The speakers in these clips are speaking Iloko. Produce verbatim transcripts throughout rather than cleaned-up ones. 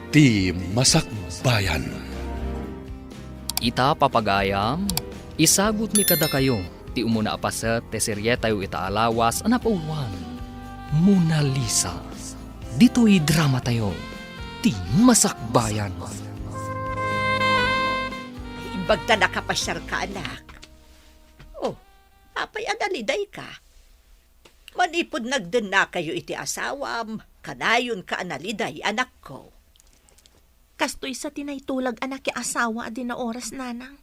Ti Masakbayan. Ita, papagayam, isagutmi kadakayo ti umuna a paset ti serietayo ita a lawas a napauluan, Mona Lisa. Ditoy dramatayo, Ti Masakbayan. Imbag ta nakapasiarka, anak. Oh, apay a nalidayka? Manipud nagdennakayo iti asawam, kanayonka a naliday, anakko. Kastoy sa ti naitulag a nakiasawa a di naoras, nanang.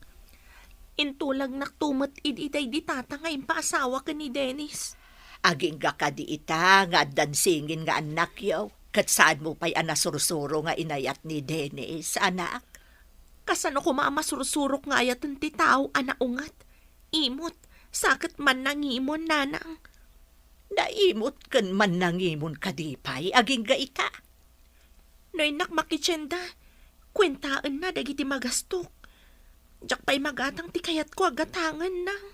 Intulagnak to met idi daydi tata nga impaasawa ken ni Dennis. Agingga kadi ita nga addan singin nga annakyo, ket saanmo pay a nasursuro nga inayat ni Dennis, anak? Kasano koma a masursurok nga ayaten ti tao a naunget, imot, sa ket mannangimon, nanang? Naimot ken mannangimon kadi pay agingga ita? No innak makitienda, kuentaenna dagiti magastok. Diak pay magatang ti kayatko a gatangen, nang.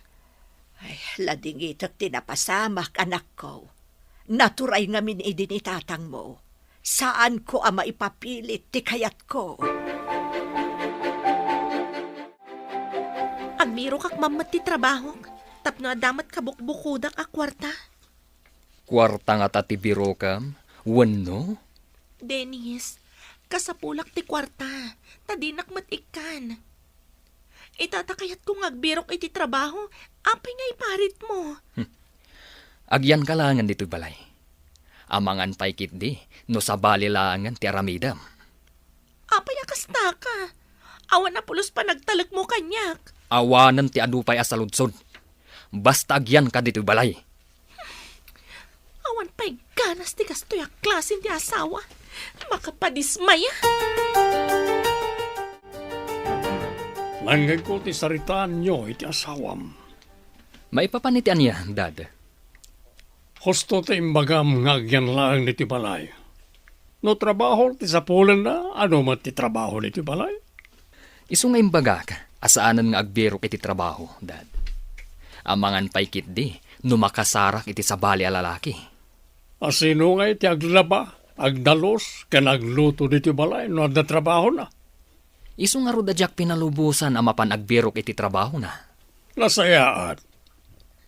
Ay, ladingitek ti napasamak, anakko. Naturay ngamin idi ni tatangmo. Saanko a maipapilit ti kayatko. Agbirokak man met ti trabahok, tapno adda met kabukbukodak a kuarta. Kuarta ngata ti birokam, wenno? Dennis, kasapulak ti kuarta, ta dinak met ikkan. Ita ta kayatko nga agbirok iti trabaho, apay nga iparitmo? Hmm. Agyanka laengen ditoy balay. Amangan pay ketdi no sabali laengen ti aramidem. Apay a kastaka? Awan a pulos panagtalekmo kaniak. Awanen ti adu pay a saludsod. Basta agyanka ditoy balay. Awan pay ganas ti kastoy a klase ti asawa. Makapadismaya. Nangngegko ti saritaanyo iti asawam. Maipapan iti ania, Dad? Husto ti imbagam nga agyan laeng ditoy balay. No trabaho ti sapulenna, adu met ti trabaho ditoy balay? Isu nga imbagak a saanen nga agbirok iti trabaho, Dad. Amangan pay ketdi no makasarak iti sabali a lalaki. A sino ngay ti aglaba, agdalus, ken agluto ditoy balay no adda trabahona? Isu ngarud a diak pinalubosan a mapan agbirok iti trabahona. Nasayaat.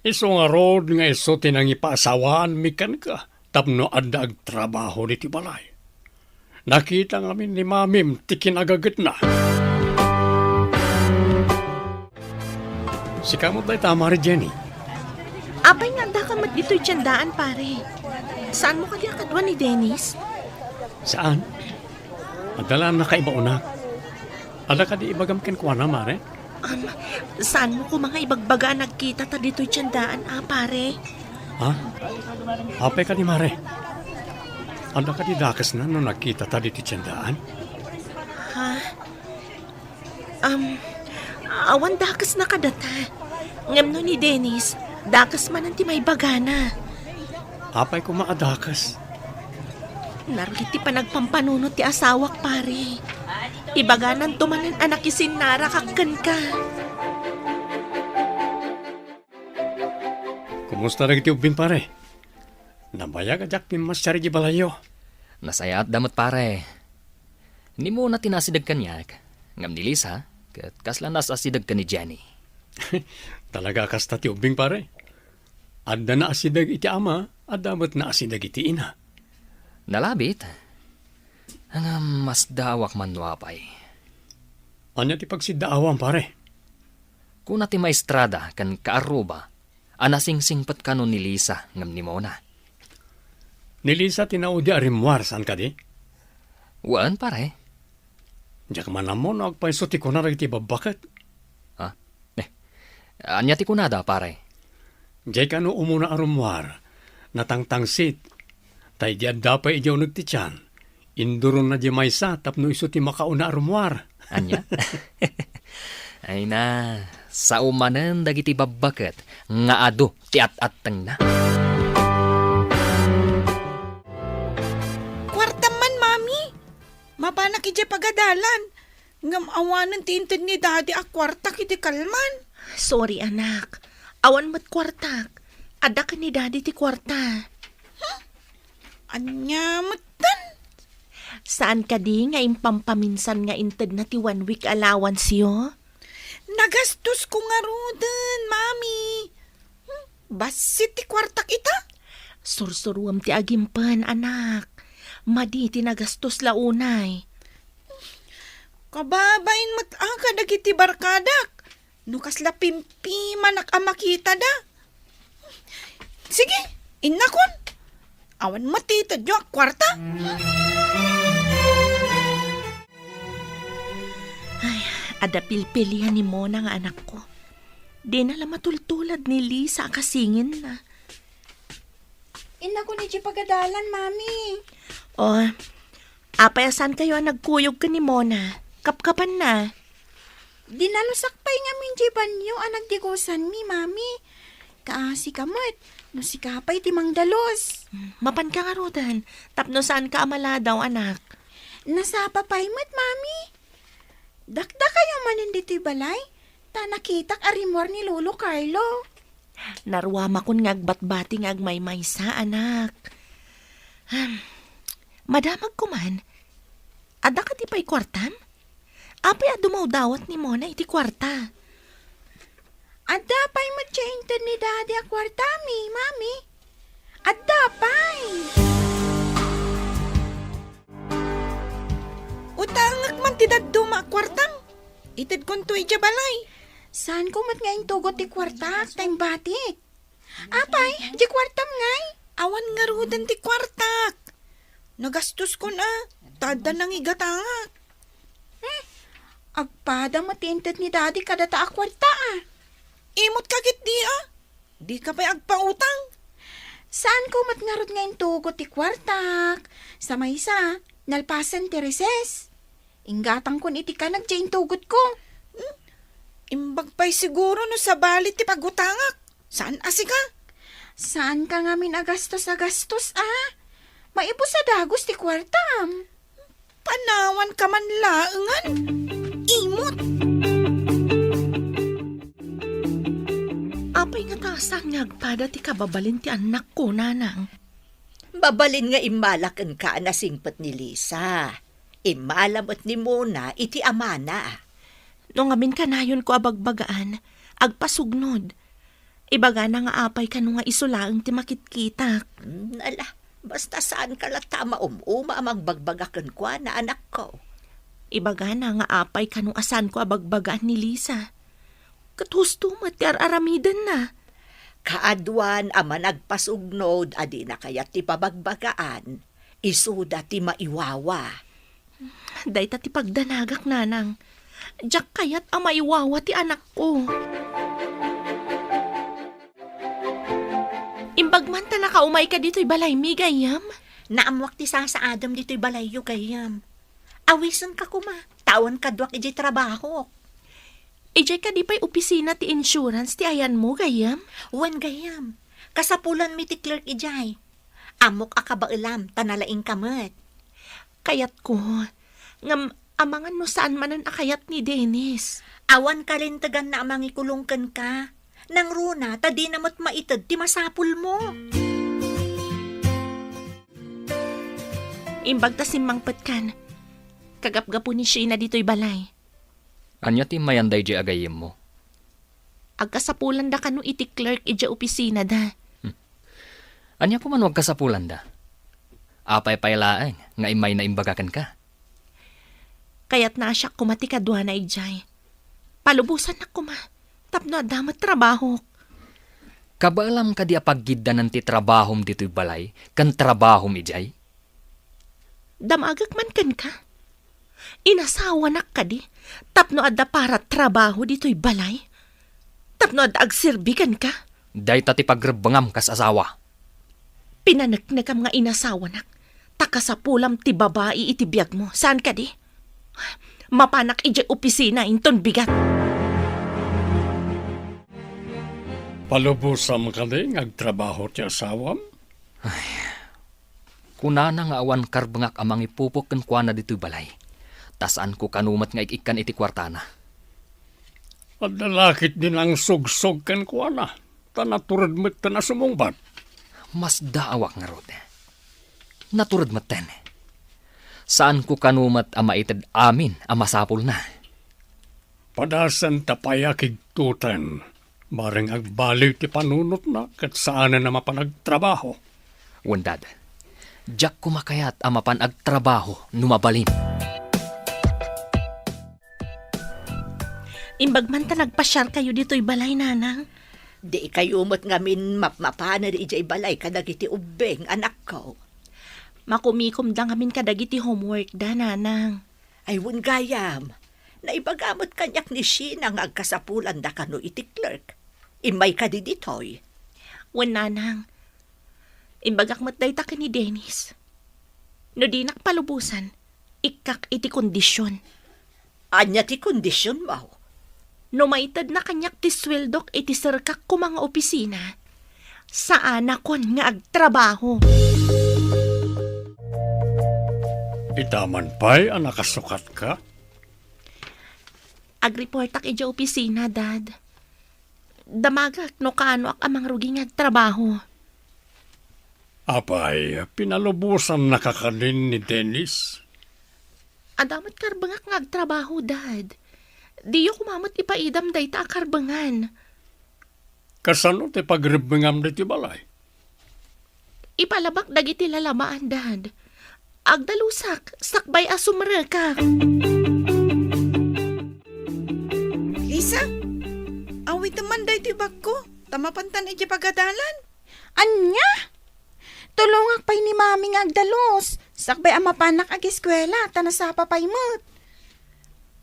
Isu ngarud nga isu ti nangipaasawaanmi kenka tapno adda agtrabaho ditoy balay. Nakita ngamin ni Mamim ti kinagagetna. Sika met dayta, Mare Jenny. Apay nga addaka met ditoy tiendaan, pare? Saanmo kadi a kadua ni Dennis? Saan. Adda la a nakaibaonak. Adda kadi ibagam kenkuana, Mare? Am, saanmo koma nga ibagbaga a nagkitata ditoy tiendaan, a, pare? Ha? Apay kadi, Mare? Adda kadi dakesna no nagkitata ditoy tiendaan? Ha? Am, awan dakesna kadata. Ngem no ni Dennis, dakes manen ti maibagana. Apay koma a dakes? Narulid ti panagpampanunot ti asawak, pare. Ibagananto manen a nakisinnarakak kenka. Kumusta dagiti ubbing, pare? Nabayag a diak pimmasiar idiay balayyo. Nasayaatda met, pare. Ni Mona ti naasideg kaniak, ngem ni Lisa, ket kasla naasideg ken ni Jenny. Talaga a kasta ti ubbing, pare. Adda naasideg iti ama, adda met naasideg iti ina. Nalabit. Ngem masdaawak man no apay. Ania ti pagsiddaawam, pare? Kuna ti maestrada ken kaarruba a nasingsingpet kano ni Lisa ngem ni Mona. Ni Lisa ti naudi a rimmuar, saan kadi? Wen, pare. Diak man ammo no agpayso ti kuna dagiti babbaket. Ha? Eh, ania ti kunada, pare? Diay kano umuna a rummuar, natangtangsit, ta idi adda pay idiay uneg ti tian, induronna diay maysa tapno isu ti makauna a rummuar. Ania? Ay na, sao manen dagiti babbaket nga adu ti at-attengna. Kuartam man, Mami. Mapanak idiay pagadalan. Ngem awanen ti inted ni Daddy a kuartak iti kalman. Sorry, anak. Awan met kuartak. Adda ken ni Daddy ti kuarta. Hmm? Ania metten? Saan kadi nga impampaminsan nga intedna ti one week allowance-yo? Nagastosko ngaruden, Mami. Hmm, bassit ti kuartak ita. Sursuruem ti agimpen, anak. Madi ti nagastos la unay. Kababain met a kadagiti barkadak. No kasla pimpimanak a makitada. Sige, innakon. Awan met ti itedyo a kuarta. Ay, adda pilpilian ni Mona nga anakko. Dina la matultulad ni Lisa a kasinginna. Innakon idiay pagadalan, Mami. O, apay a saankayo a nagkuyog ken ni Mona? Kapkapanna. Dinalusak pay ngamin diay banio a nagdigusanmi, Mami. Kaasika met, no sika pay ti mangdalus. Mm, mapanka ngaruden, tapno saanka a maladaw, anak. Nasapa pay met, Mami. Dakdakayo manen ditoy balay, ta nakitak a rimmuar ni Lolo Carlo. Naruamakon nga agbatbati nga agmaymaysa, anak. Hmm. Madamagko man. Adda kadi pay kuartam? Apay a dumawdawat ni Mona iti kuarta? Adda pay met ti inted ni Daddy a kuartami, Mami. Adda pay. Utangek man ti dadduma a kuartam. Itedkonto idiay balay. Saanko met nga intugot ti kuartak ta imbatik. Apay, diay kuartam ngay? Awan ngaruden ti kuartak. Nagastoskon a, ta adda nangigatangak. Hmm, agpada met ti inted ni Daddy kadata a kuarta a. Imot ka ketdi a. Dika pay agpautang. Saanko met ngarud nga intugot ti kuartak. Sa maysa, nalpasen ti recess. Inggatangkon iti kanag diay intugotko. Hmm? Imbag pay siguro no sabali ti pagutangak. Saan a sika? Saanka ngamin a gastos a gastos, a? Maibus a dagus ti kuartam. Panawanka man laengen. Imot. Apay ngata a saan nga agpada ti kababalin ti annakko, nanang? Mabalin nga immala kenka a nasingpet ni Lisa. Immala met ni Mona iti amana. No ngamin kanayonko a bagbagaan, agpasugnod. Ibagana nga apay kano nga isu laeng ti makitkitak. Hmm, ala, basta saanka latta a maum-uma a magbagbaga kenkuana, anakko. Ibagana nga apay kano a saanko a bagbagaan ni Lisa. Ket husto met ti ar-aramidenna. Kaaduan a managpasugnod a dina kayat ti pabagbagaan, isuda ti maiwawa. Dayta ti pagdanagak, nanang. Diak kayat a maiwawa ti anakko. Imbag man ta nakaumayka ditoy balaymi, gayyem? Naammoak ti sasaadem ditoy balayyo, gayyem. Awisenka koma, ta awan kaduak idiay trabahok. Idiay kadi pay opisina ti insurance ti ayanmo, gayyem? Wen, gayyem. Kasapulanmi ti clerk idiay. Ammok a kabaelam, ta nalaingka met. Kayatko. Ngem, amangan no saan manen a kayat ni Dennis. Awan kalinteganna a mangikulong kenka. Nangruna, ta dina met maited ti masapulmo. Imbag ta simmangpetkan, kagapgapo ni Sheena ditoy balay. Ania ti immayan daydiay a gayyemmo? Agkasapulanda kano iti clerk idiay opisinada. Hmm. Ania koma no agkasapulanda? Apay pay laeng nga immayna imbaga kenka? Kayatna a siak koma ti kaduana idiay. Palubosannak koma, tapno adda met trabahok. Kabaelam kadi a paggiddanan ti trabahom ditoy balay ken trabahom idiay? Damagek man kenka. Inasawanak kadi tapno adda para trabaho ditoy balay? Tapno adda agserbi kenka? Dayta ti pagrebbengam kas asawa. Pinaneknekam nga inasawanak, ta kasapulam ti babai iti biagmo, saan kadi? Mapanak idiay opisina inton bigat. Palubosam kadi nga agtrabaho ti asawam? Ay, kunana nga awan karbengak a mangipupok kenkuana ditoy balay, ta saanko kano met nga ik-ikkan iti kuartana. Adda la ketdi nangsugsog kenkuana, ta natured metten a sumungbat. Masdaawak ngarud. Natured metten. Saanko kano met a maited amin a masapulna. Padasenta pay a kigtoten. Bareng agbaliw ti panunotna ket saanen a mapan agtrabaho. Wen, Dad, diak koma kayat a mapan agtrabaho no mabalin. Imbag man ta nagpasiarkayo ditoy balay, Nanang. Dikayo met ngamin mapmapanen idiay balay kadagiti ubbing, anakko. Makumikomda ngamin kadagiti homeworkda, Nanang. Ay, wen gayam. Naibaga met kaniak ni Sheena nga agkasapulanda kano iti clerk. Immay kadi ditoy? Wen, Nanang. Imbagak met dayta ken ni Dennis. No dinak palubosan, ikkak iti kondision. Ania ti kondisionmo? No maitedna kaniak ti sueldok iti serkak koma nga opisina, saanakon nga agtrabaho. Ita man pay a nakasukatka? Agreportak idiay opisina, Dad. Damagak no kaanoak a mangrugi nga agtrabaho. Apay, pinalubosannaka kadin ni Dennis? Adda met karbengak nga agtrabaho, Dad. Diyo koma met ipaidam dayta a karbengan. Kasano ti pagrebbengam ditoy balay? Ipalabak dagiti lalamaan, Dad. Agdalusak, sakbay a sumrekak. Lisa, awitem man daytoy bagko, ta mapantan idiay pagadalan. Ania? Tulongak pay ni Mami nga agdalus, sakbay a mapanak ageskuela, ta nasapa pay met.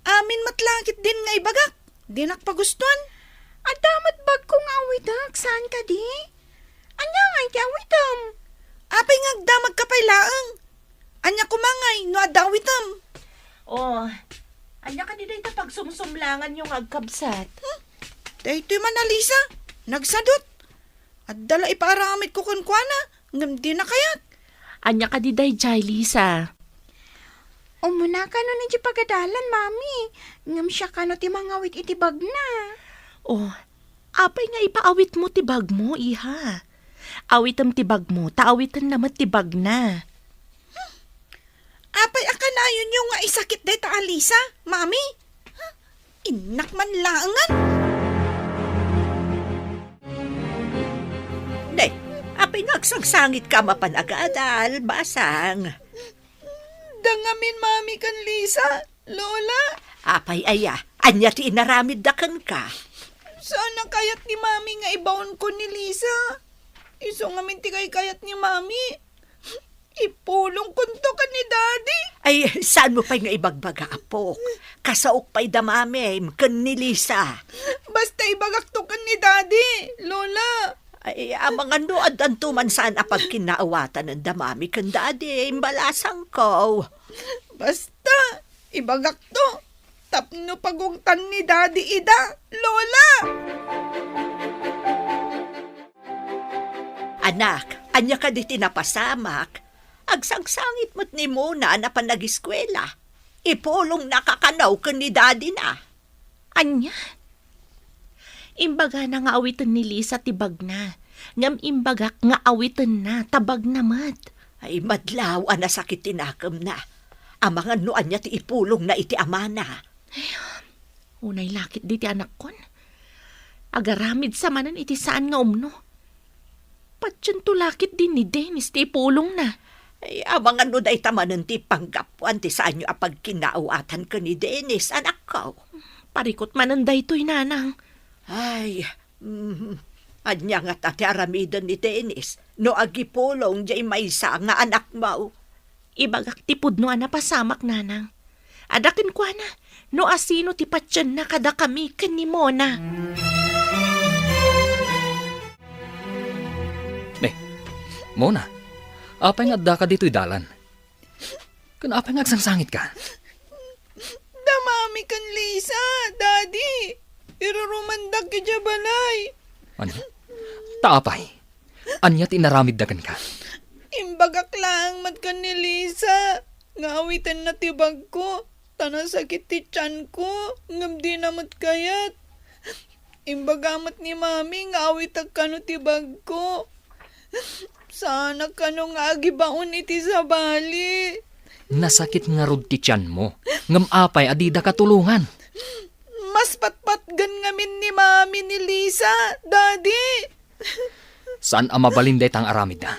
Amin met la ketdin nga ibagak, dinak pagustuan. Adda met bagko nga awitek, saan kadi? Ania ngay ti awitem? Apay nga agdamagka pay laeng? Ania koma ngay no adda awitem? Oh, ania kadi dayta pagsumsumlanganyo nga agkabsat? Hmm? Daytoy man a Lisa, nagsadut. Adda la ipaaramidko kenkuana, ngem dina kayat. Ania kadi daydiay, Lisa? Umuna kano idiay pagadalan, Mami. Ngem siak kano ti mangawit iti bagna. Oh, apay nga ipaawitmo ti bagmo, iha? Awitem ti bagmo, ta awitenna met ti bagna. Apay a kanayonyo nga isakit dayta a Lisa, Mami? Innak man laengen. Ne, apay nga agsangsangitka a mapan agadal, basang? Da ngamin, Mami ken Lisa, Lola. Apay aya, ania ti inaramidda kenka? Saan a kayat ni Mami nga ibaonko ni Lisa. Isu ngamin ti kaykayat ni Mami. Ipulongkonto ken ni Daddy. Ay, saanmo pay nga ibagbaga, apok? Kasaok pay da Mamim ken ni Lisa. Basta ibagakto ken ni Daddy, Lola. Ay, amangan no addanto man saan a pagkinnaawatan da Mami ken Daddy, imbalasangko. Basta, ibagakto. Tapno pagungtan ni Daddy ida, Lola. Anak, ania kadi ti napasamak? Agsangsangit met ni Mona a napan ageskuela. Ipulongnaka kano ken ni daddy na. Ania? Imbagana nga awiten ni Lisa ti bagna, ngem imbagak nga awitenna ta bagna met. Ay, madlaw a nasakit ti nakemna. Amangan no ania ti ipulongna iti amana. Ay, unay lakit diti anakkon. Agaramid sa manen iti saan nga umno. Patiento lakit din ni Dennis ti ipulongna. Ay, amangan no dayta manen ti panggapuan ti saanyo a pagkinnaawatan ken ni Dennis, anakko. Parikot manen daytoy, Nanang. Ay, mm, ania ngata ti aramiden ni Dennis no agipulong diay maysa nga anakmo? Ibagak ti pudno a napasamak, Nanang. Adda kenkuana no asino ti patienna kadakami ken ni Mona. Ne, Mona, apay nga addaka ditoy dalan? Ken apay nga agsangsangitka? Da Mami ken Lisa, Daddy. Irurumandak idiay balay. Ania? Ta apay? Ania ti inaramidda kenka? Imbagak laeng met ken ni Lisa nga awitenna ti bagko, ta nasakit ti tianko, ngem dina met kayat. Imbaga met ni Mami nga awitek kano ti bagko. Saanak kano nga agibaon iti sabali. Nasakit ngarud ti tianmo, ngem apay a didaka tulongan? Mas patpatgen ngamin ni Mami ni Lisa, Daddy. Saan a mabalin dayta nga aramidda.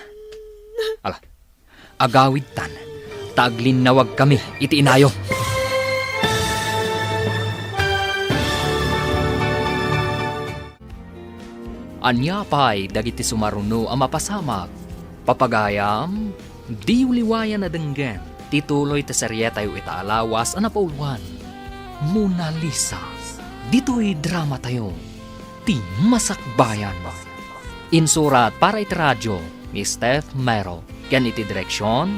Ala, agawidtan, ta aglinnawagkami iti inayo. Ania pay dagiti sumaruno a mapasamak? Papagayam, diyo liwayan a denggen ti tuloy ti serietayo ita a lawas a napauloan, Mona Lisa. Ditoy dramatayo, ti Masakbayan. Insurat para iti radio ni Steph Mero, ken iti direksion,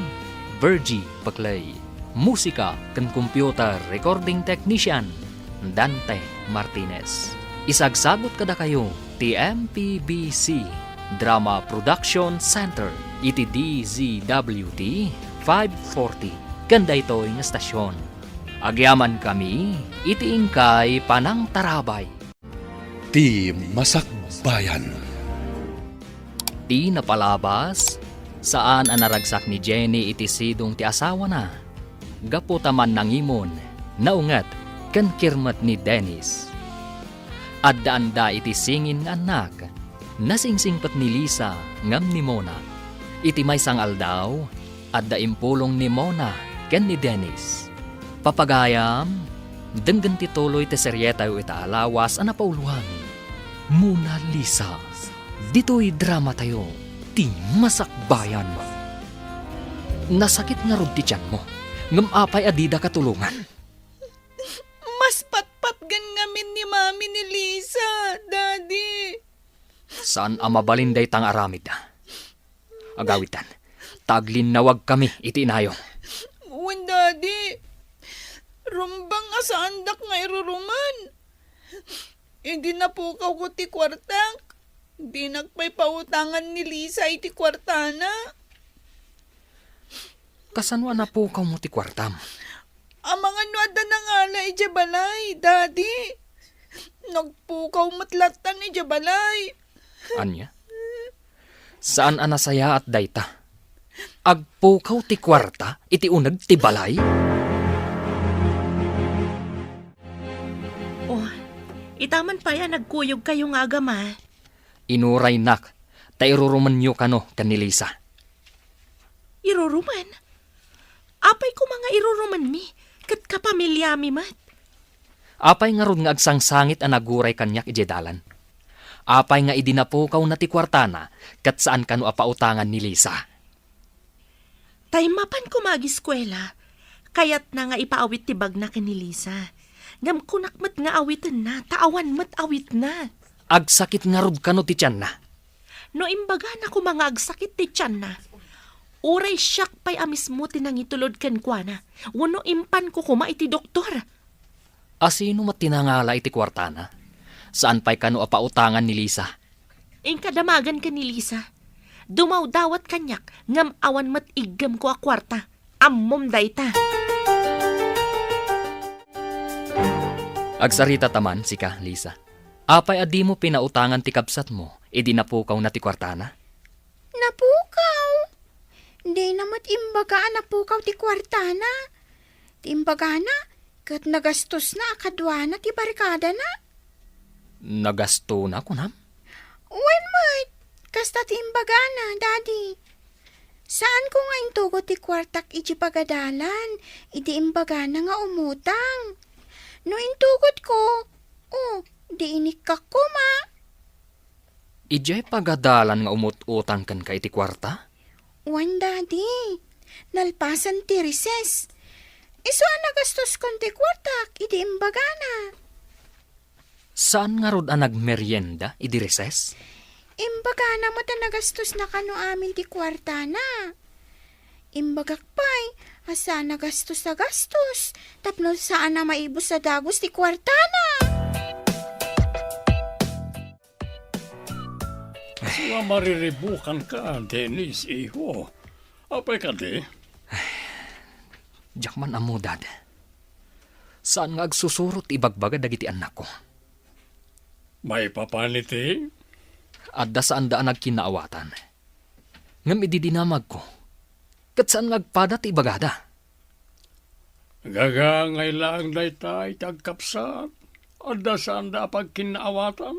Virgie Paclay. Musika ken computer recording technician, Dante Martinez. Isagsagut kadakayo ti M P B C Drama Production Center iti D Z W T five forty ken daytoy nga estasion. Agyamankami iti inkay panangtarabay. Ti Masakbayan. Ti napalabas, saan a naragsak ni Jenny iti sidong ti asawana. Gapu ta mannangimon, naunget, ken kirmet ni Dennis. Addaanda iti singin nga annak. Nasingsingpet ni Lisa ngem ni Mona. Iti maysa nga aldaw, adda impulong ni Mona ken ni Dennis. Papagayam, denggen ti tuloy ti serietayo ita a lawas a napauloan, Mona Lisa. Ditoy dramatayo, ti Masakbayan. Nasakit ngarud ti tianmo, ngem apay a didaka tulongan? Mas patpatgen ngamin ni Mami ni Lisa, Daddy. Saan a mabalin dayta nga aramid. Agawidtan, ta aglinnawagkami iti inayo. Wen, Daddy. Rumbeng a saandak nga irurumen. Idi napukawko ti kuartak, dinak pay pautangan ni Lisa iti kuartana. Kasano a napukawmo ti kuartam? Amangan no adda nangala idiay balay, Daddy. Nagpukaw met lattan idiay balay. Ania? Saan a nasayaat dayta. Agpukaw ti kuarta iti uneg ti balay? Oh, ita man pay a nagkuyogkayo nga agama. Inuraynak, ta irurumenyo kano ken ni Lisa. Irurumen? Apay koma nga irurumenmi, ket kapamiliami met. Apay ngarud nga agsangsangit a naguray kaniak idiay dalan? Apay nga idi napukawna ti kuartana, ket saan kano a pautangan ni Lisa? Tay mapan koma agiskuela, kayatna nga ipaawit ti bagna ken ni Lisa. Ngem kunak met nga awitenna, ta awan met awitna. Agsakit ngarud kano ti tianna? No imbagana koma nga agsakit ti tianna, uray siak pay a mismo ti nangitulod kenkuana, wenno impanko koma iti doktor. Asino met ti nangala iti kuartana? Saan pay kano a pautangan ni Lisa? Inka damagen ken ni Lisa. Dumawdawat kaniak, ngem awan met iggemko a kuarta. Ammom dayta. Agsarita ta man, sika, Lisa. Apay a dimo pinautangan ti kabsatmo idi napukawna ti kuartana? Napukaw? Dina met imbaga a napukaw ti kuartana. Ti imbagana, ket nagastosna a kaduana ti barkadana. Nagastona, kunam? Wen met, kasta ti imbagana, Daddy. Saanko nga intugot ti kuartak idiay pagadalan, idi imbagana nga umutang. No intugotko, oh, di inikkak koma. Idiay pagadalan nga umut-utang kenka iti kuarta? Wen, Daddy. Nalpasen ti recess. Isu a nagastoskon ti kuartak idi imbagana. Saan ngarud a nagmerienda idi recess? Imbagana met a nagastosna kano amin ti kuartana. Imbagak pay a saan a gastos a gastos tapno saan a maibus a dagus ti kuartana. Sua mariribukanka, Dennis, iho. Apay kadi? Diak man ammo, Dad. Saan nga agsusuro ti ibagbaga dagiti annakko. Maipapan iti? Adda saanda a nagkinnaawatan. Ngem idi dinamagko, ket saan nga agpada ti ibagada. Gagangay laeng dayta iti agkapsat. Adda saanda a pagkinnaawatan.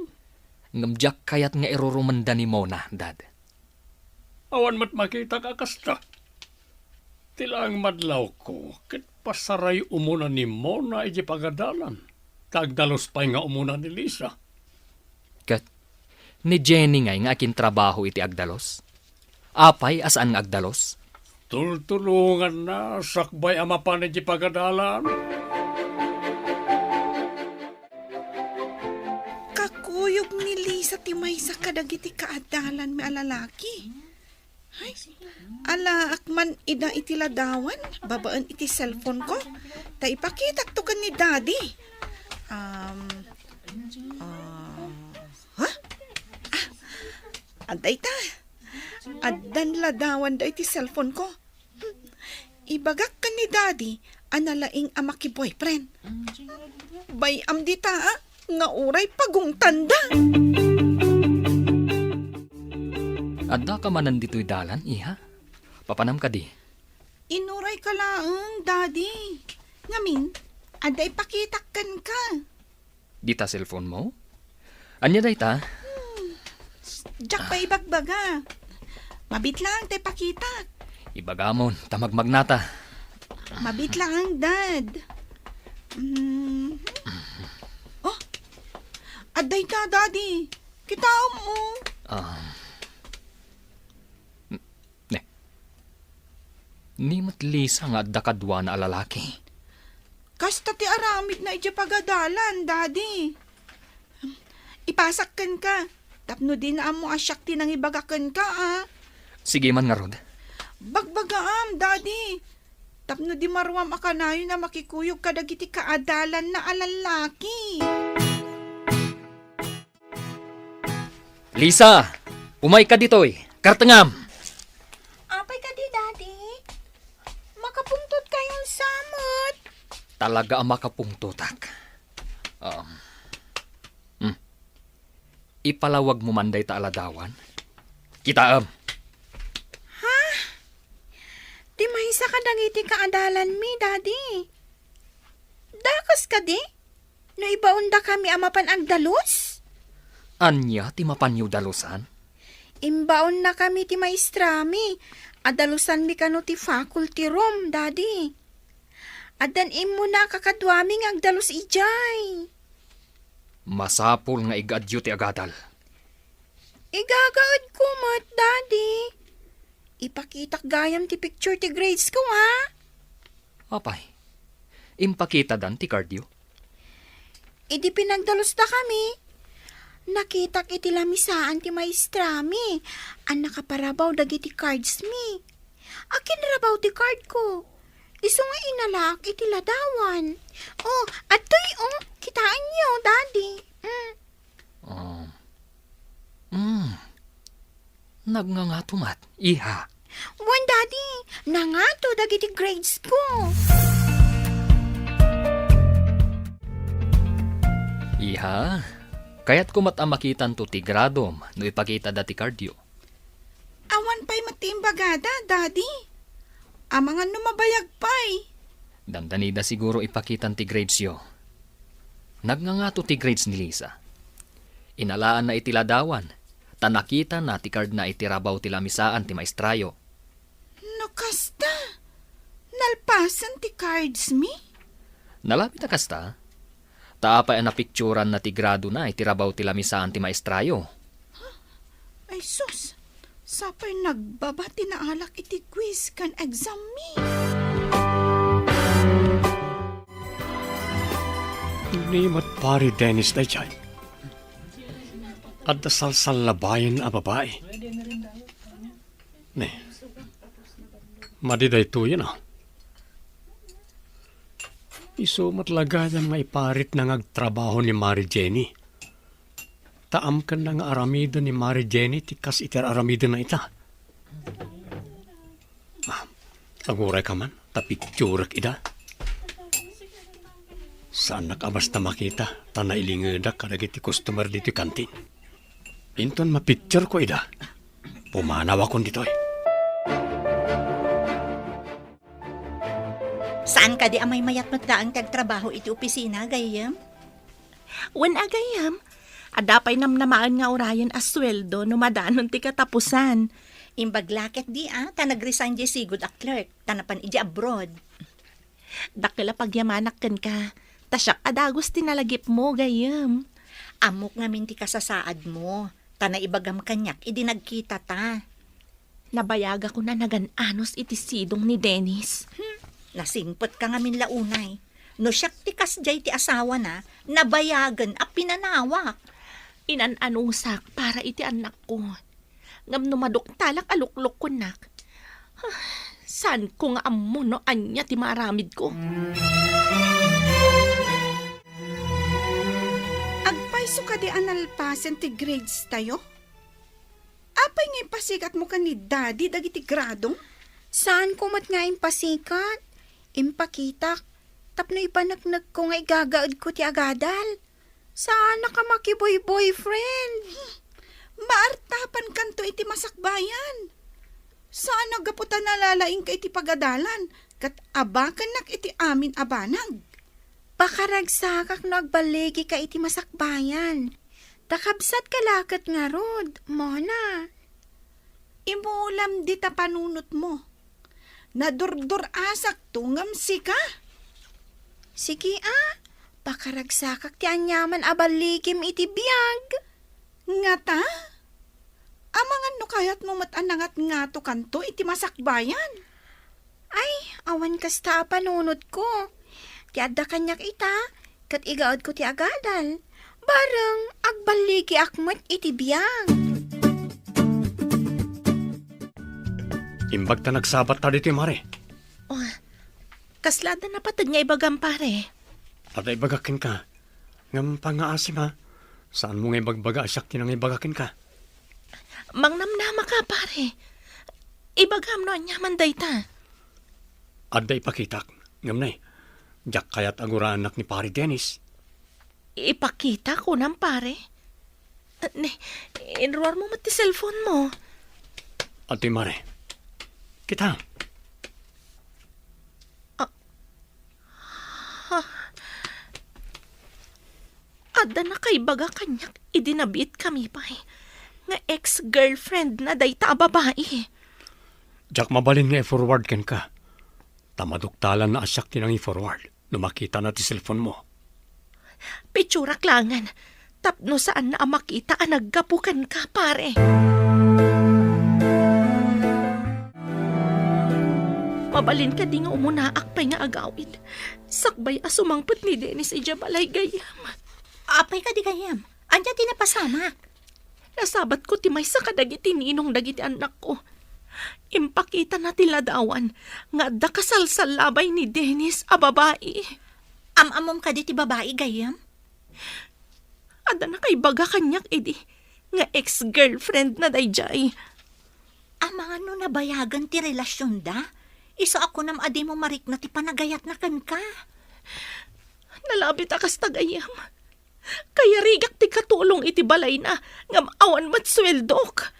Ngem diak kayat nga irurumenda ni Mona, Dad. Awan met makitak a kasta. Ti laeng madlawko, ket pasaray umuna ni Mona iti pagadalan, ta agdalus pay nga umuna ni Lisa. Ket ni Jenny ngay nga akintrabaho iti agdalus? Apay a saan nga agdalus? Tultulonganna sakbay a mapan iti pagadalan. Kakuyog ni Lisa ti maysa kadagiti kaadalanmi a lalaki. Ay, alaak man ida iti ladawan, babaen iti cellphone ko. Ta ipakitakto ken ni Daddy. Um, ah, ha? Ah, adda ita. Addan ladawan da iti cellphone ko. Ibagak ken ni Daddy a nalaing a maki-boyfriend. Bay-am dita, ah, nga uray pagungtanda. Addaka manen ditoy dalan, iha? Papanam kadi? Inuray ka laeng, Daddy. Ngamin, adda ipakitak kenka. Dita cellphone mo? Ania dayta? Hmm. Diak pa ibagbaga. Mabit laeng ta ipakitak. Ibagamon, ta magmagnata. Mabit laeng, Dad. Mhm. Oh, adda ita, Daddy. Kitaem, oh. Ah. Ne. Ni met Lisa nga adda kaduana a lalaki. Kasta ti aramidna idiay pagadalan, Daddy. Ipasak kenka, tapno dina ammo a siak ti nangibaga kenka, a. Sige man ngarud. Bagbagaam, Daddy. Tapno di maruam a kanayon a makikuyog kadagiti kaadalanna a lalaki. Lisa, umayka ditoy. Kartengam. Apay kadi, Daddy? Makapungtotkayon sa met. Talaga a makapungtotak. Um, hmm. Ipalawag mo man dayta a ladawan. Kitaem. Ha? Ti maysa kadagiti kaadalanmi, Daddy. Dakas kadi? No ibaondakami a mapan agdalus? Ania ti mapanyo dalusan? Imbaonnakami ti maestrami a dalusanmi kano ti faculty room, Daddy. Addan immuna a kakaduami nga agdalus idiay. Masapul nga igaadyo ti agadal. Igagaedko met, Daddy. Ipakitak gayam ti picture ti grades ko, ha? Apay, impakitadan ti cardyo? Idi pinagdalusdakami, nakitak iti lamisaan ti maestrami a nakaparabaw dagiti cardsmi. Akinrabaw ti cardko. Isu nga inalaak iti ladawan. Oh, adtoy, oh, kitaenyo, Daddy. Mm. Oh. Mm. Nagngangato met, iha. Wen, Daddy, nangato dagiti grades ko. Iha, kayatko met a makitanto ti gradom no ipakitada ti cardyo. Awan pay met ti imbagada, Daddy. Amangan no mabayag pay. Dandanida siguro ipakitan ti gradesyo. Nagngangato ti grades ni Lisa. Inalaanna iti ladawan, ta nakitana ti cardna iti rabaw ti lamisaan ti maestrayo. No kasta, nalpasen ti cardsmi? Nalabit a kasta. Ta apay a napicturanna ti gradona iti rabaw ti lamisaan ti maestrayo? Ay sus, sapay nagbaba ti naalak iti quiz ken exammi. Ni met Pari Dennis daydiay. Adda salsallabayen a babai. Ne. Madi daytoyen, a. Isu met la gayam nga iparitna nga agtrabaho ni Mari Jenny. Ta amkenna nga aramiden ni Mari Jenny ti kas iti ar-aramidenna ita. A, agurayka man, ta picturek ida. Saannak a basta makita, ta nailingedak kadagiti customer ditoy kantin. Inton mapictureko ida, pumanawakon ditoy. Sa An kadi a maymayat met laeng ti agtrabaho iti opisina, gayyem? Wen a gayyem, adda pay namnamaen nga urayen a sueldo no madanon ti katapusan. Imbag la ketdi a, ta nag-resign diay sigud a clerk, ta napan idiay abroad. Dakkel a pagyamanak kenka, ta siak a dagus ti nalagipmo, gayyem. Ammok ngamin ti kasasaadmo, ta naibagam kaniak idi nagkitata. Nabayagakon a nagan-anos iti sidong ni Dennis. Hmm, nasingpetka ngamin la unay. No siak ti kasdiay ti asawana, nabayagen a pinanawak. Inan-anusak para iti annakko. Ngem no maduktalak a luklukkonnak, saanko nga ammo no ania ti maaramidko. Agpayso kadi a nalpasen ti grades tayo? Apay nga impasigatmo ken ni Daddy dagiti gradom? Saanko met nga impasigat. Impakitak tapno ipaneknekko nga igagaedko ti agadal. Saanak a makiboy-boyfriend. Maartapankanto iti masakbayan. Saan a gapu ta nalalaingka iti pagadalan ket abakennak iti amin a banag. Pakaragsakak no agballigika iti masakbayan. Ta kabsatka la ket ngarud, Mona. Imulam dita panunotmo. Nadurdur-asakto ngem sika? Sige a, pakaragsakak ti aniaman a balligim iti biag. Ngata? Amangan no kayatmo met a nangatngatokanto iti masakbayan? Ay, awan kasta a panunotko. Ti adda kaniak ita, ket igaedko ti agadal. Bareng, agballigiak met iti biag. Imbag ta nagsabatta ditoy, Mare. Oh, kasla adda napateg nga ibagam, pare? Adda ibagak kenka. Ngem pangngaasim, ha? Saanmo nga ibagbaga a siak ti nangibaga kenka. Mangnamnamaka, pare. Ibagam no aniaman dayta. Adda ipakitak. Ngem ne, diak kayat a guraennak ni Pare Dennis. Ipakita, kunam, pare? Ne, inruarmo met ti cellphone mo. Adtoy, Mare. Kita. Ah. Ha? Adda nakaibaga kaniak idi nabiitkami pay nga ex-girlfriendna dayta a babai. Diak mabalin nga i-forward kenka. Ta maduktalanna a siak ti nangi-forward no makitana ti cellphone mo. Pitsurak laengen tapno saanna a makita a naggapu kenka, pare. Mabalin kadi nga umunaak pay nga agawid sakbay a sumangpet ni Dennis idiay balay, gayyem? Apay kadi, gayyem? Ania ti napasamak? Nasabatko ti maysa kadagiti ninong dagiti annakko. Impakitana ti ladawan nga adda kasalsallabay ni Dennis a babai. Am-ammom kadi ti babai, gayyem? Adda nakaibaga kaniak idi nga ex-girlfriendna daydiay. Amangan no nabayagen ti relasionda, isu a kunam a dimo marikna ti panagayatna kenka. Nalabit a kasta, gayyem. Kayarigak ti katulong iti balayna, ngem awan met sueldok.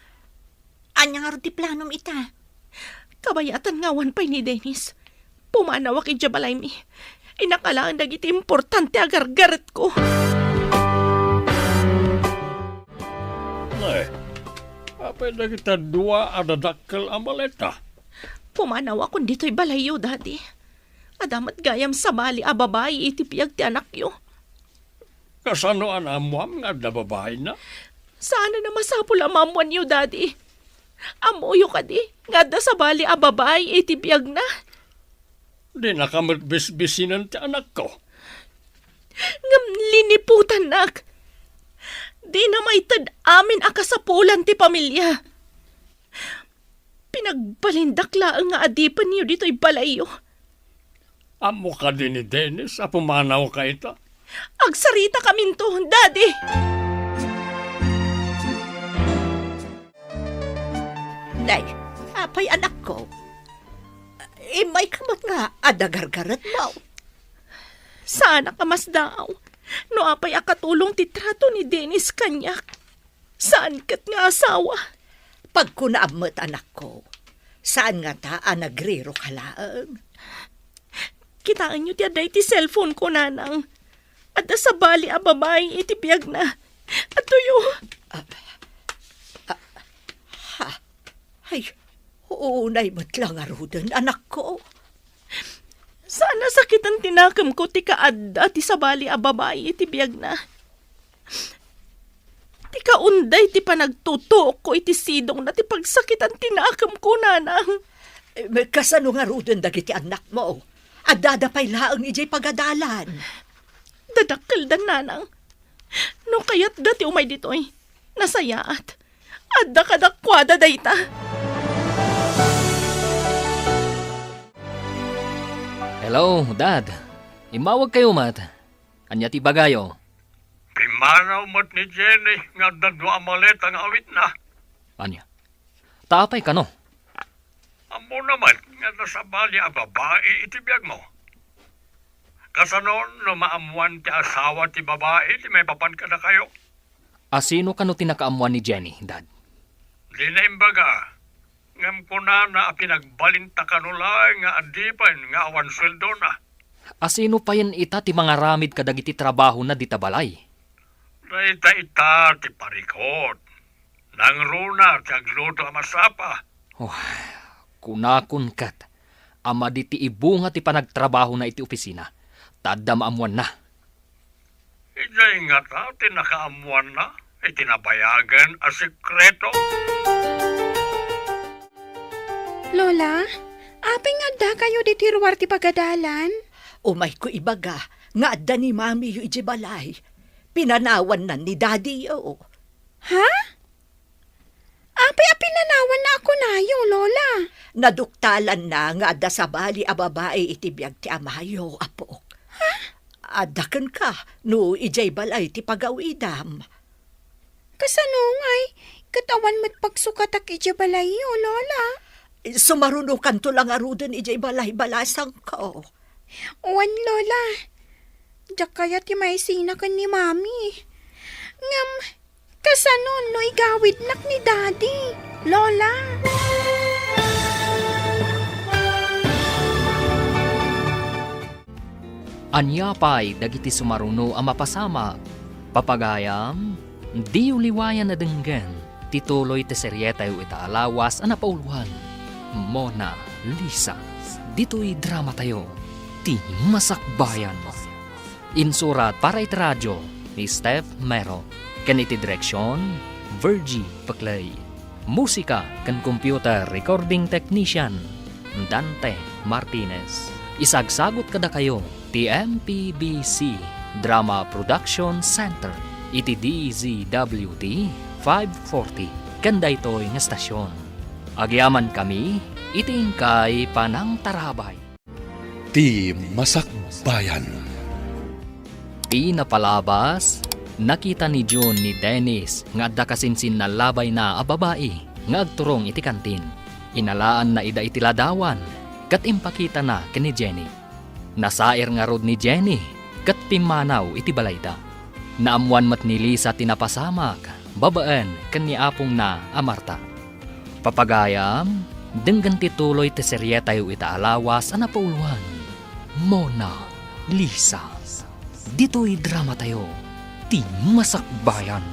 Ania ngarud ti planom ita? Kabayatan nga awan pay ni Dennis, pumanawak idiay balaymi. Inakalaen dagiti importante a gargaretko. Nay, apay dagita dua a dadakkel a maleta? Pumanawakon ditoy balayyo, Daddy. Adda met gayam sabali a babai iti biag ti anakyo. Kasano a naammoam nga adda babaina? Saanen a masapul a maammoanyo, Daddy. Ammoyo kadi nga adda sabali a babai iti biagna? Dinaka met bisbisinen ti anakko. Ngem liniputannak. Dina maited amin a kasapulan ti pamilya. Pinagbalindak laeng nga adipenyo ditoy balayyo. Ammo kadi ni Dennis a pumanawka ita? Agsaritakaminto, Daddy! Nay, apay, anakko? Immayka met nga adda gargaretmo. Saanak a masdaaw no apay a katulong ti trato ni Dennis kaniak. Saan ket nga asawa. Pagkunaam met, anakko. Saan ngata a nagriroka laeng. Kitaenyo ti adda iti cellphone ko, Nanang. Adda sabali a babai iti biagna. Adtoyo. Ah, ah, ha? Ay, unay met la ngaruden, anakko. Saan a sakiten ti nakemko ti kaadda ti sabali a babai iti biagna. Ti kaunday ti panagtutuokko iti sidongna ti pagsakitan ti nakemko, Nanang. Eh, kasano ngaruden dagiti annakmo? Addada pay laeng idiay pagadalan. Dadakkelda, Nanang. No kayatda ti umay ditoy, nasayaat. Adda kadakuada dayta. Hello, Dad. Immawagkayo met. Ania ti ibagayo? Pimmanaw met ni Jenny nga adda dua a maleta nga awitna. Ania? Ta apay kano? Ammona met nga adda sabali a babai iti biagmo. Kasano no maammoan ti asawa ti babai ti maipapan kadakayo? A sino kano ti nakaammoan ni Jenny, Dad? Dina imbaga, ngem kunana a pinagbalinta kano laeng nga adipen nga awan sueldona. A sino payen ita ti mangaramid kadagiti trabahona dita balay? Dayta ita ti parikot. Nangruna ti agluto a masapa. Oh, kunakon ket a madi ti ibunga ti panagtrabahona iti opisina, ta adda maammoanna. Idiay ngata ti nakaammoanna iti nabayagen a sekreto? Lola, apay nga addakayo ditoy ruar ti pagadalan? Umayko ibaga nga adda ni Mamiyo idiay balay. Pinanawanna ni Dadiyo. Ha? Apay a pinanawanna a kunayo, Lola? Naduktalanna nga adda sabali a babai iti biag ti amayo, apok. Ha? Adda kenka no idiay balay ti pagawidam. Kasano ngay? Ket awan met pagsukatak idiay balayyo, Lola. Sumarunokanto la ngaruden idiay balay, balasangko. Wen, Lola. Diak kayat ti maisina ken ni Mami. Ngem, kasano no igawidnak ni Daddy, Lola? Ania pay dagiti sumaruno a mapasamak? Papagayam, diyo liwayan a denggen ti tuloy ti serietayo ita a lawas a napauluan, Mona Lisa. Ditoy dramatayo, ti Masakbayan. Insurat para iti radio ni Steph Mero, ken iti direksion, Virgie Peclay. Musika ken computer recording technician, Dante Martinez. Isagsagut kadakayo ti M P B C Drama Production Center iti D Z W T five forty ken daytoy nga estasion. Agyamankami iti inkay panangtarabay. Ti Masakbayan. Ti napalabas, nakita ni June ni Dennis nga adda kasinsinnallabayna a babai nga agturong iti kantin. Inalaanna ida iti ladawan ket impakitana ken ni Jenny. Nasair ngarud ni Jenny ket pimmanaw iti balayda. Naammoan met ni Lisa ti napasamak babaen ken ni apongna a Marta. Papagayam, denggen ti tuloy ti serietayo ita a lawas a napauluan, Mona Lisa. Ditoy dramatayo, ti Masakbayan.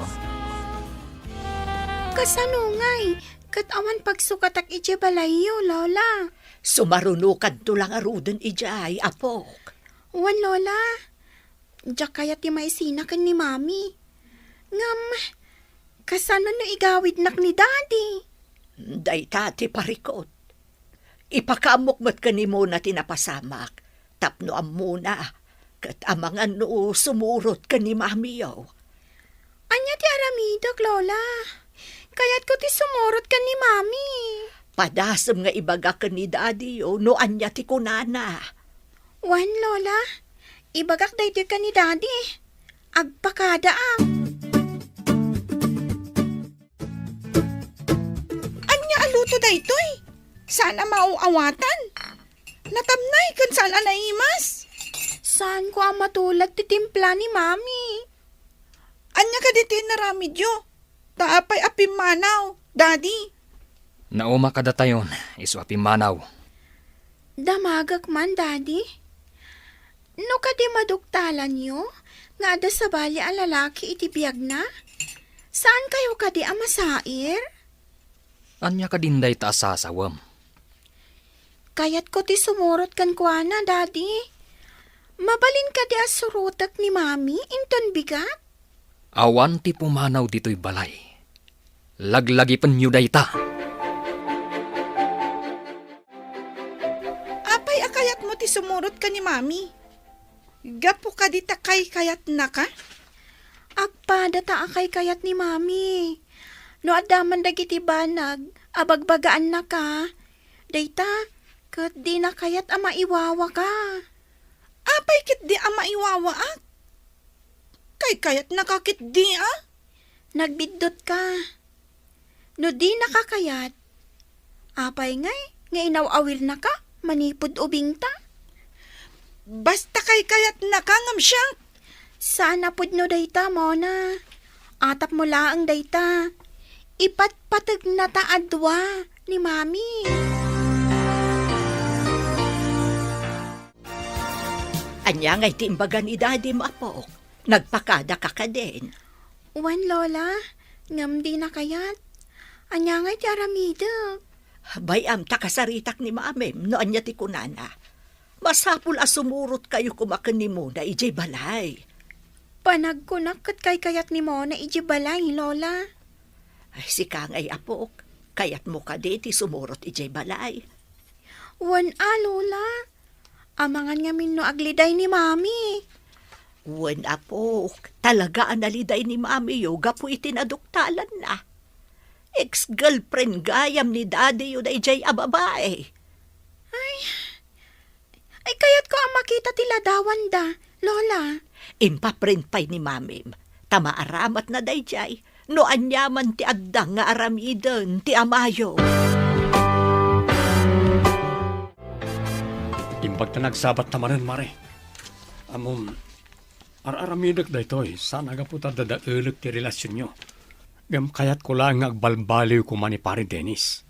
Kasano ngay? Ket awan pagsukatak idiay balayyo, Lola. Sumarunokanto la ngaruden idiay, apok. Wen, Lola. Diak kayat ti maisina ken ni Mami. Ngem, kasano no igawidnak ni Daddy? Dayta ti parikot. Ipakaammok met ken ni Mona ti napasamak, tapno ammona, ket amangan no sumurot ken ni Mamiyo. Ania ti aramidek, Lola? Kayatko ti sumurot ken ni Mami. Padasem nga ibagak ken ni Daddy, o, no ania ti kunana. Wen, Lola. Ibagak daytoy ken ni Daddy. Agpakadaak. Ania a luto daytoy? Saan a maaw-awatan? Natamnay ken saan a naimas? Saanko a matulad ti timpla ni Mami. Ania kadi ti inaramidyo? Ta apay a pimmanaw, Daddy? Nauma kadatayon, isu a pimmanaw. Damagek man, Daddy. No kadi maduktalanyo nga adda sabali a lalaki iti biagna, saankayo kadi a masair? Ania kadin dayta a sasawem? Kayatko ti sumurot kenkuana, Daddy. Mabalin kadi a surotek ni Mami inton bigat? Awan ti pumanaw ditoy balay. Laglagipenyo dayta. Apay a kayatmo ti sumurot ken ni Mami? Gapu kadi ta kaykayatnaka? Agpada ta a kaykayat ni Mami. No adda man dagiti banag a bagbagaannaka, dayta ket dina kayat a maiwawaka. Apay ketdi a maiwawaak? Kaykayatnaka ketdi a? Nagbiddutka. No dinaka kayat, apay ngay nga inaw-awilnaka manipud ubingta? Basta kaykayatnaka ngem siak. Saan a pudno dayta, Mona. Atapmo laeng dayta. Ipatpategnata a dua ni Mami. Ania ngay ti imbaga ni Dadim, apok? Nagpakadaka kadin? Wen, Lola, ngem dina kayat. Ania ngay ti aramidek? Bay-am ta kasaritak ni Mamim no ania ti kunana. Masapul a sumurotkayo koma ken ni Mona idiay balay. Panagkunak ket kaykayat ni Mona idiay balay, Lola. Ay, sika ngay, apok, kayatmo kadi ti sumurot idiay balay? Wen a, Lola. Amangan ngamin no agliday ni Mami. Wen, apok, talaga a naliday ni Mamiyo gapu iti naduktalanna. Ex-girlfriend gayam ni Dadiyo daydiay a babae. Ay, ay, kayatko a makita ti ladawanda, Lola. Impaprint pay ni Mamim, ta maaramatna daydiay no aniaman ti adda nga aramiden ti amayo. Imbag ta nagsabatta manen, Mare. Ammom, ar-aramidek daytoy, saan a gapu ta dadaelek ti relasionyo. Ngem kayatko laeng nga agbalbaliw koma ni Pare Dennis.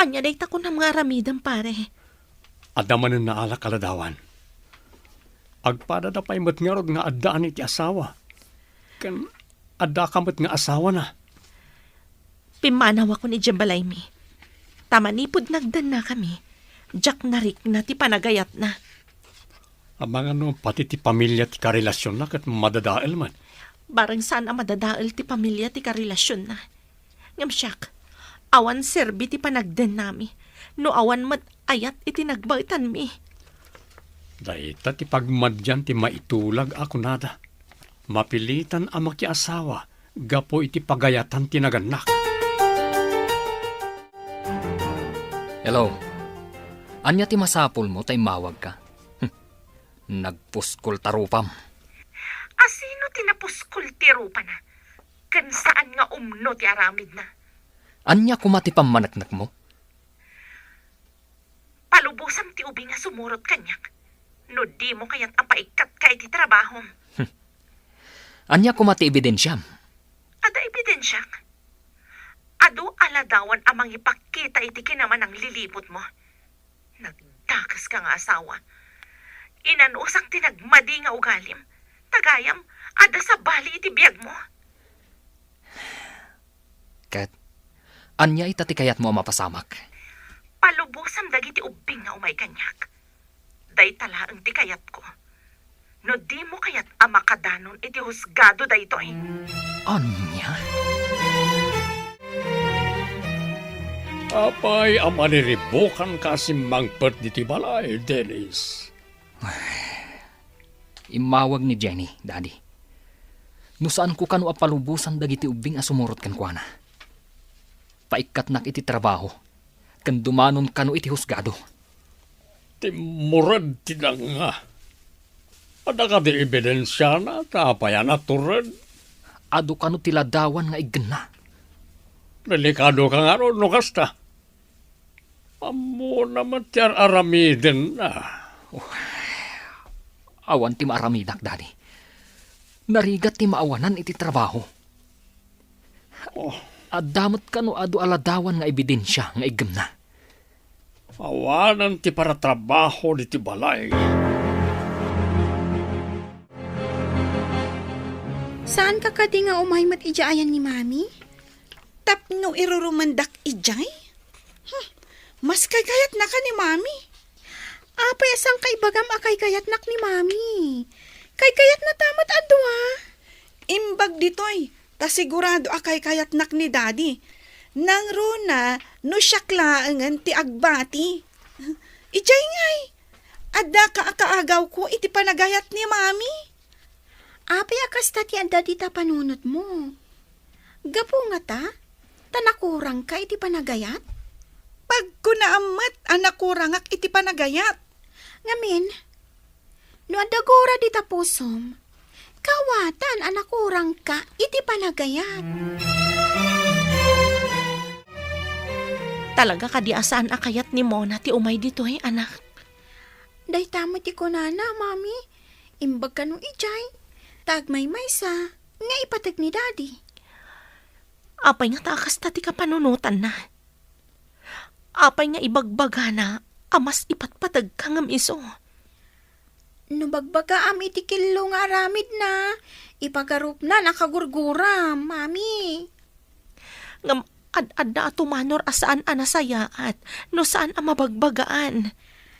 Ania dayta kunam nga aramidem, pare? Adda manen naalak a ladawan. Agpadada pay met ngarud nga addaan iti asawa. Ken addaka met nga asawana. Pimmanawakon idiay balaymi. Ta manipud nagdennakami, diak narikna ti panagayatna. Amangan no pati ti pamilia ti karelasionna ket madadael met. Bareng saan a madadael ti pamilia ti karelasionna. Ngem siak, awan serbi ti panagdennami no awan met ayat iti nagbaetanmi. Dayta ti pagmadian ti maitulag a kunada. Mapilitan a makiasawa gapu iti pagayatan ti nagannak. Hello. Ania ti masapulmo ta immawagka? Hm. Nagpuskol ta rupam. Asino ti napuskol ti rupana? Ken saan nga umno ti aramidna? Ania koma ti pammaneknekmo? Palubosam ti ubing a sumurot kaniak, no dimo kayat a paikkatka iti trabahom. Ania koma ti ebidensiam? Adda ebidensiak. Adu a ladawan a mangipakita iti kinamananglilibutmo. Nagdakeska nga asawa. Inanusak ti nagmadi nga ugalim. Ta gayam, adda sabali iti biagmo. Ket, ania ita ti kayatmo a mapasamak? Palubosam dagiti ubbing nga umay kaniak. Dayta laeng ti kayatko. No dimo kayat a makadanon iti husgado daytoy. Ania? Apay a maniribukanka a simmangpet ditoy balay, Dennis? Immawag ni Jenny, Daddy. No saanko kano a palubosan dagiti ubbing a sumurot kenkuana, paikkatnak iti trabaho, ken dumanon kano iti husgado. Timmured ti danga. Adda kadi ebidensiana ta apay a natured? Adu kano ti ladawan nga iggenna. Delikadoka ngarud no kasta. Ammona met ti ar-aramidenna. Oh, awan ti maaramidak, Daddy. Narigat ti maawanan iti trabaho. Oh. Adda met kano adu a ladawan nga ebidensia nga iggemna? Awanan ti paratrabaho diti balay. Saanka kadi nga umay met idiay ayan ni Mami? Tapno irurumendak idiay? Hmm, mas kaykayatnaka ni Mami. Apay a saanka ibagam a kaykayatnak ni Mami? Kaykayatnata met a dua. Imbag ditoy, ta sigurado a kaykayatnak ni Daddy. Nangruna no siak laengen ti agbati. Idiay ngay, addaka a kaagawko iti panagayat ni Mami. Apay a kasta ti adda dita panunotmo? Gapu ngata, ta nakurangka iti panagayat? Pagkunaam met a nakurangak iti panagayat. Ngamin, no adda gura dita pusom, kawatan a nakurangka iti panagayat. Talaga kadi a saan a kayat ni Mona ti umay ditoy, anak? Dayta met ti kunana, Mami. Imbag kano idiay, ta agmaymaysa nga ipateg ni Daddy. Apay ngata a kasta ti kapanunotanna? Apay nga ibagbagana a mas ipatpategka ngem isu? No bagbagaam iti kello nga aramidna, ipagarupna a kagurguram, Mami. Ngem ad-adda a tumanor a saan a nasayaat no saan a mabagbagaan.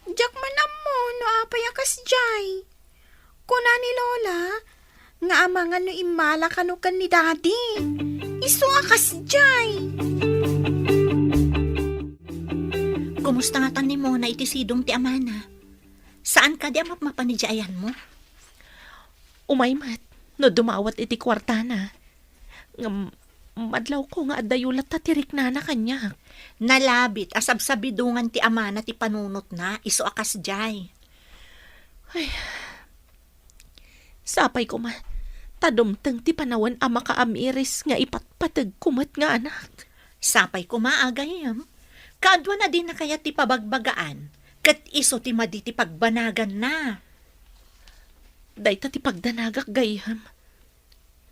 Diak man ammo no apay a kasdiay. Kuna ni Lola nga amangan no immala kano ken ni Daddy. Isu a kasdiay. Kumusta ngatan ni Mona iti sidong ti amana? Saan kadi a mapmapan idiay ayanmo? Umay met no dumawat iti kuartana. Ngem, madlawko nga addayo latta ti riknana kaniak. Nalabit a sabsabidongan ti amana ti panunotna, isu a kasdiay. Ay, sapay koma, ta dumteng ti panawen a makaamiris nga ipatpategko met nga anak. Sapay koma, a gayyem. Kaaduan a dina kayat ti pabagbagaan, ket isu ti madi ti pagbanaganna. Dayta ti pagdanagak, gayyem.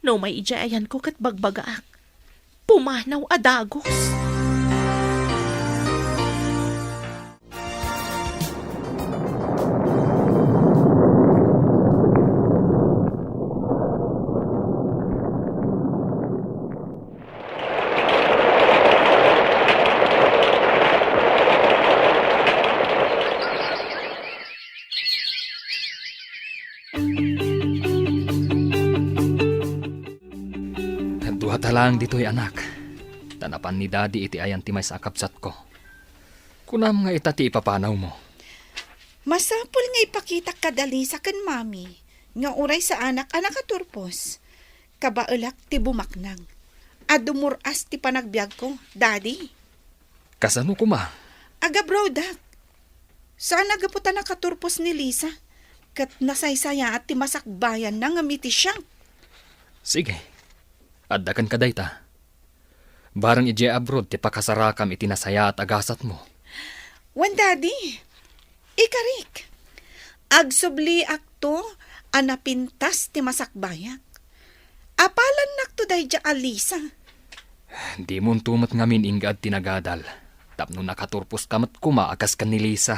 No umay idiay ayanko ket bagbagaak, pumanaw a dagus. Dua ta laeng ditoy, anak. Ta napan ni Daddy iti ayan ti maysa a kabsatko. Kunam nga ita ti ipapanawmo. Masapul nga ipakitak kada Lisa ken Mami nga uray saanak a nakaturpos. Kabaelak ti bumaknang a dumur-as ti panagbiagko, Daddy. Kasano koma? Agabroadak. Saan a gapu ta nakaturpos ni Lisa, ket nasaysayaat ti masakbayanna ngem iti siak. Sige, adda kenka dayta. Bareng idiay abroad ti pakasarakam iti nasayaat a gasatmo. Wen, Daddy, ikarik. Agsubliakto a napintas ti masakbayak. Apalannakto daydiay a Lisa. Dimonto met ngamin inggad ti nagadal, tapno nakaturposka met koma a kas ken ni Lisa.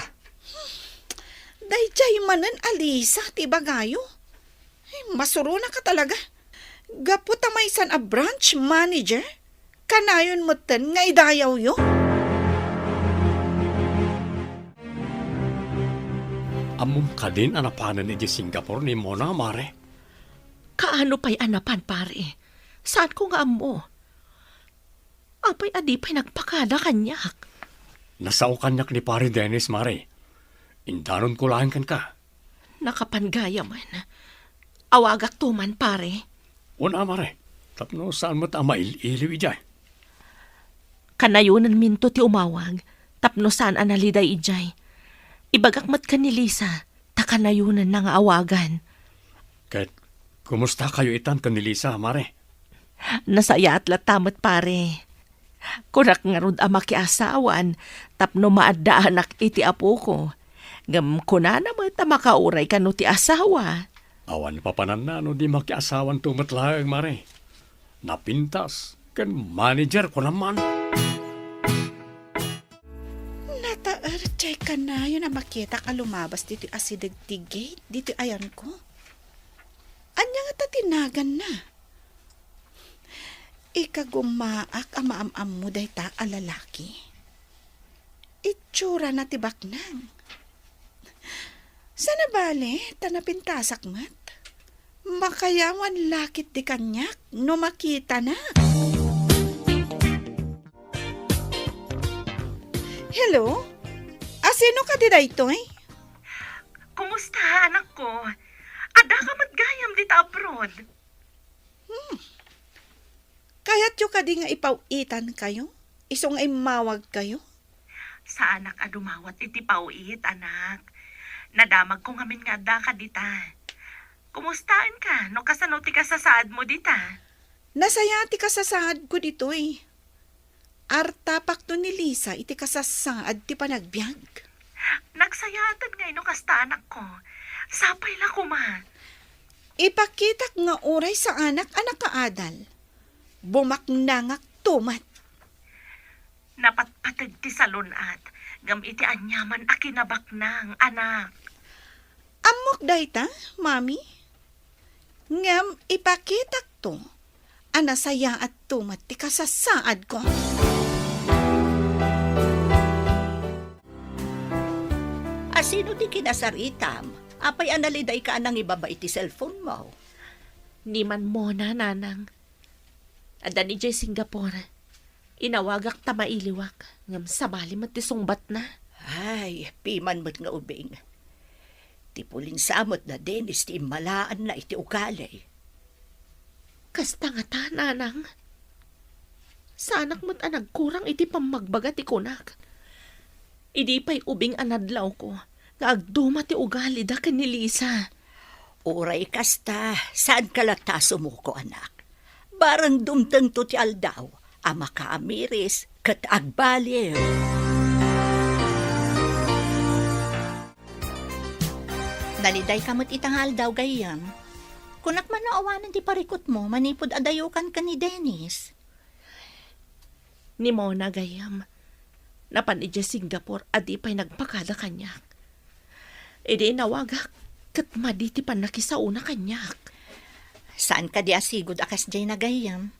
Daydiay manen a Lisa ti ibagayo? Ay, masuronaka talaga. Gapu ta maysan a branch manager, kanayon metten nga idayawyo? Ammom kadin a napanen idiay Singapore ni Mona, Mare? Kaano pay a napan, pare? Saanko nga ammo. Apay a di pay nagpakada kaniak? Nasao kaniak ni Pare Dennis, Mare. Indanonko laeng kenka. Nakapan gayamen. Awagakto man, pare. Wen a, Mare. Tapno saan met a mail-iliw idiay. Kanayonenminto ti umawag, tapno saan a naliday idiay. Ibagak met ken ni Lisa, ta kanayonenna nga awagan. Ket, kumustakayo itan ken ni Lisa, Mare? Nasayaat latta met, pare. Kunak ngarud a makiasawan tapno maaddaanak iti apoko. Ngem kunana met a makauray kano ti asawa. Awan papananna no di makiasawanto met laeng, Mare. Napintas ken manager ko naman. Nataer diay kanayon a makitak a lumabas ditoy asideg ti gate ditoy ayanko. Ania ngata ti naganna? Ikagumaak a maam-ammo dayta a lalaki. Itsurana ti baknang. Saan a bale ta napintasak met? Makayawan la ketdi kaniak no makitanak. Hello? Asino kadi daytoy? Kumusta, anakko? Addaka met gayam dita abroad? Hmm. Kayatyo kadi nga ipaw-itankayo? Isu nga immawagkayo? Saanak a dumawat iti paw-it, anak. Nadamagko ngamin nga addaka dita. Kumustaenka no kasano ti kasasaadmo dita? Nasayaat ti kasasaadko ditoy. Artapakto ni Lisa iti kasasaad ti panagbiag. Nagsayaatan ngay no kasta, anakko. Sapay la koma. Ipakitak nga uray saanak a nakaadal. Bumaknangak tumet. Napatpateg ti salun-at, ngem iti aniaman a kinabaknang, anak. Ammok dayta, Mami. Ngem ipakitakto a nasayaatto met ti kasasaadko. Asino ti kinasaritam? Apay a nalidayka a nangibaba iti cellphone mo? Ni Manmona, nanang. Adda ni jay Singapore. Inawagak ta mailiwak, ngem sabali met ti sungbatna. Ay, piman met nga ubing. Ti pulinsa met da Dennis ti immalaanna iti ugali. Kasta ngata, nanang. Saanak met a nagkurang iti pammagbaga ti kunak. Idi pay ubing a nadlawko nga agduma ti ugalida ken ni Lisa. Uray kasta, saanka latta a sumuko, anak. Barang dumtengto ti aldaw a makaamiris ket agbaliw. Nalidayka met ita nga aldaw, gayyem. Kunak man no awanen ti parikutmo manipud adayokan ken ni Dennis. Ni Mona, gayyem, napan idiay Singapore a di pay nagpakada kaniak. Idi inawagak, ket madi ti pannakisaona kaniak. Saan kadi a sigud a kasdiay na, gayyem?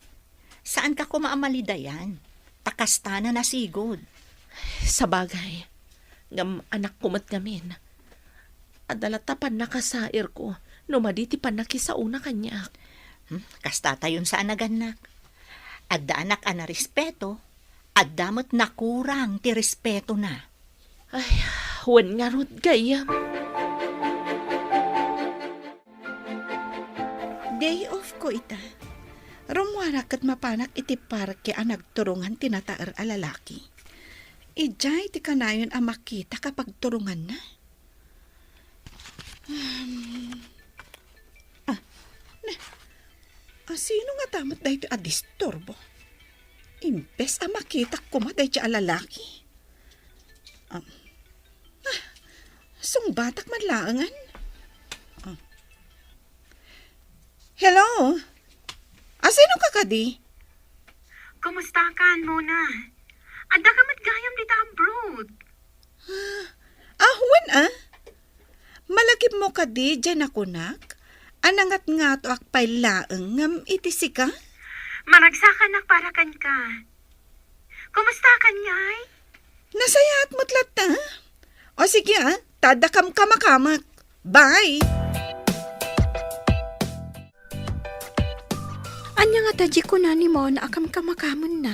Saanka koma a malidayan, ta kasta na nasigud. Sabagay, ngem anakko met ngamin. Adda latta pannakasairko no madi ti pannakisaona kaniak. Hmm, kasta tayon sa anagannak. Adda anak a narespeto, adda met nakurang ti respetona. Ay, wen ngarud, gayyem. Day off ko ita. Rummuarak ket mapanak iti parke a nagturungan ti nataer a lalaki. Idiay ti kanayon a makitak a pagturunganna. Hmm. Ah, ne. Asino ngata met daytoy a disturbo? Imbes a makitak koma daytoy a lalaki. Ah, ah, sungbatak man laengen. Ah. Hello? Asino ka kadi? Kumusta ka, Mona? Adda ka met gayam dita abroad. Ah, wen, ah? Malagipmo kadi diay nakunak? A nangatngatoak pay laeng ngem iti sika? Maragsakanak para kenka. Kumusta ka ngay? Nasayaat met latta. O sige, ah, ta adda kamkamakamek. Bye! Ania ngata diay kuna ni Mona a kamkamakamenna?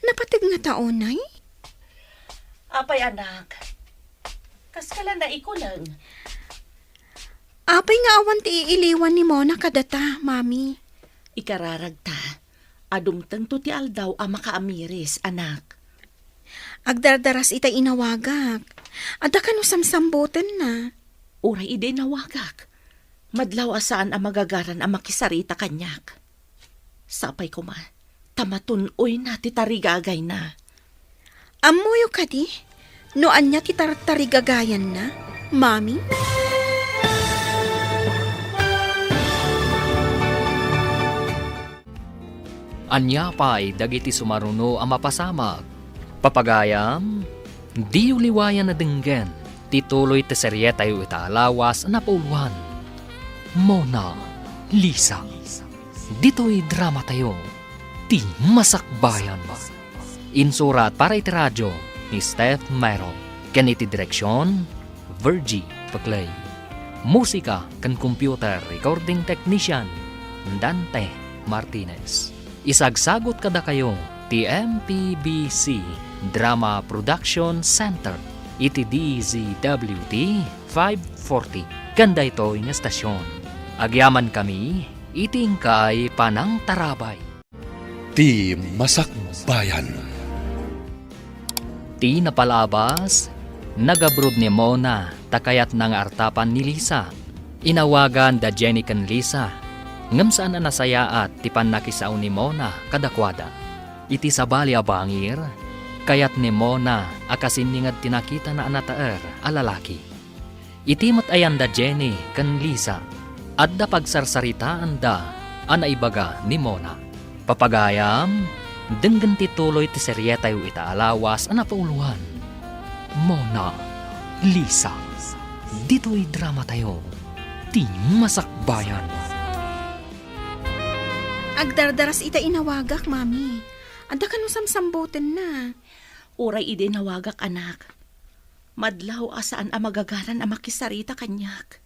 Napateg ngata unay? Apay, anak? Kaska la naikuleng? Apay nga awan ti iiliwan ni Mona kadata, Mami? Ikararagta a dumtengto ti aldaw a makaamiris, anak. Agdardaras ita inawagak. Adda kano samsambutenna? Uray idi inawagak, madlaw a saan a magagaran a makisarita kaniak. Sapay koma ta matun-oyna ti tarigagayna. Ammoyo kadi no ania ti tartarigagayanna, Mami? Ania pay dagiti sumaruno a mapasamak? Papagayam, diyo liwayan a denggen ti tuloy ti serietayo ita a lawas a napauluan, Mona Lisa. Ditoy dramatayo, Ti Masakbayan. Insurat para iti radio ni Steph Mero, ken iti direksion, Virgie Peclay. Musika ken computer recording technician, Dante Martinez. Isagsagut kadakayo ti M P B C Drama Production Center iti D Z W T five forty ken daytoy nga estasion. Agyamankami iti inkay panangtarabay. Ti Masakbayan. Ti napalabas, nagabroad ni Mona ta kayatna nga artapan ni Lisa. Inawagan da Jenny ken Lisa, ngem saan a nasayaat ti pannakisao ni Mona kadakuada. Iti sabali a bangir, kayat ni Mona a kasinginged ti nakitana a nataer a lalaki. Iti met ayan da Jenny ken Lisa, adda pagsarsaritaanda a naibaga ni Mona. Papagayam, denggen ti tuloy ti serietayo ita a lawas a napauloan. Mona, Lisa, ditoy dramatayo, Ti Masakbayan. Agdardaras ita inawagak, Mami. Adda kano samsambutenna? Uray idi inawagak, anak. Madlaw a saan a magagaran a makisarita kaniak.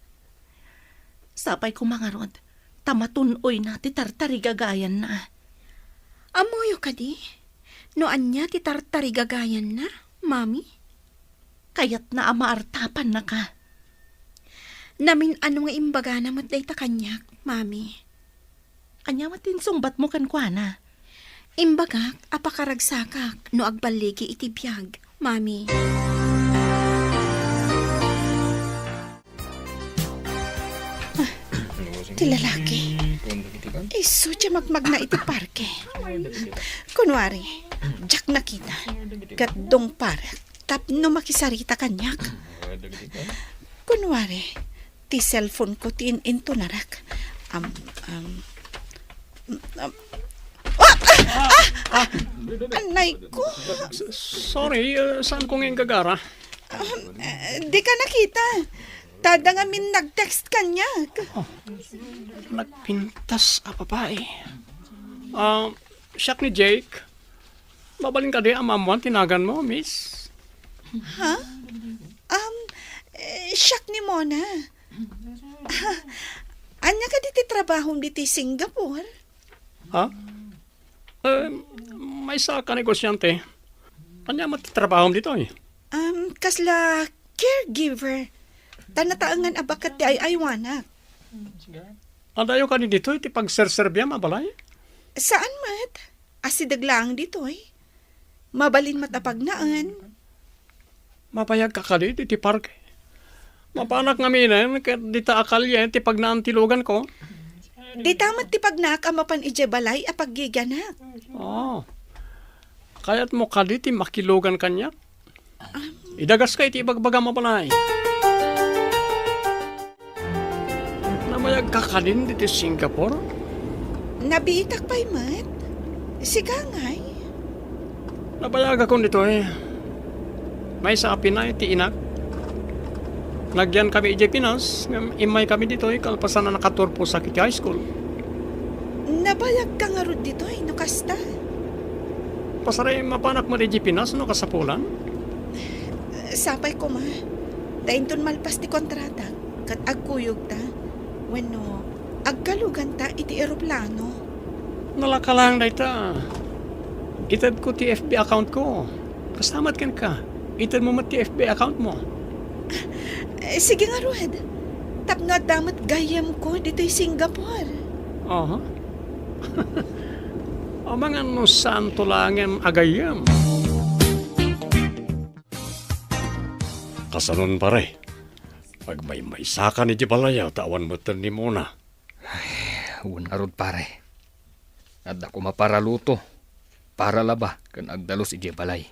Sapay koma ngarud, ta matun-oyna ti tartarigagayanna. Ammoyo kadi no ania ti tartarigagayanna, Mami? Kayatna a maartapannaka. Namin-ano nga imbagana met dayta kaniak, Mami? Ania met ti insungbatmo kenkuana? Imbagak a pakaragsakak no agballigi iti biag, Mami. Ah, ti lalaki. Isu ti magmagna iti parke. Kunwari, diak nakita. Ket dungparek tapno makisarita kaniak. Kunwari, ti cellphone-ko ti in-intunarek. Am, am, am, ah! Ah! Ah! Anay ko! S-, sorry, uh, saan ko nga inggagara? Um, eh, di ka nakita. Tada ngamin nag-text kaniak. Oh, nagpintas a babae. Ah, siak ni Jake. Mabalin kadi a maammoan ti naganmo, miss? Ha? Um, eh, siak ni Mona. Ania kadi ti trabahom ditoy Singapore? Ha? Eh, maysa ka negosyante. Ania met ti trabahom ditoy? Um, kasla caregiver. Ta nataengan a baket ti ay-aywanak. Adayo kadi ditoy ti pagserserbiam a balay? Saan met. Asideg laeng ditoy. Mabalin met a pagnaen. Mabayagka kadi ditoy ti parke? Mapanak ngaminen ket dita a kalien ti pagnaen ti luganko? Dita met ti pagnaek a mapan idiay balay a paggigianak. Oh. Kayatmo kadi ti makilugan kaniak? Idagaska iti ibagbagam a balay. Nabayagka kadin ditoy Singapore? Nabiitak pay met. Sika ngay? Nabayagakon ditoy. Maysa a pinay ti inak. Nagyan kami idiay Pinas, ngem immay kami ditoy kalpasan a nakaturposak iti high school. Nabayagka ngarud ditoy, no kasta? Pasari, mapanak met idiay Pinas no kasapulan? Sapay koma, ta inton malpas ti kontrata, ket agkuyogta, wenno agkaluganta iti eroplano. Nalaka laeng dayta. Itedko ti F B account ko. Kasta met kenka, itedmo met ti F B account mo. Eh, sige ngarud. Tapno adda met gayyemko ditoy Singapore. Aha. Amangan no saanto laengen a gayyem. Kasanon, pare? Agmaymaysakan idiay balay ta awan metten ni Mona. Ay, wen ngarud, pare. Adda koma para luto, para laba, ken agdalus idiay balay.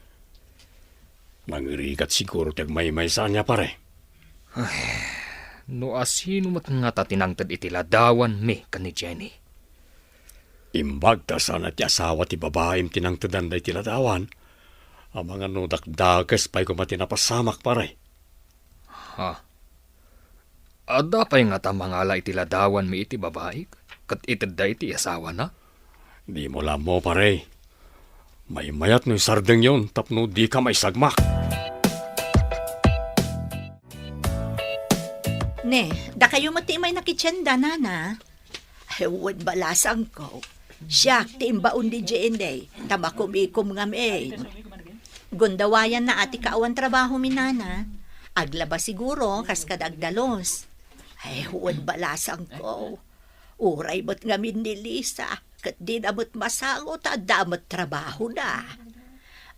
Nangirigat siguro ti agmaymaysa ania, pare. Ay, no asino met ngata ti nangted iti ladawanmi ken ni Jenny? Imbag ta saan a ti asawa ti babaim ti nangtedan daydi ladawan, amangan no dakdakes pay koma ti napasamak, pare. Ha? Adda pay ngata mangala iti ladawanmi iti babai ket itedda iti asawana? Dimo la ammo, pare. Maymayat no isardengyon tapno dika maisagmak. Ne, dakayo met ti imaynak iti tienda, nana? Ay, wen, balasangko. Siak ti imbaon ni Jenny, ta makumikom ngamin. Gundawayanna a ti kaawan trabaho mi, nana. Aglaba siguro, kas kada agdalus. Ay, wen, balasangko. Uray met ngamin ni Lisa, ket dina met masango ta adda met trabahona.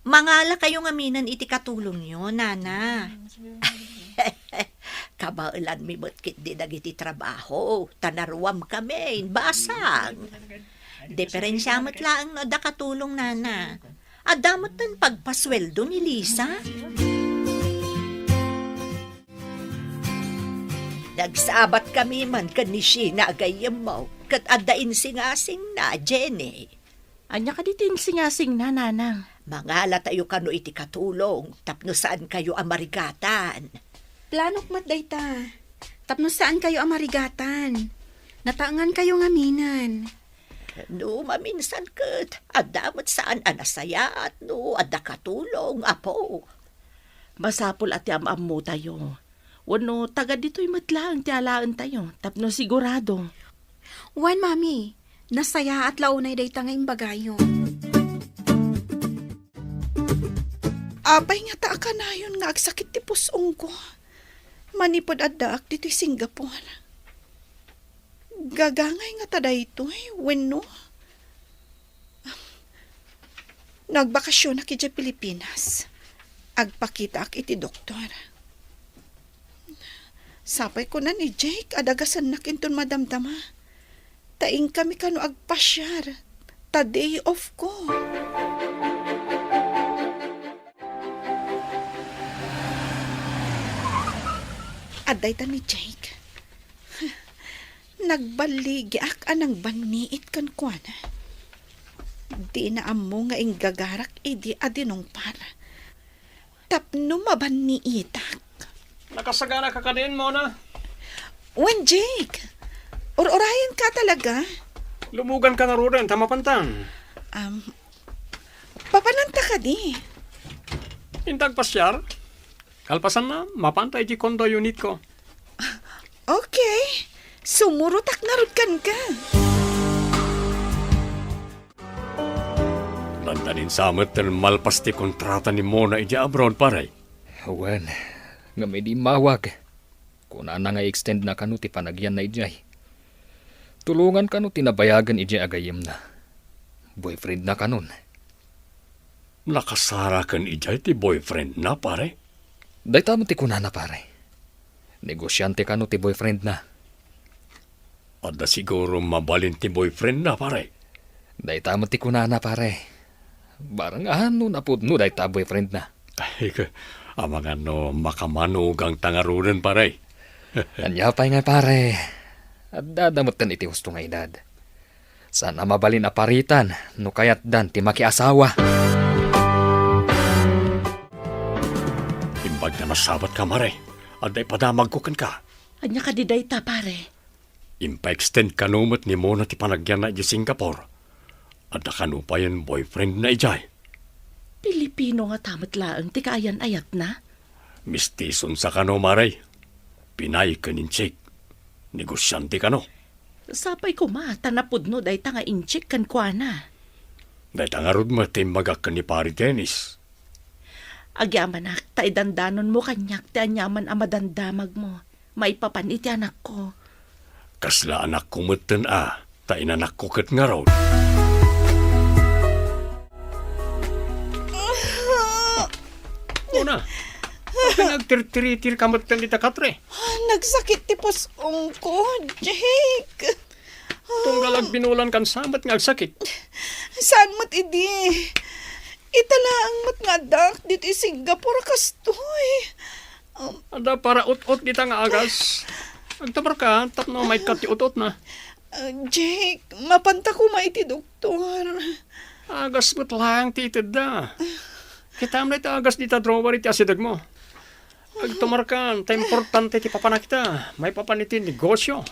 Mangalakayo ngaminen iti katulongyo, nana. Kabaelanmi met ketdi dagiti trabaho, ta naruamkami, basang. Diferensia met laeng no adda katulong, nana. Adda met pagpasueldo ni Lisa. Nagsabatkami man ken ni Sheena a gayyemmo, ket adda insingasingna, Jenny. Ania kadi ti insingasingna, nanang? Mangalatayo kano iti katulong tapno saankayo a marigatan. Planok met dayta, tapno saankayo a marigatan. Nataengankayo ngaminen. No maminsan ket, adda met saan a nasayaat no adda katulong, apo. Masapul a ti am-ammotayo. Wenno, taga ditoy met laeng ti alaentayo, tapno sigurado. Wen, Mami, nasayaat la unay dayta nga imbagayo. Apay ngata a kanayon nga agsakit ti pus-ongko? Manipud addaak ditoy Singapore. Gagangay ngata daytoy, wenno? Nagbakasionak idiay Pilipinas. Agpakitaak iti doktor. Sapay kuna ni Jake a dagasennak inton madamdama. Ta inkami kano agpasiar. Ta day off ko. Adda ita ni Jake. Nagballigiak a nangbanniit kenkuana. Dina ammo nga inggagarak idi a dinungpar. Tapno mabanniitak. Nakasagana ka kadin, Mona? Wen, Jake. Ur-urayan ka talaga. Lumugan ka ngaruden, ta mapantan. Um, papananta kadi? Intag pasiar? Kalpasanna, mapanta iti condo unit ko. Okay. Sumurotak ngarud kenka. Dandanin sa met ten malpas ti kontrata ni Mona idiay abroad, pare. Wen, ngem idi immawag, kunana nga i-extend na kano ti panagyanna idiay. Tulongan kano ti nabayagen idiay a gayyemna. Boyfriend na kanon. Nakasara ken idiay ti boyfriend na, pare? Dayta met ti kunana, pare. Negosiante kano ti boyfriend na. Adda siguro mabalin ti boyfriend na, pare. Dayta met ti kunana, pare. Barang a no napudno dayta boyfriend na. Ay, amangan no makamanugang ta ngaruden, pare. Ania pay nga, pare. Adda da metten iti husto nga edad. Saan a mabalin a paritan no kayatdan ti makiasawa. Imbag nga nasabat ka, mare, adda ipadamagko kenka. Ania kadi dayta, pare? Impa-extend kano met ni Mona ti panagyanna idiay Singapore. Adda kano payen boyfriend na idiay. Pilipino ngata met laeng ti kaayan-ayatna? Mistison sa kano, mare. Pinay ken Intsik. Negosiante kano. Sapay koma ta napudno dayta nga Intsik kenkuana. Dayta ngarud met ti imbagak ken ni Pari Dennis. Agyamanak ta idandanonmo kaniak ti aniaman a madamdamagmo maipapan iti anakko. Kasla anakko metten a, ta inanakko ket ngarud. Mona, apay nga agtirtiritir ka metten dita katre? Nagsakit ti pus-ongko, Jake. Tunggal agbinulan kan sa met nga agsakit. Saan met idi? Ita laeng met nga addaak ditoy Singapore kastoy. Um, Adda para ut-ot dita nga agas. Agtamar ka tapno maikkat ti ut-ot na. Ah, Jake, mapanta koma iti doktor. Agas met laeng ti itedda. Kitam dayta agas dita drawer iti asidegmo. Agtumarkan, ta importante ti papanak ita. Maipapan iti negosyo.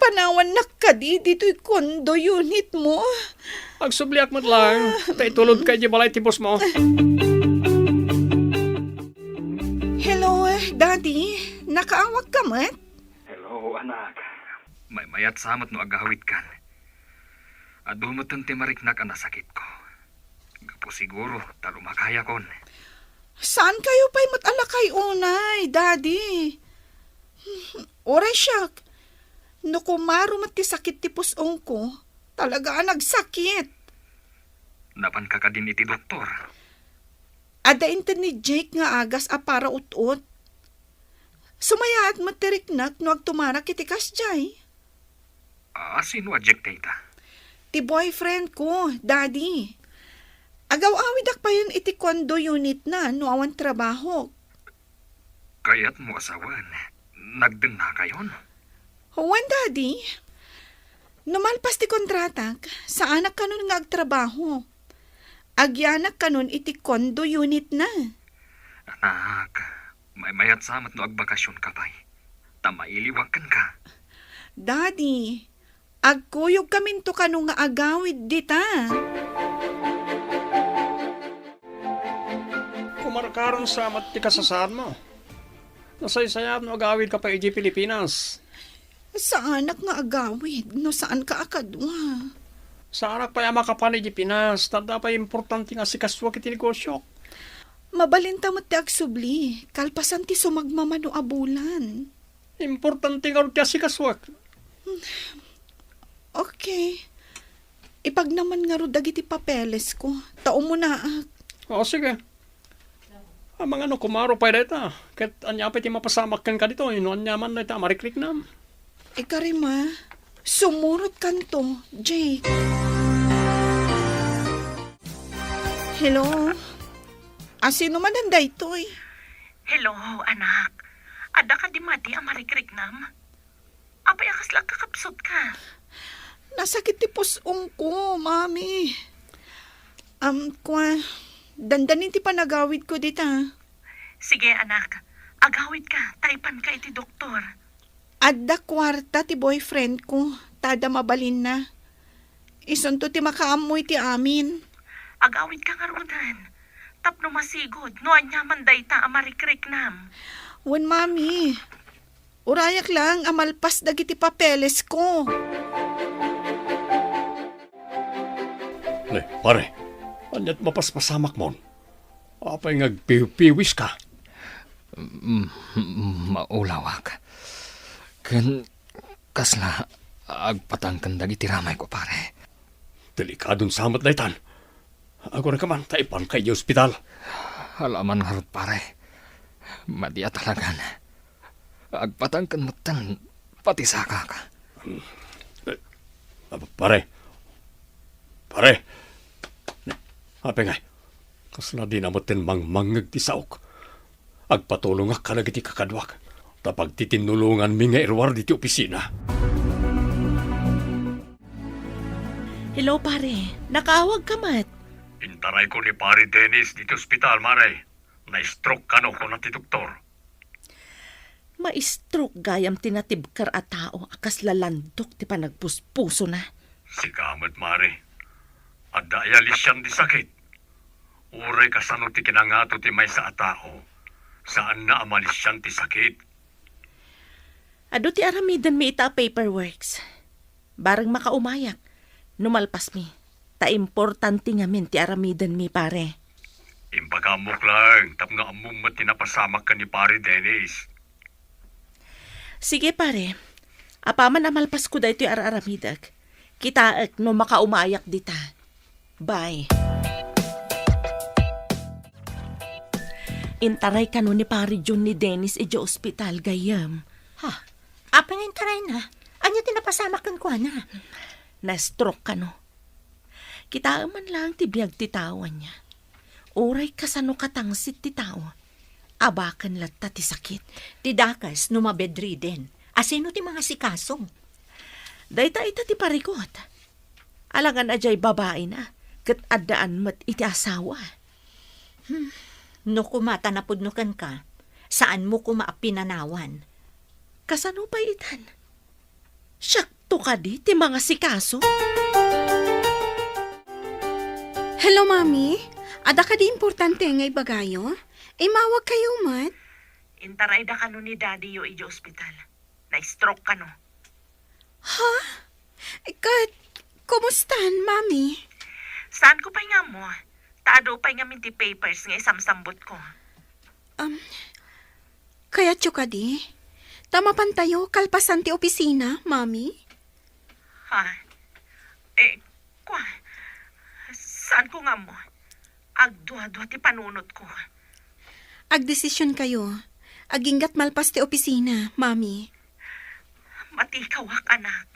panawannak kadi ditoy condo unit mo. Agsubliak met laeng, ta itulodka idiay balay ti boss mo. Hello, Daddy. Nakaawagka met? Hello, anak. Maymayat sa met no agawidkan. Adu metten ti mariknak a nasakitko. Gapu siguro ta lumakayakon. Saankayo pay met a lakay unay, Daddy? Uray siak, no kumaro met ti sakit ti pus-ongko, talaga a nagsakit. Napanka kadin iti doktor? Adda inted ni Jake nga agas a para ut-ot. Sumayaat met ti riknak no agtumarak iti kasdiay. A, sino a Jake dayta? Ti boyfriend ko, Daddy. Agaw-awidak payen iti condo unit na no awan trabahok. Kayatmo a sawen, nagdennakayon? Wen, Daddy. No malpas ti kontratak, saanak kanon nga agtrabaho. Agyanak kanon iti condo unit na. Anak, maymayat sa met no agbakasionka pay. Ta mailiwak kenka. Daddy, agkuyogkaminto kano nga agawid dita. Kumarkaron sa met ti kasasaadmo. Nasaysayaat no agawidka pay idiay Pilipinas. Saanak nga agawid no saanka a kadua. Saanak pay a makapan idiay Pinas, ta adda pay importante nga asikasuak iti negosiok. Mabalinta met ti agsubli, kalpasan ti sumagmamano a bulan. Importante ngarud ti asikasuak. Okay. Ipagnaman ngarud dagiti papelesko, ta umunaak. O, sige. Amangan no kumaro pay dayta, ket ania pay ti mapasamak kenka ditoy no aniaman dayta a marikriknam? Ikarima, sumurotkanto, Jake. Hello? Asino manen daytoy? Hello, anak. Adda kadi madi a marikriknam? Apay a kasla kakapsutka? Nasakit ti pus-ongko, Mami. Am, kua, dandanin ti panagawidko dita. Sige, anak. Agawidka, ta ipanka iti doktor. Adda kuarta ti boyfriendko, ta adda mabalinna. Isunto ti makaammo iti amin. Agawidka ngaruden, tapno masigud no aniaman dayta a marikriknam. Wen, Mami. Urayak lang a malpas dagiti papelesko. Ne, pare, aniat mapaspasamakmon? Apay nga agpiwpiwiska? Mm, mm, maulawak. Ken kasla agpatangken dagiti ramayko, pare. Delikadon sa met daytan. Agurayka man ta ipanka idiay ospital. Alaman ngarud, pare. Madi a talagan. Agpatangken metten pati sakak. Eh, ah, pare. Pare. Apay ngay? Kasla dina metten mangmangngeg ti saok. Agpatulongak kadagiti kakaduak, ta pagtitinnulonganmi nga iruar diti opisina. Hello, pare. Nakaawagka met? Intarayko ni Pare Dennis diti ospital, mare. Na-stroke kano, kuna ti doktor. Ma-stroke gayam ti natibker a tao a kasla landok ti panagpuspusona. Sika met, mare. Adda aya lisian ti sakit? Uray kasano ti kinangato ti maysa a tao, saanna a malisian ti sakit. Adu ti aramidenmi ita a paperworks. Bareng makaumayak no malpasmi, ta importante ngamin ti aramidenmi, pare. Impakaamok laeng tapno ammom met ti napasamak ken ni Pare Dennis. Sige, pare. Apaman a malpasko daytoy ar-aramidek, kitaek no makaumayak dita. Bye. Intaray kano ni Pare John ni Dennis idiay ospital, gayyem. Ha? Apay nga intarayna? Ania ti napasamak kenkuana? Na-stroke kano. Kitaem man laeng ti biag ti tao, ania. Uray kasano katangsit ti tao, abaken latta ti sakit. Ti dakes no mabedriden, asino ti mangasikaso? Dayta ita ti parikut. Alangan a diay babaina, ket addaan met iti asawa. Hmm, no koma ta napudno kenka, saanmo koma a pinanawan. Kasano pay itan? Siak kadi ti mangasikaso? Hello, Mami. Adda kadi importante nga ibagayo? Immawag kayo met? Intarayda kano ni Daddy-yo idiay ospital. Na-stroke kano. Ha? Ket, kumustan, Mami? Saanko pay nga ammo. Ta adu pay ngamin ti papers nga isamsambutko. Um, kayatyo kadi? Ta mapantayo kalpasan ti opisina, Mami? Ha? Eh, kua, saanko nga ammo. Agdua-dua ti panunotko. Agdesision kayo. Aginggat malpas ti opisina, Mami. Matikawak, anak.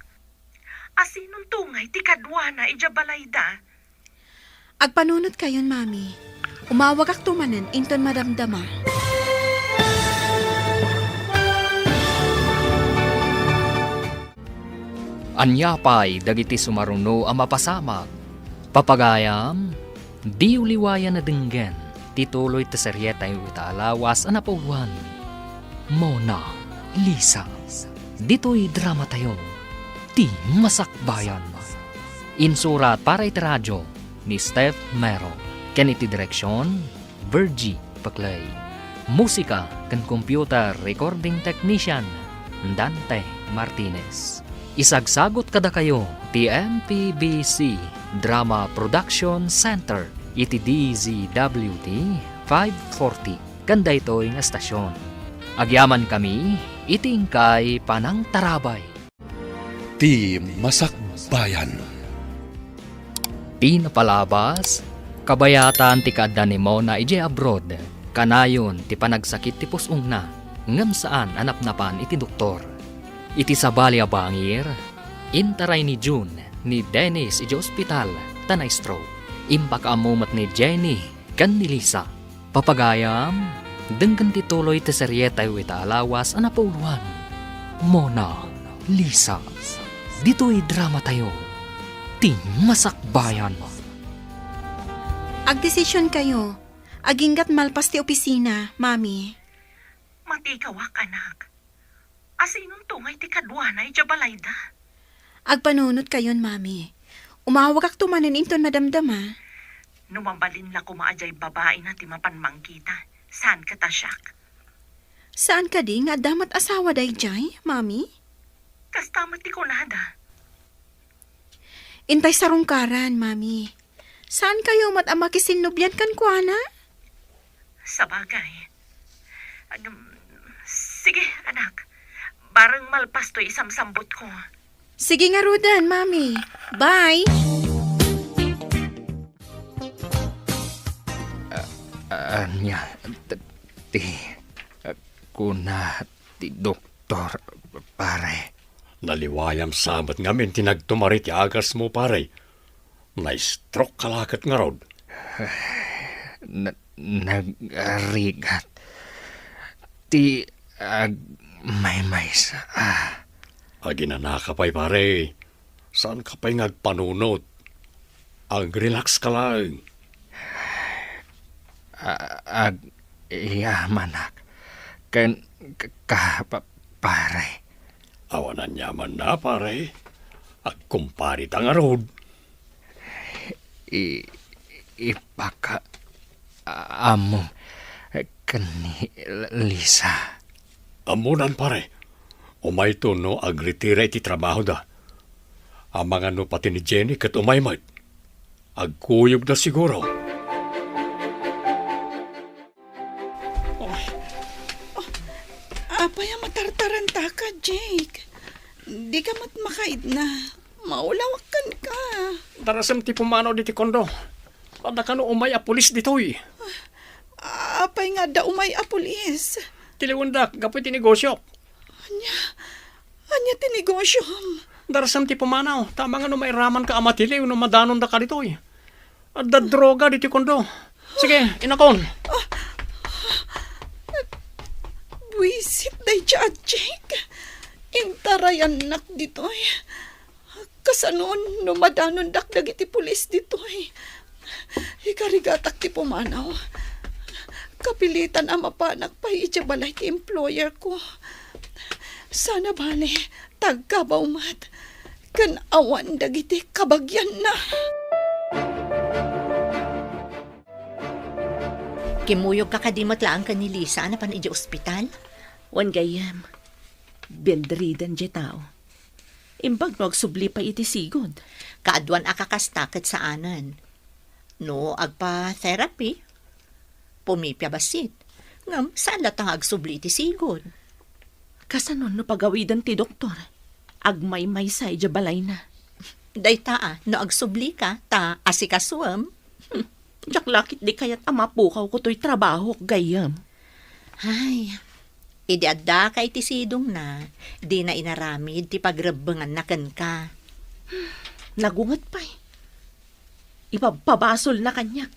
Asinon tungay ti kaduana idiay balayda? Agpanunot kayon, Mami. Umawagakto manen inton madamdama. Ania pay dagiti sumaruno a mapasamak? Papagayam, diyo liwayan a denggen ti tuloy ti serietayo ita a lawas a napauluan, Mona Lisa. Ditoy dramatayo, ti masakbayan. Insurat para iti radio ni Steph Mero, ken iti direksion, Virgie Paclay. Musika ken computer recording technician, Dante Martinez. Isagsagut kadakayo ti M P B C Drama Production Center iti D Z W T five forty ken daytoy nga estasion. Agyamankami iti inkay panangtarabay. Ti masakbayan. Ti napalabas, kabayatan ti kaadda ni Mona idiay abroad, kanayon ti panagsakit ti pus-ongna, ngem saan a napnapan iti doktor. Iti sabali a bangir, intaray ni June ni Dennis idiay ospital ta na-stroke. Impakaammo met ni Jenny ken ni Lisa. Papagayam, denggen ti tuloy ti serietayo ita a lawas a napauluan, Mona Lisa. Ditoy dramatayo, ti masakbayan. Agdesision kayo. Aginggat malpas ti opisina, Mami. Matikawak, anak. Asinon tungay ti kaduana idiay balayda? Agpanunot kayon, Mami. Umawagakto manen inton madamdama. No mabalin la koma a diay babaina ti mapan mangkita, saan ket a siak? Saan kadi nga adda met asawa daydiay, Mami? Kasta met ti kunada. Intay sarungkaran, Mami. Saan kayo met a makisinnubian kenkuana? Sabagay. Agam, sige, anak. Bareng malpas toy isamsambutko. Sige ngaruden, Mami. Bye! Ah, ania, t-, ti, ah, kuna ti doktor, pare. Naliwayam sa met ngamin ti nagtumari ti agasmo, pare. Na-stroke ka la ket ngarud. Na-, nagrigat ti agmaymaysa. Aginanaka pay, pare. Saanka pay nga agpanunot. Ag-relax ka laeng. A-, agyamanak ken ka, pa-, pare. Awan aniamanna, pare. Agkumpare ta ngarud. I-, ipaka-, a-, ammo ken ni Lisa. Ammonan, pare. Umayto no agretira iti trabahoda. Amangan no pati ni Jenny ket umay met. Agkuyogda siguro. Oh. Oh. Apay a matartarantaka, Jake? Dika met makaidna. Maulawak kenka. Darasem ti pumanaw ditoy kondo. Adda kano umay a pulis ditoy. Apay nga adda umay a pulis? Tiliwendak gapu iti negosiok. Ania? Ania ti negosiom? Darasem ti pumanaw, ta amangan no mairamanka a matiliw no madanondaka ditoy. Adda droga ditoy kondo. Sige, inakon. Buisit daydiay a Jake. Intarayannak ditoy. Kasano no madanondak dagiti pulis ditoy? Ikarigatak ti pumanaw. Kapilitan a mapanak pay idiay balay ti employer ko. Sana bale, tagkabaw met. ken awan dagiti kabagianna. Kimmuyogka kadi met laeng ken ni Lisa a napan idiay ospital? Wen gayyem, bedridden diay tao. Imbag no agsubli pay iti sigud. Kaaduan a kakasta ket saanen. No agpa-therapy, pumipia bassit. Ngem saan latta nga agsubli iti sigud. Kasano no pagawiden ti doktor? Agmaymaysa idiay balayna. Dayta a, no agsublika, ta asikasuem. Hmm, diak la ketdi kayat a mapukawko toy trabahok, gayyem. Ay, idi addaka iti sidongna, dina inaramid ti pagrebbenganna kenka. Nagunget pay. Ipabpabasolna kaniak,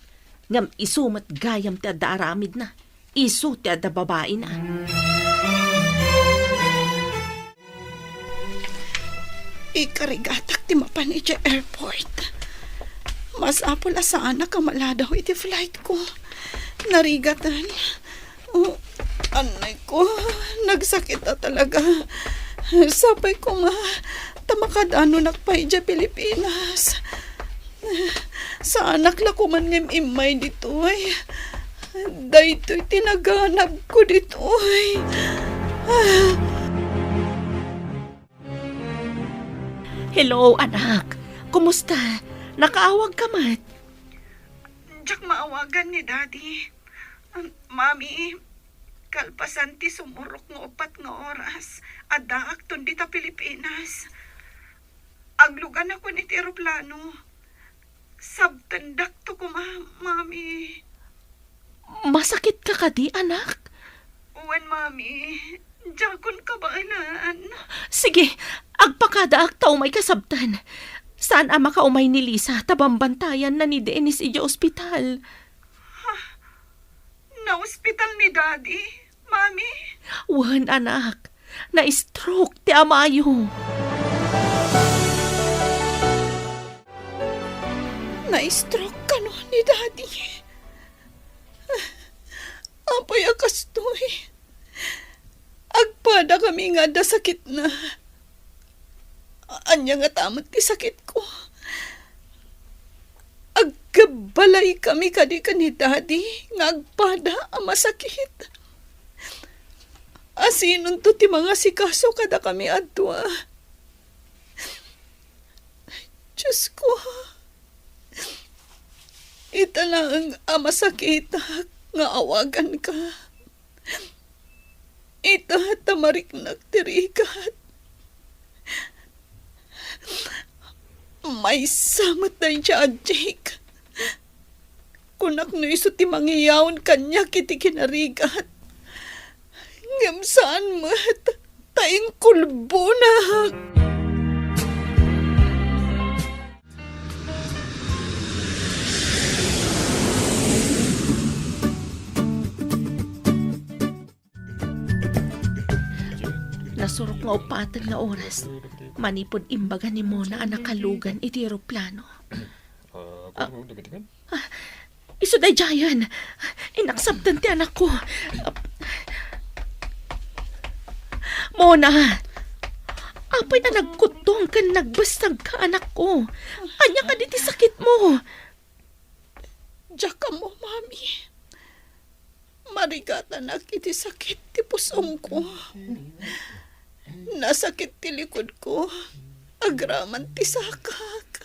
ngem isu met gayam ti adda aramidna. Isu ti adda babaina. Ikarigatak ti mapan idiay airport. Masapul a saanak a maladaw iti flight ko. Narigaten. Oh, anay ko, nagsakit a talaga. Sapay koma, ta makadanunak pay idiay Pilipinas. Saanak la koman nga im-immay ditoy. Daytoy ti naganabko ditoy. Hello, anak. Kumusta? Nakaawagka met? Diak maawagan ni Daddy. Um, Mami, kalpasan ti sumurok nga uppat nga oras, addaak ton dita Pilipinas. Agluganakon iti eroplano. Sabtendakto koma, Mami. Masakitka kadi, anak? Wen, Mami. Diakon kabaelan. Sige, agpakadaak ta umayka sabten. Saan a makaumay ni Lisa ta bambantayanna ni Dennis idiay ospital. Ha? Naospital ni Daddy, Mami? Wen, anak. Na-stroke ti amayo. Na-stroke kano ni Daddy? Apay a kastoy? Agpadakami nga adda sakitna. Ania ngata met ti sakitko? Agkabbalaykami kadi ken ni Daddy nga agpada a masakit? Asinonto ti mangasikaso kadakami a dua? Diosko, ita laeng a masakitak nga awaganka. Ita ta mariknak ti rigat. Maysa met daydiay a Jake. Kunak no isu ti mangiyaon kaniak iti kinarigat. Ngem saan met, ta inkulbonak. Nasurok nga uppaten nga oras, manipud imbaga ni Mona a nakalugan iti eroplano. Ah, ah, isu daydiayen. Inaksabtan ti anakko. Mona, apay a nagkuttong ken nagbessagka, anakko? Ania kadi ti sakitmo? Diak ammo, Mami. Marigatanak iti sakit ti pusongko. Nasakit ti likudko agraman ti sakak.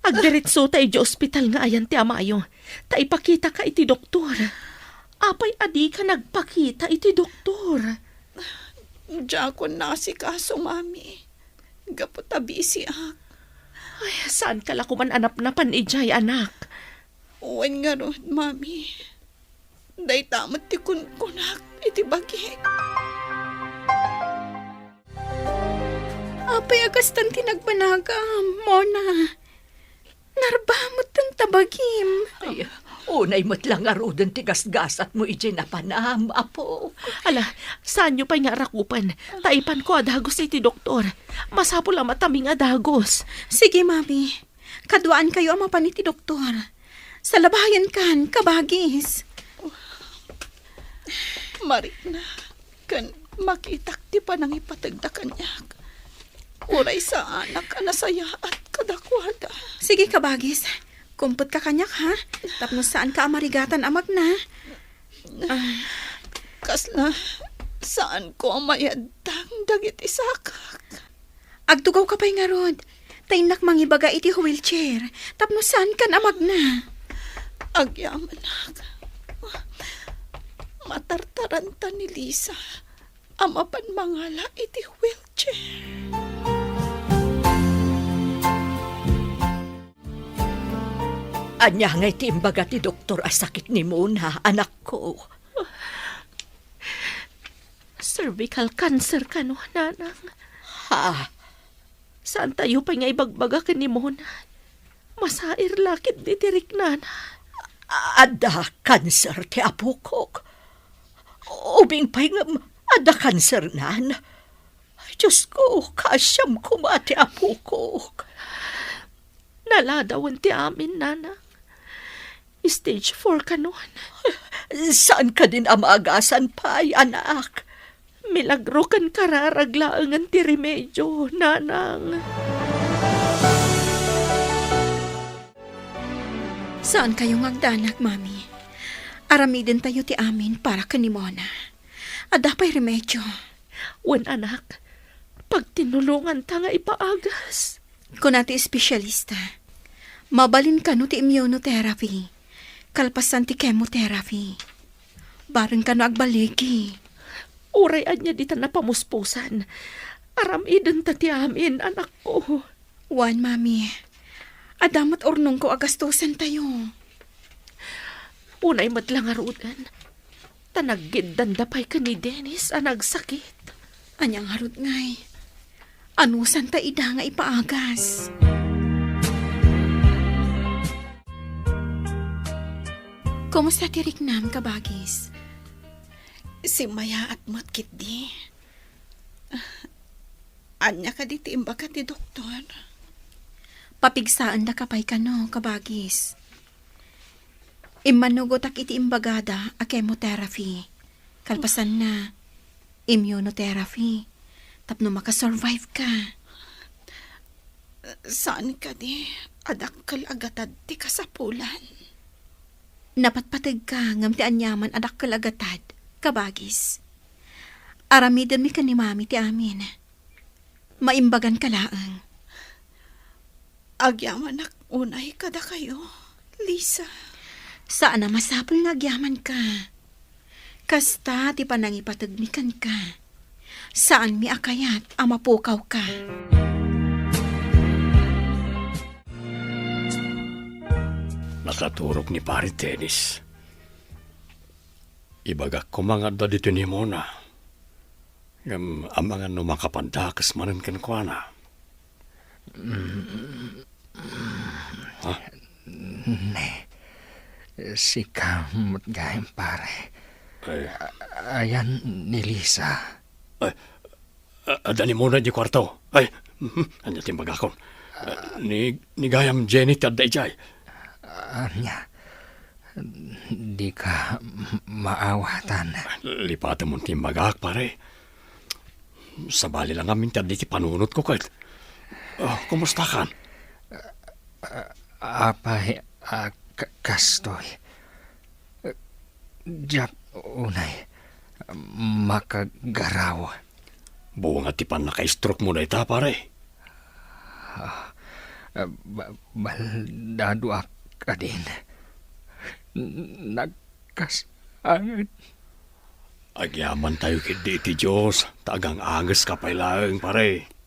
Agdiretsota idiay ospital nga ayan ti amayo, ta ipakitaka iti doktor. Apay a dika nagpakita iti doktor? Diakon naasikaso, Mami. Gapu ta bisiak. Ay, saanka la koman a napnapan idiay, anak. Wen ngarud, Mami. Dayta met ti kunkunak iti bagik. Apay a kastan ti nagbanagam, Mona? Narbametten ta bagim. Ay, unay met la ngaruden ti gasgasatmo idiay napanam, Apo. Ala, saanyo pay nga arakupen. Taipanko a dagus iti doktor. Masapul a matami nga dagus. Sige, Mami. Kaduaankayo a mapan iti doktor. Salabayankan, kabagis. Marikna, ken makitak ti panangipategda kaniak. Uray saanak a nasayaat kadakuada. Sige, kabagis. Kumpetka kaniak, ha? Tapno saanka a marigatan a magna. Ah, kasla saanko a mayaddang dagiti sakak. Agtugawka pay ngarud. Ta innak mangibaga iti wheelchair. Tapno saankan a magna. Agyamanak. Matartaranta ni Lisa a mapan mangala iti wheelchair. Ania ngay ti imbaga ti doktor a sakit ni Mona, anakko? Cervical cancer kano, nanang. Ha? Saantayo pay nga ibagbaga ken ni Mona. Masair la ketdi ti riknana. Adda kanser ti apokok. Ubing pay ngem adda kansernan. Diosko, kaasiam koma ti apokok. Naladawen ti amin, nanang. Stage four kanon. Saan kadin a maagasan pay, anak? Milagro ken kararag laengen ti remedio, nanang. Saankayo nga agdanag, Mami. Aramidentayo ti amin para ken ni Mona. Adda pay remedio. Wen, anak, pagtinulonganta nga ipaagas. Kuna ti espesyalista, mabalin kano ti immunotherapy, kalpasan ti chemotherapy. Bareng kano agballigi. Uray ania dita napamuspusan, aramidenta ti amin, anakko. Wen, Mami. Adda met urnongko a gastosentayo. Unay met la ngaruden, ta naggiddanda pay ken ni Dennis a nagsakit. Ania ngarud ngay? Anusanta ida nga ipaagas? Kumusta ti riknam, kabagis? Simmayaat met ketdi. Ania kadi ti imbaga ti doktor? Papigsaendaka pay kano, kabagis. Immanugotak iti imbagada a chemotherapy. Kalpasanna, immunotherapy. Tapno makasurvive ka. Saan kadi a dakkel a gatad ti kasapulan? Napatpategka ngem ti aniaman a dakkel a gatad, kabagis. Aramidenmi ken ni Mami ti amin. Maimbaganka laeng. Agyamanak unay kadakayo, Lisa. Saan a masapul nga agyamanka. Kasta ti panangipategmi kenka. Saanmi a kayat a mapukawka. Nakaturog ni Pare Dennis. Ibagak koma nga adda ditoy ni Mona. Ngem amangan no makapadakes manen kenkuana. Ha? Ne, sika met gayam, pare. Ay. A-, ayan ni Lisa. Ay, a-, adda ni Mona idiay kuarto. Ay, mhm, ania ti imbagakon? A, ni, ni gayam Jenny ti adda idiay. Ania? Dika maawatan. Lipatem ti imbagak, pare. Sabali la ngamin ti adda iti panunotko ket. Oh, kumustakan? Apay a ka-, kastoy? Diak unay makagaraw. Bunga ti pannaka-stroke mo dayta, pare. Ah, ba-, baldaduak kadin. Nagkasangit. Agyamantayo ketdi iti Dios, ta agang-angeska pay laeng, pare.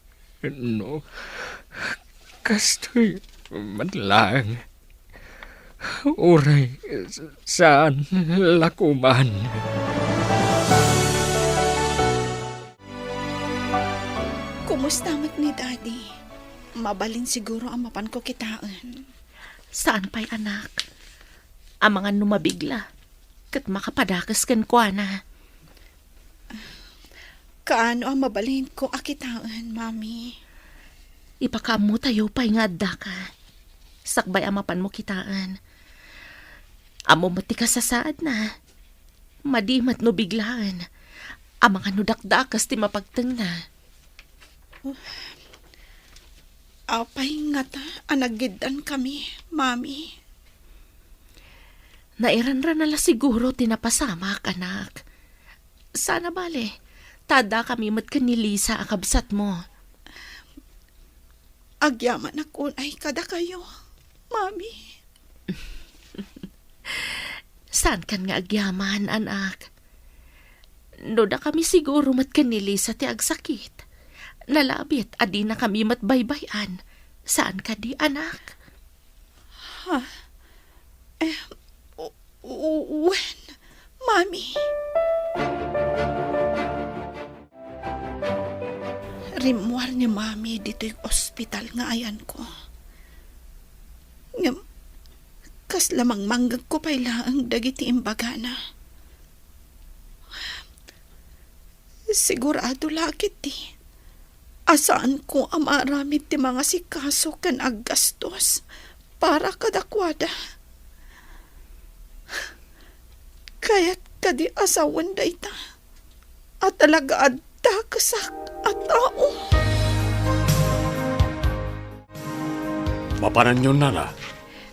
No, kastoy met laeng. Uray saan la koman. Kumusta met ni Daddy? Mabalin siguro a mapanko kitaen. Saan pay, anak? Amangan no mabigla, ket makapadakes kenkuana. Kaano a mabalinko a kitaen, Mami? Ipakaammotayo pay nga addaka. Sakbay a mapanmo kitaen. Ammom met ti kasasaadna. Madi met no biglaen. Amangan no dakdakes ti mapagtengna. Apay ngata a naggiddankami, Mami? Nairanran na la siguro ti napasamak, anak. Sana bale, ta addakami met ken ni Lisa a kabsatmo. Agyamanak unay kadakayo, Mami. Saankan nga agyaman, anak. No dakami siguro met ken ni Lisa ti agsakit, nalabit a dinakami met baybay-an. Saan kadi, anak? Ha? Eh, u-, u-, wen, Mami. Rimmuar ni Mami ditoy ospital nga ayanko. Ngem, kasla mangmanggegko pay laeng dagiti imbagana. Sigurado la ketdi a saanko a maaramid ti mangasikaso ken aggastos para kadakuada. Kayat kadi a sawen dayta a talaga adda kesak a tao? Mapananyon, nana.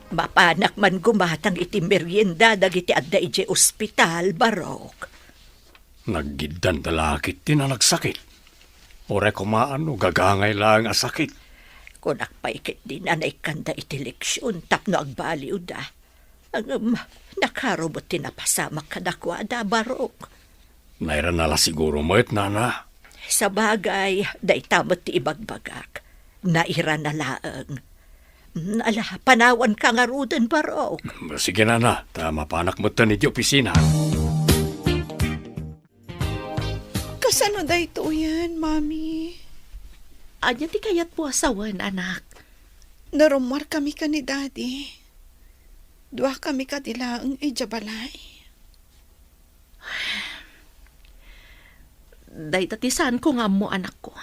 Mapanak man gumatang iti merienda dagiti adda idiay ospital, Barok. Naggiddanda la ketdi a nagsakit. Uray koma no gagangay laeng a sakit. Kunak pay ketdi a naikkanda iti leksion tapno agbaliwda. Ngem, nakaro met ti napasamak kadakuada, Barok. Nairana la siguro met, nana. Sabagay, dayta met ti ibagbagak. Nairana laeng. Mm, ala, panawanka ngaruden, Barok. Sige, nana, ta mapanak metten iti opisina. Kasano daytoyen, Mami? Ania ti kayatmo a sawen, anak? Narummuarkami ken ni Daddy. Duakami kadi laeng idiay balay. Dayta ti saanko nga ammo, anakko.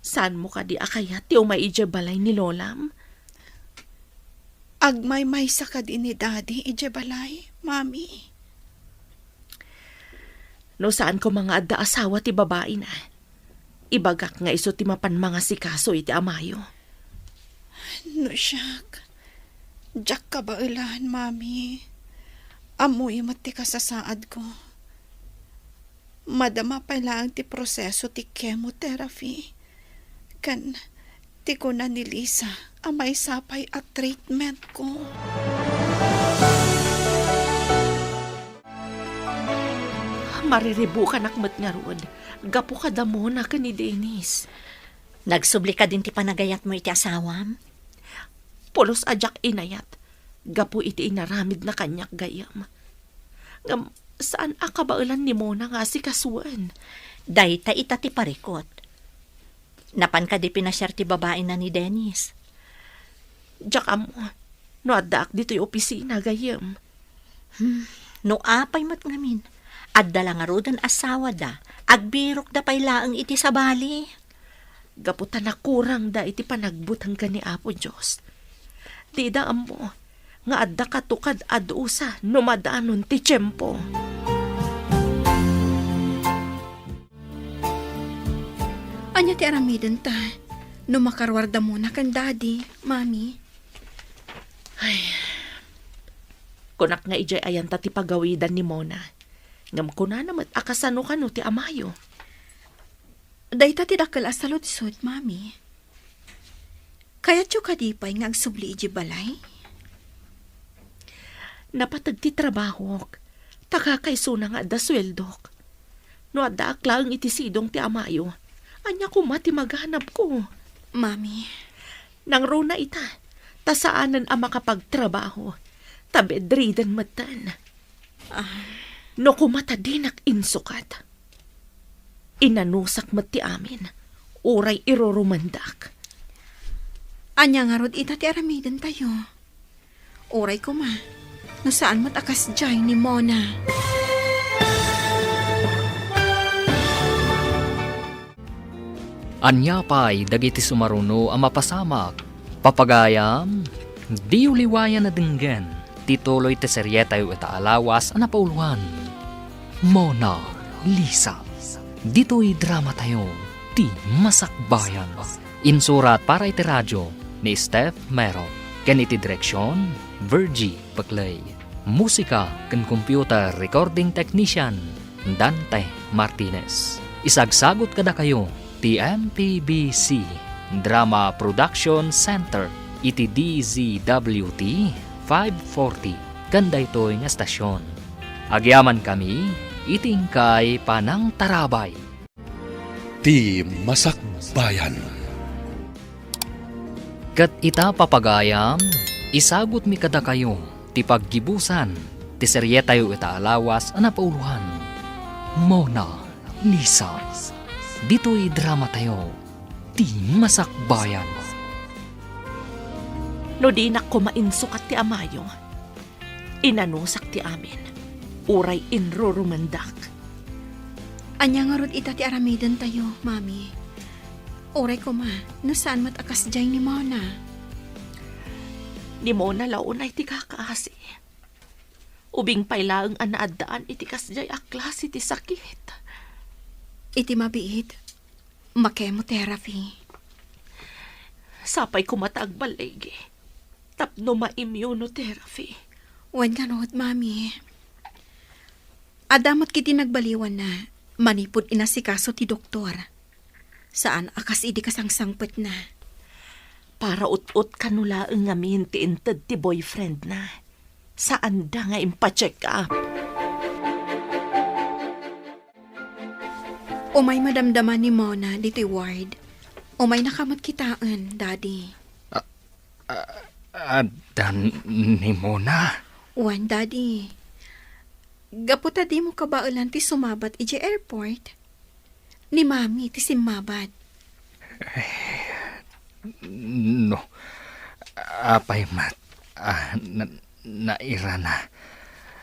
Saanmo kadi a kayat ti umay idiay balay ni Lolam? Agmaymaysa kadi ni Daddy idiay balay, Mami? No saan koma nga adda asawa ti babaina, ibagak nga isu ti mapan mangasikaso iti amayo. No siak, diak kabaelan, Mami. Ammoyo met ti kasasaadko. Madama pay laeng ti proseso ti chemotherapy. Ken ti kuna ni Lisa a maysa pay a treatmentko. Mariribukanak met ngarud, gapu kada Mona ken ni Dennis. Nagsubli kadin ti panagayatmo iti asawam? Pulos a diak inayat, gapu iti inaramidna kaniak gayyem. Ngem saan a kabaelan ni Mona nga asikasuen. Dayta ita ti parikut. Napan kadi pinasiar ti babaina ni Dennis? Diak ammo no addaak ditoy opisina gayyem. Hmm, no apay met ngamin, adda la ngaruden asawada, agbirokda pay laeng iti sabali. Gapu ta nakurangda iti panagbuteng ken ni Apo Dios. Dida ammo nga adda katukad a dusa no madanon ti tiempo. Ania ti aramidenta no makaruarda Mona ken Daddy, Mami? Ay, kunak nga idiay ayanta ti pagawidan ni Mona. Ngem kunana met a kasano kano ti amayo. Dayta ti dakkel a saludsod, Mami. Kayatyo kadi pay nga agsubli idiay balay? Napateg ti trabahok, ta kakaisuna nga adda sueldok. No addaak laeng iti sidong ti amayo, ania koma ti maganabko? Mami. Nangruna ita, ta saanen a makapagtrabaho, ta bedridden metten. Ah. No koma ta dinak insukat, inanusak met ti amin, uray irurumendak. Ania ngarud ita ti aramidentayo? Uray koma, no saan met a kasdiay ni Mona. Ania pay dagiti sumaruno a mapasamak? Papagayam, diyo liwayan a denggen ti tuloy ti serietayo ita a lawas a napauloan, Mona Lisa. Ditoy dramatayo ti Masakbayan. Insurat para iti radio ni Steph Mero, ken iti direksion, Virgie Peclay. Musika ken computer recording technician, Dante Martinez. Isagsagut kadakayo ti M P B C Drama Production Center iti D Z W T five forty ken daytoy nga estasion. Agyamankami iti inkay panangtarabay. Ti Masakbayan. Ket ita, papagayam, isagutmi kadakayo ti paggibusan ti serietayo ita a lawas a napauloan, Mona Lisa. Ditoy dramatayo, Ti Masakbayan. No dinak koma insukat ti amayo, inanusak ti amin, uray inrurumendak. Ania ngarud ita ti aramidentayo, Mami? Uray koma, no saan met a kasdiay ni Mona. Ni Mona la unay ti kakaasi. Ubing pay laeng a naaddaan iti kasdiay a klase ti sakit. Iti mabiit, ma-chemotherapy. Sapay koma ta agballigi tapno ma-immunotherapy. Wen ngarud, Mami. Adda met ketdi nagbaliwanna manipud inasikaso ti doktor. Saan a kas idi kasangsangpetna. Para ut-ot kano laeng ngamin ti inted ti boyfriendna. Saanda nga impacheck up. Umay madamdama ni Mona ditoy ward. Umaynaka met kitaen, Daddy. A-, a-, adda ni Mona? Wen, Daddy. Gapu ta dimo kabaelan ti sumabat idiay airport, ni Mami ti simmabat. No, apay met a na-, nairana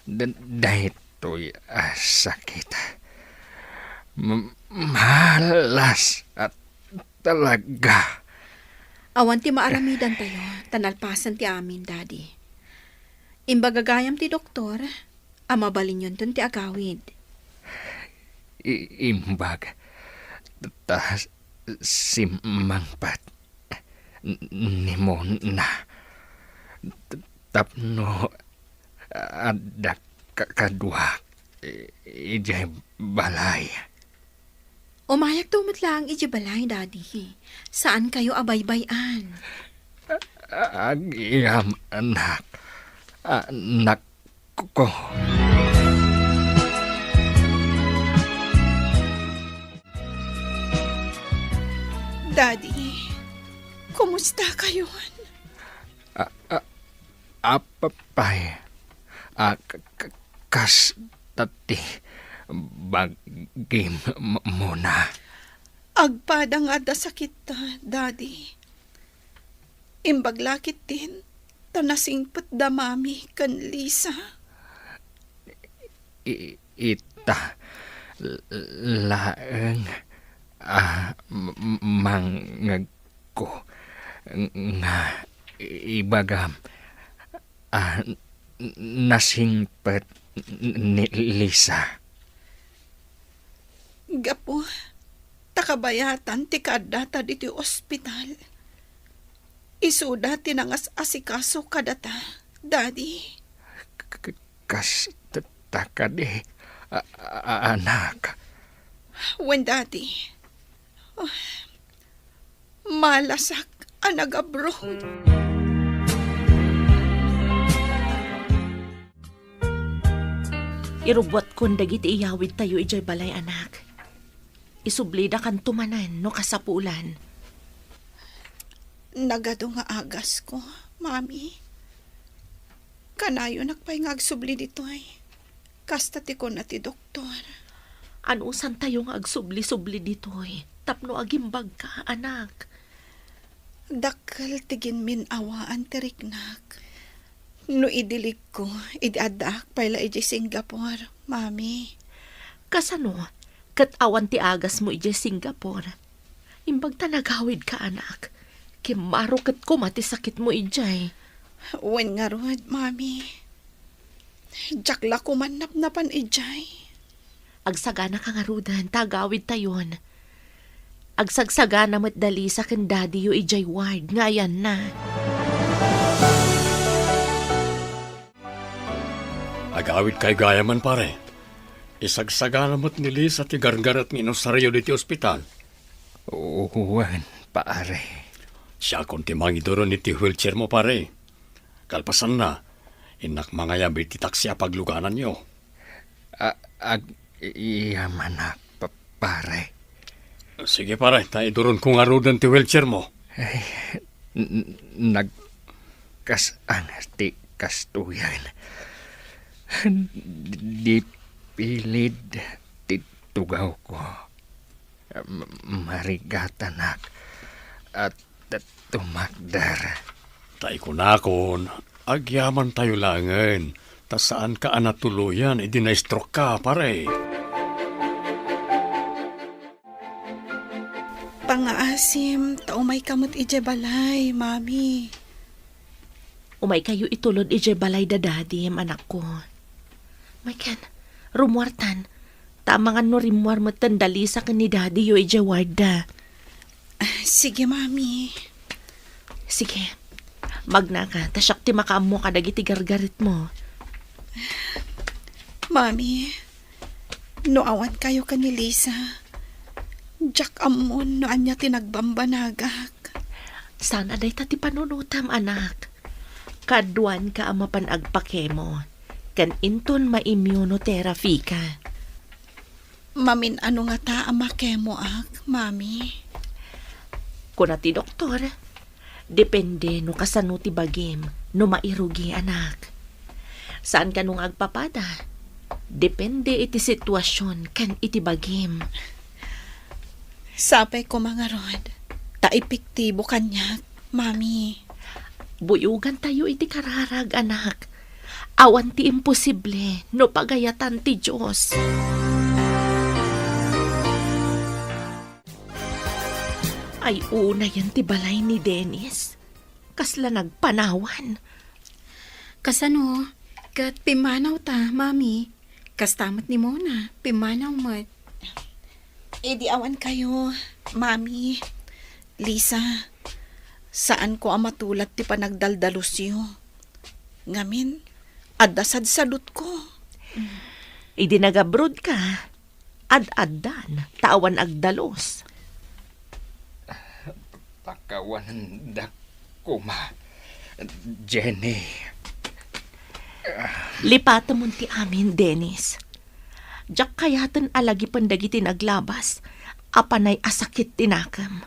da-, daytoy a sakit. M-, malas a talaga. Awan ti maaramidantayo, ta nalpasen ti amin, Daddy. Imbag gayam ti doktor a mabalinyonton ti agawid. I-, imbag ta simmangpet ni Mona tapno adda ka-, kaduak i-, idiay balay. Umayakto met laeng idiay balay, Daddy. Saankayo a baybay-an. Agyamanak, anakko. Daddy, kumusta kayon? A-, a-, apay a k-, k-, kasta ti bagim, M-, Mona? Agpada nga adda sakitta, Daddy. Imbag la ketdin ta nasingpet da Mami ken Lisa. I-, ita l-, laeng a m-, m-, mangngegko nga ibagam a n-, nasingpet ni Lisa. Gapu ta kabayatan ti kaaddata ditoy ospital, isuda ti nangas-asikaso kadata, Daddy. K-, k-, kasta kadi, a-, a-, anak? Wen, Daddy. Ah, malasak a nag-abroad. Irubbuatkon dagiti iyawidtayo idiay balay, anak. Isublidakanto manen no kasapulan. Nagadu nga agasko, Mami. Kanayonak pay nga agsubli ditoy. Kasta ti kuna ti doktor. Anusantayo nga agsubli-subli ditoy tapno agimbagka, anak. Dakkel ti ginmin-awaan ti riknak. No idiligko, idi addaak pay la idiay Singapore, Mami. Kasano? Ket awan ti agasmo idiay Singapore? Imbag ta nagawidka, anak. Kimmaro ket koma ti sakitmo idiay. Wen ngarud, Mami. Diak la koman napnapan idiay. Agsaganaka ngaruden ta agawidtayon. Agsagsagana met da Lisa ken Daddy-yo idiay ward nga ayanna. Agawidkayo gayam, pare. Isagsagana met ni Lisa ti gargaret nga inusaryo ditoy ospital. Wen, pare. Siakon ti mangiduron iti wheelchairmo, pare. Kalpasanna, innak mangayab iti taksi a paglugananyo. A-, ag-, iyamanak, pa-, pare. Sige, pare, ta iduronko ngaruden ti wheelchairmo. Ay, n-, n-, nagkas-an ti kastoyen. Di pilid ti tugawko. M-, marigatanak a t-, tumakder. Ta ikunakon, agyamantayo laengen, ta saanka a natuloyan idi na-stroke ka, pare. Pangngaasim, ta umayka met idiay balay, Mami. Umaykayo itulod idiay balay da Daddy, anakko. Maykan, rummuartan. Ta amangan no rimmuar metten da Lisa ken ni Daddy-yo idiay ward da. Ah, sige, Mami. Sige. Magnaka, ta siak ti makaammo kadagiti gargaretmo. Mami, no awankayo ken ni Lisa, diak ammon no ania ti nagbambanagak. Saan a dayta ti panunotam, anak. Kaduanka a mapan agpakemo, ken inton ma-immunotherapy ka. Mamin-ano ngata a makemoak, Mami? Kuna ti doktor, depende no kasano ti bagim no mairugi, anak. Saan kano nga agpapada? Depende iti situasion ken iti bagim. Sapay koma ngarud, ta epektibo kaniak, Mami. Buyogantayo iti kararag, anak. Awan ti imposible no pagayatan ti Dios. Ay, unayen ti balay ni Dennis. Kasla nagpanawan. Kasano? Ket pimmanaw ta, Mami. Kasta met ni Mona, pimmanaw met. Idi awan kayo, Mami, Lisa, saanko a matulad ti panagdaldalusyo. Ngamin, adda sadsadutko. Idi nagabroad ka, ad-addan, ta awan agdalus. Pakawanendak koma, Jenny. Lipatemon ti amin, Dennis. Diak kayaten a lagipen dagiti naglabas a panay a sakit ti nakem.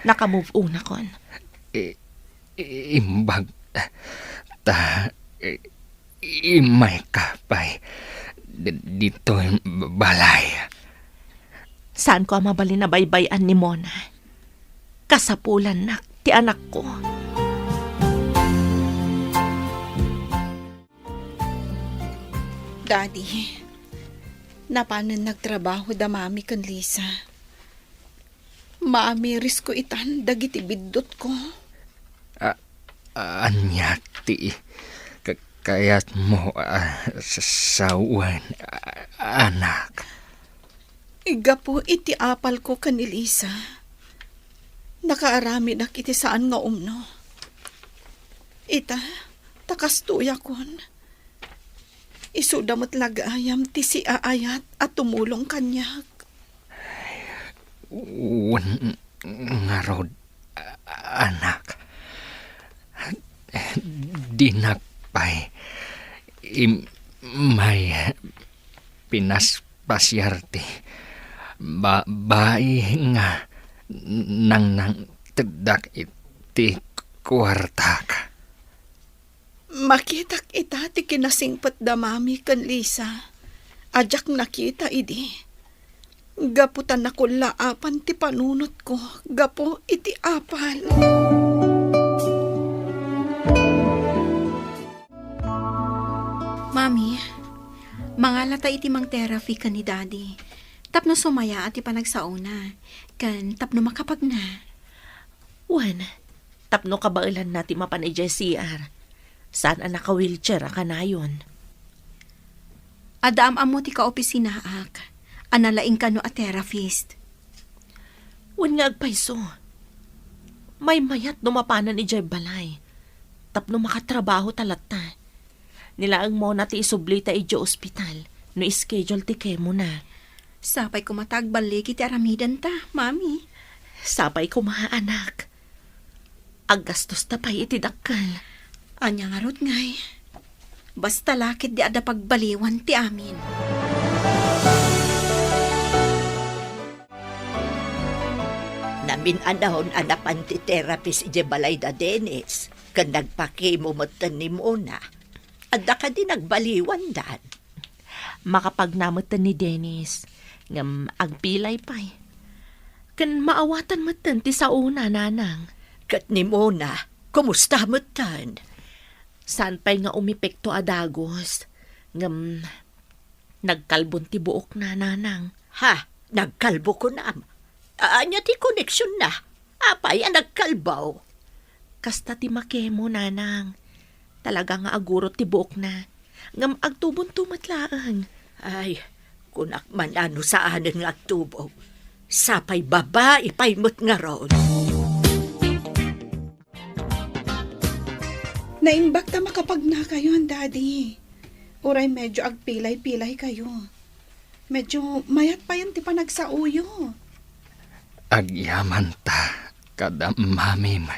Naka-move on akon. I-, imbag ta, i-, immayka pay d-, ditoy balay. Saanko a mabalin a baybay-an ni Mona. Kasapulannak ti anakko. Daddy, napanen nagtrabaho da Mami ken Lisa. Maamirisko itan dagiti biddutko. A-, ania ti ka-, kayatmo a sa-, sawen, a-, anak? Gapu iti apalko ken ni Lisa, nakaaramidak iti saan nga umno. Ita, ta kastoyakon. Isuda met la gayam ti siaayat a tumulong kaniak. Wen ngarud, anak. Dinak pay im-, may pinaspasiar ti ba-, bai nga nangnangteddak iti kuartak. Makitak ita ti kinasingpet da Mami ken Lisa a diak nakita idi, gapu ta nakullaapan ti panunotko gapu iti apal. Mami, mangalata iti mang-therapy ken ni Daddy tapno sumayaat ti panagsaona ken tapno makapagna. Wen, tapno kabaelanna ti mapan idiay C R. Saan a naka-wheelchair a kanayon. Adda am-ammo ti kaopisinaak a nalaing kano a therapist. Wen nga agpayso. Maymayat no mapanan idiay balay. Tapno makatrabaho ta latta. Ni laeng Mona ti isublita idiay ospital no schedule ti chemo na. Sapay koma ta agballigi ti aramidenta, Mami. Sapay koma, anak. Aggastosta pay iti dakkel. Ania ngarud ngay? Basta la ket di adda pagbaliwan ti amin. Namin-anon a napan ti therapist idiay balay da Dennis, ken nagpakimo metten ni Mona. Adda kadi nagbaliwandan? Makapagna metten ni Dennis, ngem agpilay pay. Ken maawatan metten ti saona, nanang. Ket ni Mona, kumusta metten? Saan pay nga umepekto a dagus, ngem nagkalbon ti buokna, nanang. Ha? Nagkalbo kunam? Ania ti koneksionna? Apay a nagkalbo? Kasta ti makemo, nanang. Talaga nga agurot ti buokna. Ngem agtubonto met laeng. Ay, kunak man a no saanen nga agtubo. Sapay babai pay met ngarud. Naimbag ta makapagnakayon, Daddy. Uray medyo agpilay-pilay kayo. Medyo mayat payen ti panagsaoyo. Agyamanta kada mamim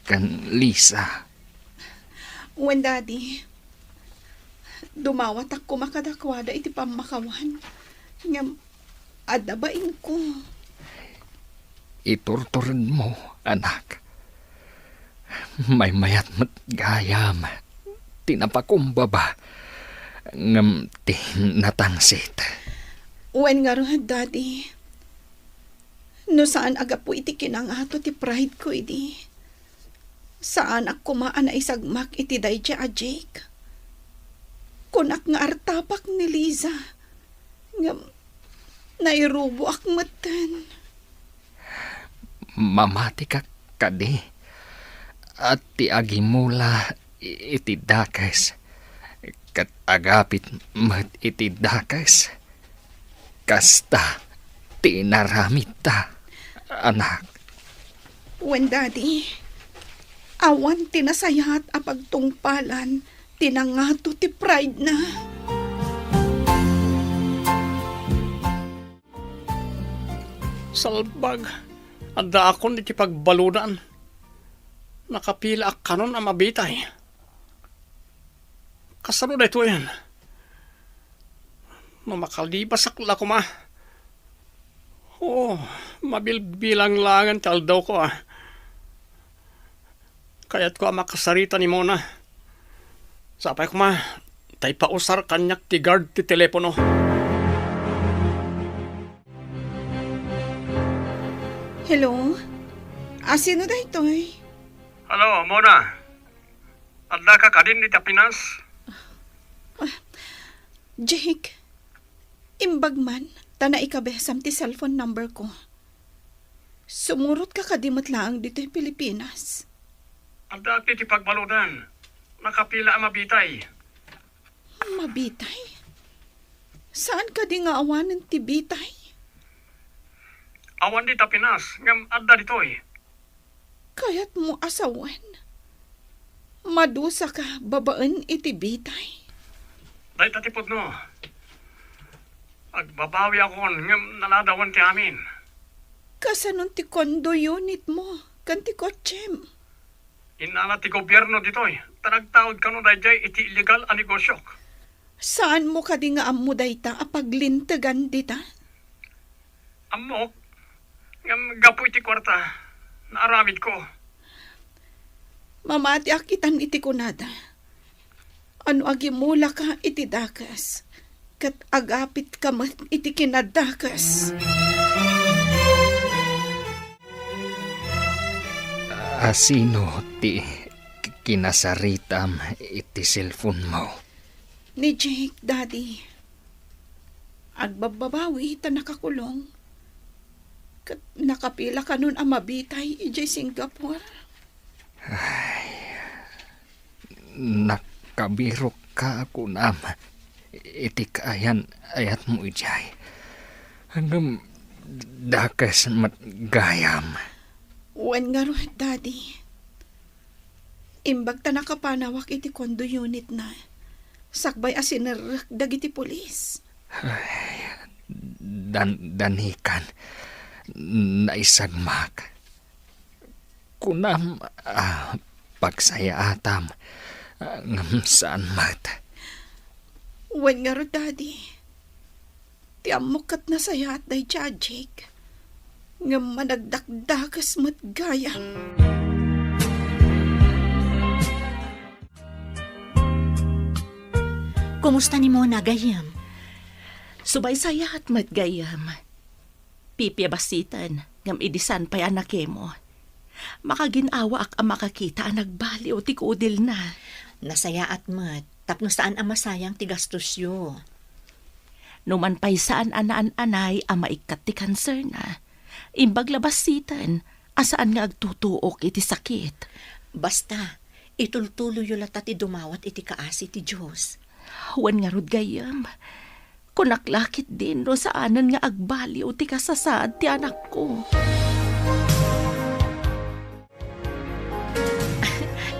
ken Lisa. Wen, Daddy. Dumawatak koma kadakuada iti pammakawan. Ngem adda bainko. Iturturedmo, anak. Maymayat met gayam ti napakumbaba ngem ti natangsit. Wen ngarud, Daddy. No saan a gapu iti kinangato ti pride ko idi, saanak koma a naisagmak iti daydiay a Jake. Kunak nga artapak ni Liza, ngem nairuboak metten. Mamatika kadi a ti agimula iti dakes ket agapit met iti dakes? Kasta ti inaramidta, anak. Wen, Daddy, awan ti nasayaat a pagtungpalan ti nangato ti pride na. Salbag, addaakon iti pagbaludan. Nakapilaak kanon a mabitay. Kasano daytoyen? No makalibasak la koma. Oo, mabilbilang laengen ti aldawko, a. Kayatko a makasarita ni Mona. Sapay koma, ta ipausar kaniak ti guard ti telepono. Hello? A, sino daytoy? Hello, Mona. Addaka kadin iti Pinas? Ah, Jake, imbag man, ta naikabesam ti cellphone number ko. Sumurotka kadi met laeng ditoy Pilipinas? Adda ti pagbaludan. Nakapila a mabitay. Mabitay? Saan kadi nga awanen ti bitay? Awan dita Pinas, ngem adda ditoy. Kayatmo a sawen? Madusaka babaen iti bitay? Dayta ti pudno. Agbabawiakon ngem naladawen ti amin. Kasanon ti condo unitmo ken ti kotsem? Innala ti gobierno ditoy, ta nagtaud kano daydiay iti illegal a negosiok. Saanmo kadi nga ammo dayta a paglintegan dita? Ammok, ngem gapu iti kuarta, naaramidko. Mamatiak itan iti kunada. A no agimulaka iti dakes, ket agapitka met iti kinadakes. A sino ti kinasaritam iti cellphone mo? Ni Jake, Daddy. Agbabbabawi ta nakakulong. Ket nakapila kanon a mabitay idiay Singapore. Ay, nakabirokka, kunam, iti kaayan-ayatmo idiay. Ngem Dakes met gayam. Wen ngarud, Daddy. Imbag ta nakapanawak iti condo unitna, sakbay a sinerrek dagiti pulis. Ay, dan-, danikan, naisagmak. Kunam a pagsayaatam, ngem saan met. Wen ngarud, Daddy. Ti ammok ket nasayaat daydiay a Jake, ngem managdakdakes met gayam. Kumusta ni Mona, gayyem? Subay sayaat met, gayyem. Pipia bassiten, ngem idi saan pay a nakemo. Makagin-awaak a makakita a nagbaliw ti kudilna. Nasayaat met, tapno saan a masayang ti gastosyo. Numan pay saan a naan-anay a maikkat ti kanserna, imbag la bassiten a saan nga agtutuok iti sakit. Basta, itultuloyyo latta ti dumawat iti kaasi ti Dios. Wen ngarud, gayyem, kunak la ketdin no saanen nga agbaliw ti kasasaad ti anakko.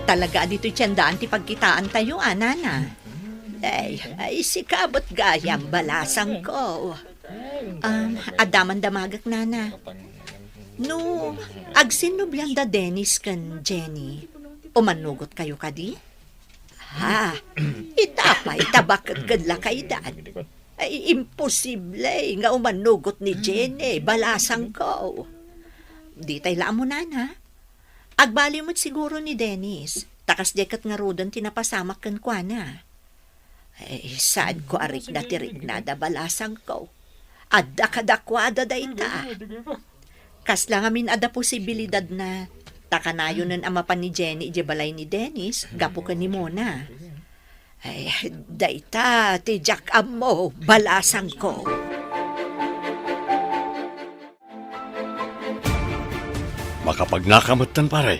Talaga a ditoy ti andaan ti pagkitaantayo, a, nana? Ay, ay, sika met gayam, balasangko. Um, adda man damagek, nana. No, agsinnublian da Dennis ken Jenny, umannugotkayo kadi? Ha, ita pay ta bakekkedla kaydan. Ay, imposible nga umannugot ni Jenny, balasangko. Ditay la ammo, nana. Agbaliw met siguro ni Dennis, ta kasdiay ket ngaruden ti napasamak kenkuana. Ay, saanko a rikna ti riknada, balasangko. Adda kadakuada dayta. Kasla ngamin adda posibilidadna, ta kanayonen a mapan ni Jenny idiay balay ni Dennis gapu ken ni Mona. Ay, dayta ti diak ammo, balasangko. Makapagnaka metten, pare.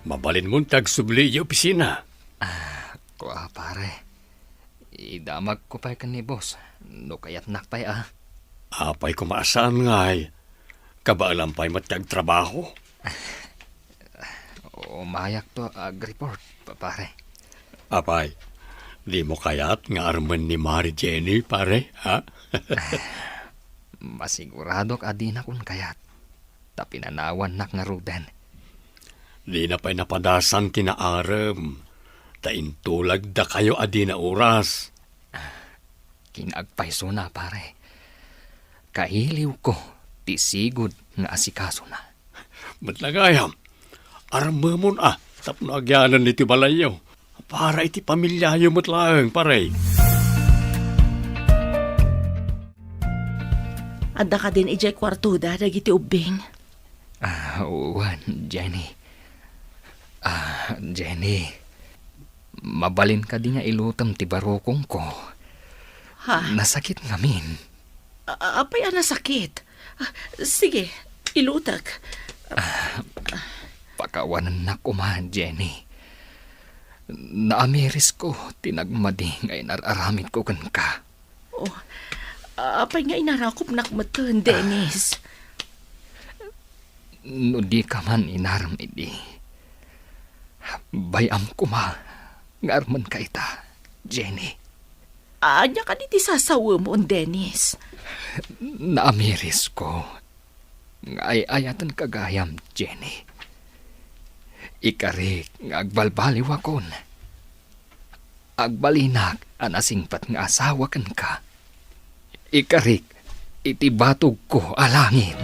Mabalinmon ti agsubli idiay opisina. Ah, kua, pare. Idamagko pay ken ni boss, no kayatnak pay a. Apay koma a saan ngay? Kabaelam pay met ti agtrabaho? Umayakto agreport, pa-, pare. Apay, dimo kayat nga armen ni Mari Jenny, pare, ha? Masiguradok a dinakon kayat, ta pinanawannak ngaruden. Dina pay napadasan ti naarem, ta intulagdakayo a dina oras. Kinaagpaysona, pare. Kailiwko ti sigud nga asikasona. Met la gayam, armemon a tapno agyanan iti balayyo. Para iti pamiliayo met laeng, pare. Adda kadin idiay kuartoda dagiti ubbing? Ah, wen, Jenny. Ah, Jenny. Mabalin kadi nga ilutem ti barukongko? Ha? Nasakit ngamin. A-, apay a nasakit? Ah, sige, ilutek. Ah, pakawanennak koma, Jenny. Naamirisko ti nagmadi nga inar-aramidko kenka. Oh, apay nga inarakupnak metten, Dennis? No dika man inarem idi, bay-am koma nga armenka ita, Jenny. Ania kadi ti sasawemon, Dennis? Naamirisko nga ay-ayatenka gayam, Jenny. Ikarik nga agbalbaliwakon. Agbalinak a nasingpet nga asawa kenka. Ikarik iti batogko a langit.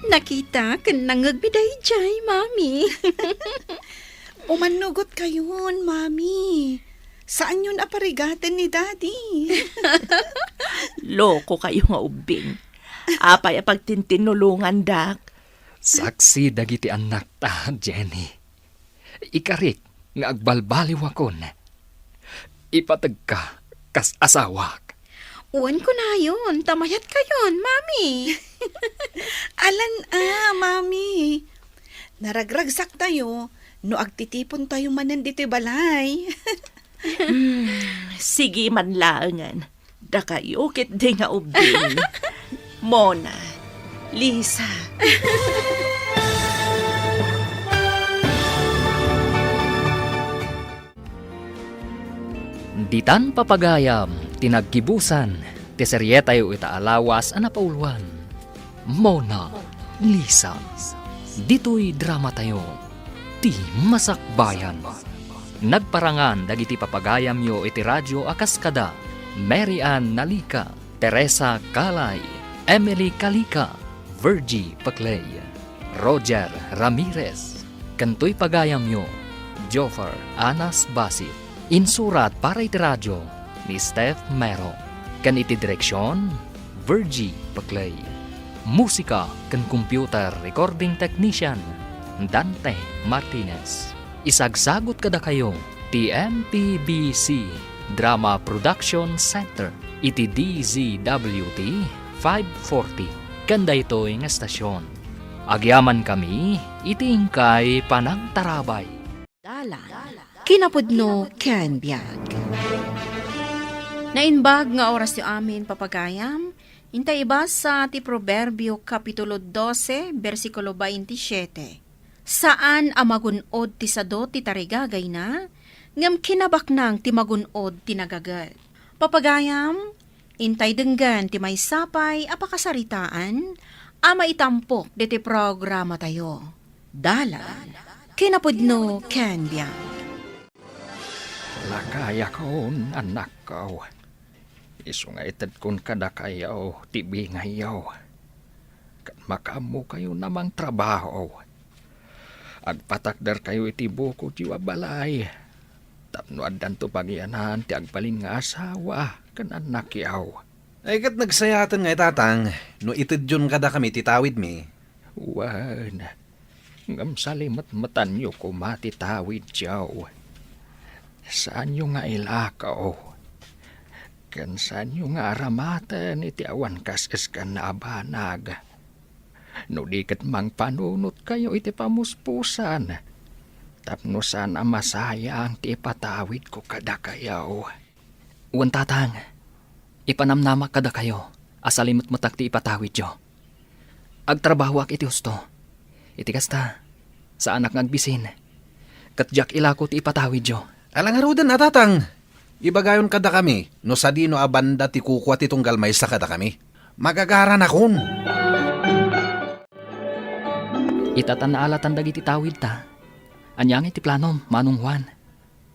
Nakita ken nangngegmi daydiay, Mami. Umannugotkayon, Mami. Saanyon a parigaten ni Daddy. Lokokayo nga ubbing. Apay a pagtintinnulongandak? Saksi dagiti annakta, Jenny. Ikarik nga agbalbaliwakon. Ipategka kas asawak. Wen kunayon, ta mayatkayon, Mami. Alan a, Mami. Naragragsaktayo no agtitipontayo manen ditoy balay. Hmm, sige man laengen. Dakayo ketdi nga ubbing. Mona, Lisa. Ditan papagayam ti naggibusan ti serietayo ita a lawas a napauloan. Mona Lisa. Ditoy dramatayo, ti Masakbayan. Nagparangan dagiti papagayamyo iti radio a kas kada Mary Ann Nalica, Teresa Calay, Emily Calica, Virgie Paclay, Roger Ramirez, ken toy pagayamyo, Joffer Anas Basit. Insurat para iti radio ni Steph Mero, ken iti direksion, Virgie Paclay. Musika ken computer recording technician, Dante Martinez. Isagsagut kadakayo ti M P B C Drama Production Center iti D Z W T five forty ken daytoy nga estasion. Agyamankami iti inkay panangtarabay. Dalan, kinapudno ken biag. Naimbag nga orasyo amin, papagayam, intay ibasa ti Proverbio, Kapitulo dose, bersikulo baintisiete. Saan a magun-od ti sado ti tarigagayna, ngem kinabaknang ti magun-od ti nagaget. Papagayam, intay denggen ti maysa pay a pakasaritaan a maitampok ditoy programatayo. Dalan, kinapudno ken biag. Lakayakon, annakko. Isu nga itedkon kadakayo ti bingayyo. Ket makaammokayon a mangtrabaho. Agpatakderkayo iti bukodyo a balay. Tapno addanto pagianan ti agbalin nga asawa ken annakyo. Ay, ket nagsayaten nga itatang no itedyon kadakami ti tawidmi. Wen, ngem salimetmetanyo koma ti tawidyo. Saanyo nga ilakaw, ken saanyo nga aramaten iti awan kas-eskanna a banag. No di ket mangpanunotkayo iti pamuspusan, tapno saan a masayang ti ipatawidko kadakayo. Wen, tatang, ipanamnamak kadakayo a salimetmetak ti ipatawidyo. Agtrabahoak iti husto. Iti kasta, saanak nga agbisin. Ket diak ilako ti ipatawidyo. Ala ngaruden a, tatang, ibagayon kadakami no sadino a banda ti kukua ti tunggal maysa kadakami. Magagaranakon. Ita ta naalatan dagiti tawidta. Ania ngay ti planom, Manong Juan?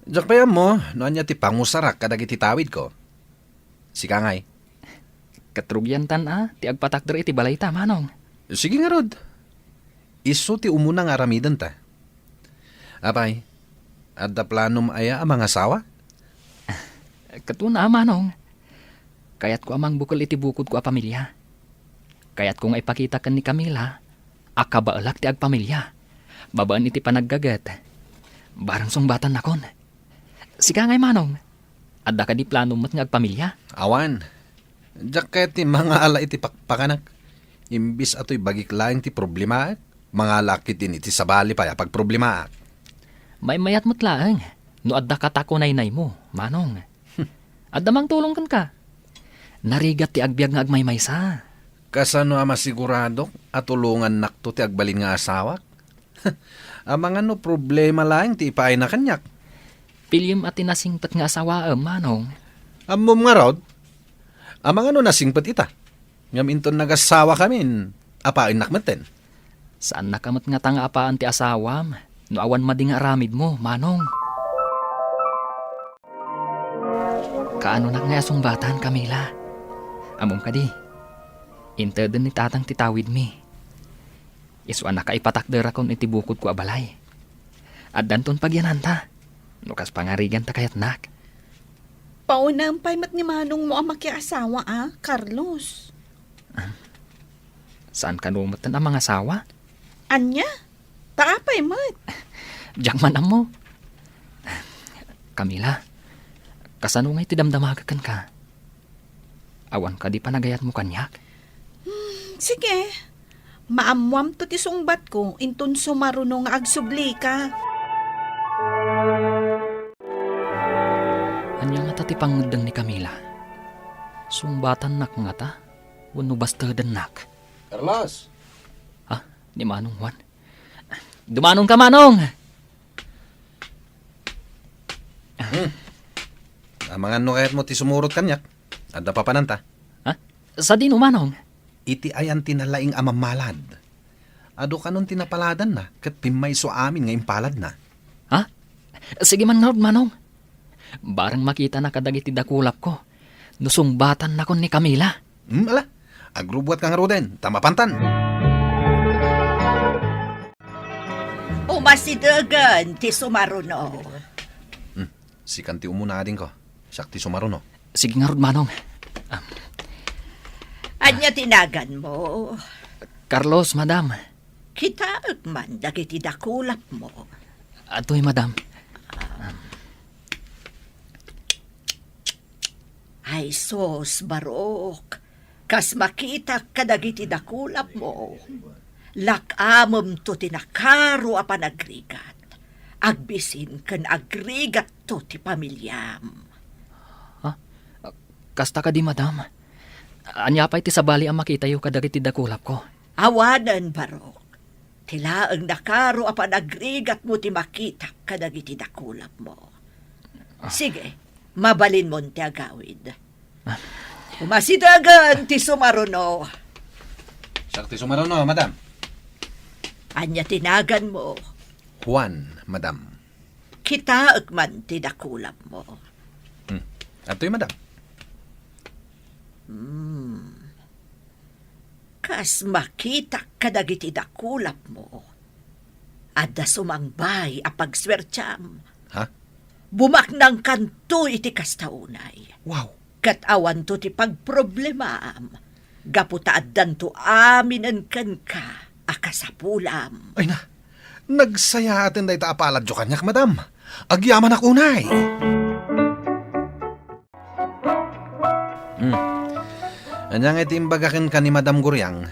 Diak pay ammo no ania ti pangusarak kadagiti tawidko. Sika ngay? Ket rugiantan a ti agpatakder iti balayta, Manong. Sige ngarud. Isu ti umuna nga aramidenta. Apay, adda planom aya a mangasawa? Ket una, Manong. Kayatko a mangbukel iti bukodko a pamilia. Kayatko nga ipakita ken ni Camila a kabaelak ti agpamilia babaen iti panaggaget. Barang sungbatannakon. Sika ngay, Manong, adda kadi planom met nga agpamilia? Awan. Diak kayat ti mangala iti pakpakanak. Imbis a toy bagik laeng ti problemaak, mangalaak ketdin iti sabali pay a pagproblemaak. Maymayat met laeng no adda katakunaynaymo, Manong. Adda mangtulong kenka. Narigat ti agbiag nga agmaymaysa. Kasano a masiguradok a tulongannakto ti agbalin nga asawak? Amangan no problema laeng ti ipaayna kaniak. Piliem a ti nasingpet nga asawaem, Manong. Ammom ngarud? Amangan no nasingpet ita. Ngem inton nagasawakamin, apaennak metten. Saannaka met ngata nga apaen ti asawam no awan madi nga aramidmo, Manong. Kaanonak ngay a sungbatan, Camila? Ammom kadi, inteden ni tatang ti tawidmi. Isu a nakaipatakderakon iti bukodko a balay. Addanton pagiananta, no kas pangariganta kayatnak. Paunam pay met ni manongmo a makiasawa a, Carlos. Ah, saan kano metten a mangasawa? Ania? Ta apay met? Diak man ammo. Camila, kasano ngay ti damdamagek kenka? Awan kadi panagayatmo kaniak? Hmm, sige. Maammoamto ti sungbatko, inton sumaruno nga agsublika. Pangngeddeng ni Camila. Sungbatannak ngata wenno bastedennak? Carlos! Ah, ni Manong Juan. Dumanon ka, Manong! Hmm. Amangan no kayatmo ti sumurot kaniak. Adda papananta. Ha? Sadino, Manong? Iti ayan ti nalaing a mammalad. Adu kanon ti napaladanna ket pimmayso amin nga impaladna. Ha? Sige man ngarud, Manong. Bareng makitana kadagiti dakulapko no sungbatannakon ni Camila. Hmm, ala. Agrubbuatka ngaruden, ta mapantan. Umasidegen ti sumaruno. Hmm, sikan ti umuna, adingko. Siak ti sumaruno. Sige ngarud, Manong. Ah. Ania ti naganmo? Carlos, Madam. Kitaek man dagiti dakulapmo. Atoy, Madam. Ay sus, Barok, kas makitak kadagiti dakulapmo, lak-amemto ti nakaro a panagrigat. Agbisin ken agrigatto ti pamiliam. Ha? Kasta kadi, Madam? Ania pay ti sabali a makitayo kadagiti dakulapko? Awanen, Barok. Ti laeng nakaro a panagrigatmo ti makitak kadagiti dakulapmo. Ah. Sige, mabalinmon ti agawid. Ah. Umasidegen ti sumaruno. Siak ti sumaruno, Madam. Ania ti naganmo? Juan, Madam. Kitaek man ti dakulapmo. Hmm. Adtoy, Madam. Hmm. Kas makitak kadagiti dakulapmo, adda sumangbay a pagsuertiam. Ha? Bumaknangkanto iti kasta unay. Wow! Ket awanto ti pagproblemaam, gapu ta addanto aminen kenka a kasapulam. Ay na, nagsayaaten dayta a paladyo kaniak, Madam. Agyamanak unay. Hmm. Ania ngay ti imbagak kenka ni Madam Guriang?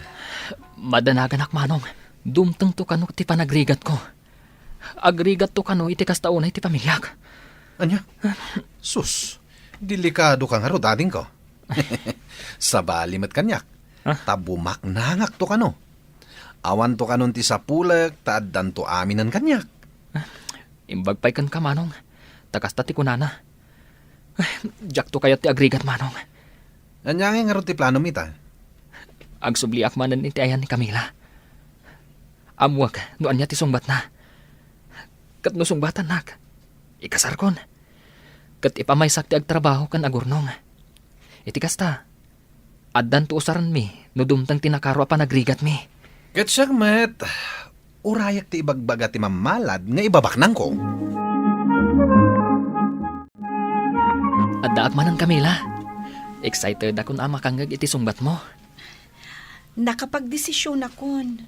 Madanaganak, Manong. Dumtengto kano ti panagrigatko. Agrigatto kano iti kasta unay ti pamiliak. Ania? Sus, delikado ka ngarud, adingko. Sabali met kaniak. Ah? Ta bumaknangakto kano. Awanto kanon ti sapulek ta addanto aminen kaniak. Imbag pay kenka, Manong. Ta kasta ti kunana. Ay, diakto kayat ti agrigat, Manong. Ania ngay ngarud ti planom ita? Agsubliak manen iti ayan ni Camila. Ammoak no ania ti sungbatna. Ket no sungbatannak, ikasarkon. Ket ipamaysak ti agtrabaho ken agurnong. Iti kasta, addanto usarenmi no dumteng ti nakaro a panagrigatmi. Ket siak met, urayak ti ibagbaga ti mammalad nga ibabaknangko. Addaak manen, Camila. Excitedakon a makangngeg iti sungbatmo. Nakapagdesisionakon.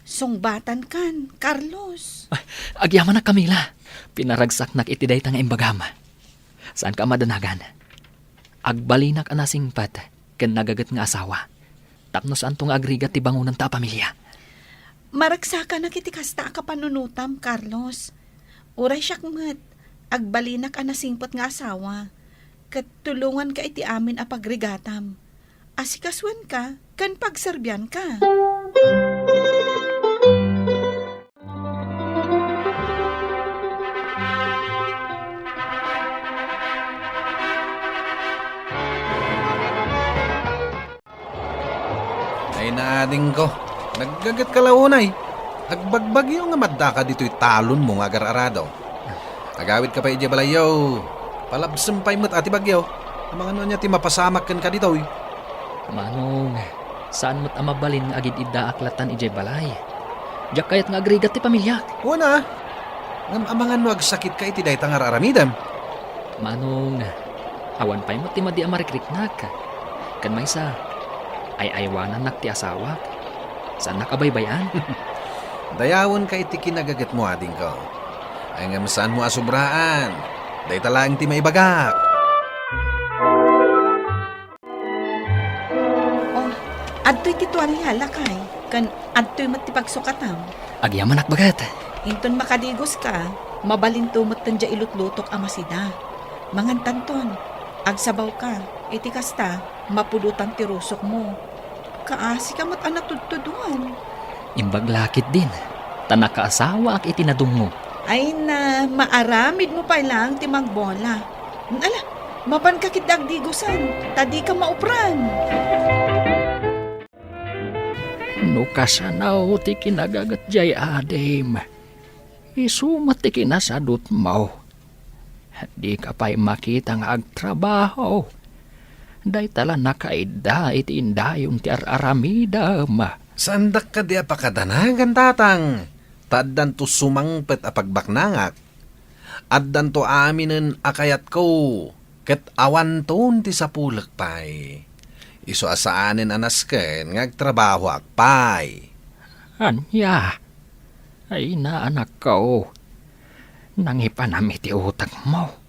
Sungbatankan, Carlos. Ay, agyamanak, Camila. Pinaragsaknak iti dayta nga imbagam. Saanka a madanagan. Agbalinak a nasingpet ken nagaget nga asawa, tapno saanto nga agrigat ti bangonanta a pamilia. Maragsakanak iti kasta a kapanunotam, Carlos. Uray siak met, agbalinak a nasingpet nga asawa, ket tulonganka iti amin a pagrigatam. Asikasuenka ken pagserbianka. Ay, naadingko. Naggagetka la unay. Agbagbagio nga maddaka ditoy talonmo nga agar-arado. Agawidka pay idiay balayyo. Palabsem pay met a ti bagyo. Amangan no ania ti mapasamak kenka ditoy. Manong, saan met a mabalin nga agid-iddaak lattan idiay balay. Diak kayat nga agrigat ti pamiliak. Wen a, ngem amangan no agsakitka iti dayta nga ar-aramidem. Manong, awan pay met ti madi a marikriknak. Ken maysa, ay-aywanannak ti asawak. Saannak a baybay-an. Dayawenka iti kinagagetmo, adingko. Ay, ngem saanmo a sobraan. Dayta laeng ti maibagak. Oh, adtoy ti tualia, lakay, ken adtoy met ti pagsukatam. Agyamanak, baket. Inton makadigoska, mabalinto met diay ilutlutok a masida. Mangantanton, agsabawka. Iti kasta, mapudotan ti rusokmo. Kaasika met a natudtuduan. Imbag la ketdin, ta nakaasawaak iti nadungngok. Ay na, maaramidmo pay laeng ti mangbola. Ala, mapanka ketdi agdigosan, ta dika maupran. No kasano ti kinagaget jay adim, isu met ti kinasadutmo. Dika pay makita nga agtrabaho. Dayta la nakaidda iti indayon ti ar-aramidem. Saandak kadi a pakadanagan, tatang, ta addanto sumangpet a pagbaknangak. Addanto aminen a kayatko, ket awanton ti sapulek pay. Isu a saanen a nasken nga agtrabahoak pay. Ania? Ay, naanakko, nangipanam iti utekmo.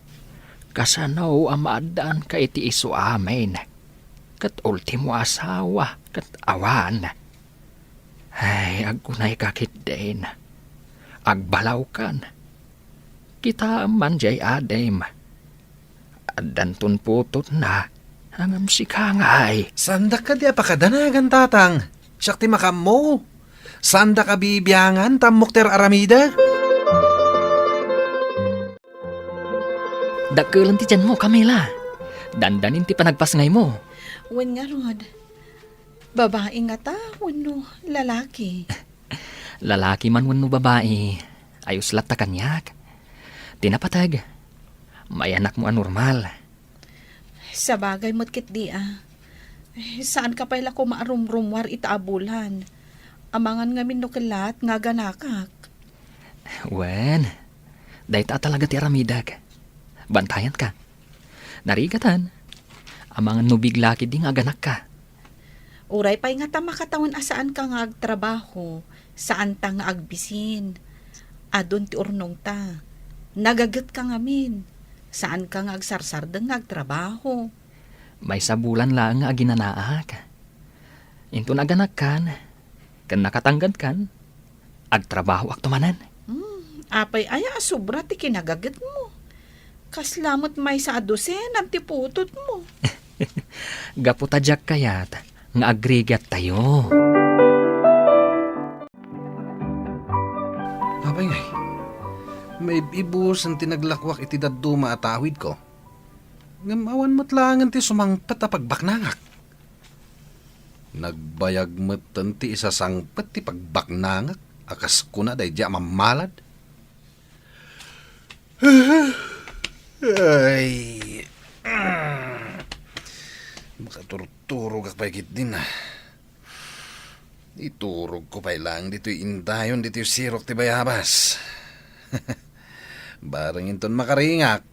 Kasano a maaddaanka iti isu amin? Ket ultimo asawa, ket awan. Ay, agkunayka ketdin, agbalawkan. Kitaem man jay adim. Addanton putotna, ngem sika ngay. Saandak kadi a pakadanagan, tatang. Siak ti makaammo. Saandak a bibiangan ta ammok ti ar-aramidek. Dakkelen ti tianmo, Camila. Dandanin ti panagpasngaymo. Wen ngarud, babai ngata wenno lalaki? Lalaki man wenno babai, ayos latta kaniak. Ti napateg, mayanakmo a normal. Sabagay met ketdi a. Saanka pay la koma a rumrummuar ita a bulan. Amangan ngamin no kellat nga aganakak. Wen, dayta a talaga ti aramidek. Bantayanka. Narigaten, amangan no bigla ketdi nga aganakka. Uray pay ngata makatawen a saanka nga agtrabaho, saanta nga agbisin. Adun ti urnongta. Nagagetka ngamin. Saanka nga agsarsardeng nga agtrabaho. Maysa bulan laeng nga aginanaak. Inton aganakkan, ken nakatanggadkan, agtrabahoakto manen. Hmm, apay aya a sobra ti kinagagetmo? Kasla met maysa a dosenan ti putotmo. Gapu ta diak kayat nga agrigattayo. Apay ngay, maib-ibusen ti naglakuak iti dadduma a tawidko. Ngem awan met laengen ti sumangpet a pagbaknangak. Nagbayag metten ti isasangpet ti pagbaknangak a kas kuna daydi a mammalad. Ay. Makaturturogak pay ketdin. Iturogko pay laeng ditoy indayon ditoy sirok ti bayabas. Bareng inton makaringak,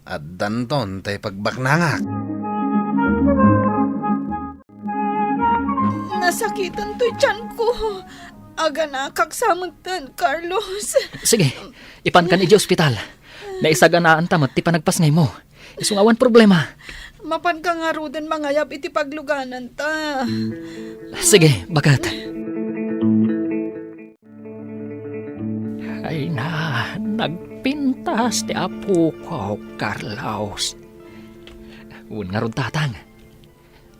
addanton tay pagbaknangak. Nasakiten toy tianko. Aganakak sa metten, Carlos. Sige, ipankan idiay ospital. Naisaganaanta met ti panagpasngaymo. Isu nga awan problema. Mapanka ngaruden mangayab iti paglugananta. Sige, baket. Ay na, nagpintas ti apok, Carlos. Wen ngarud, tatang.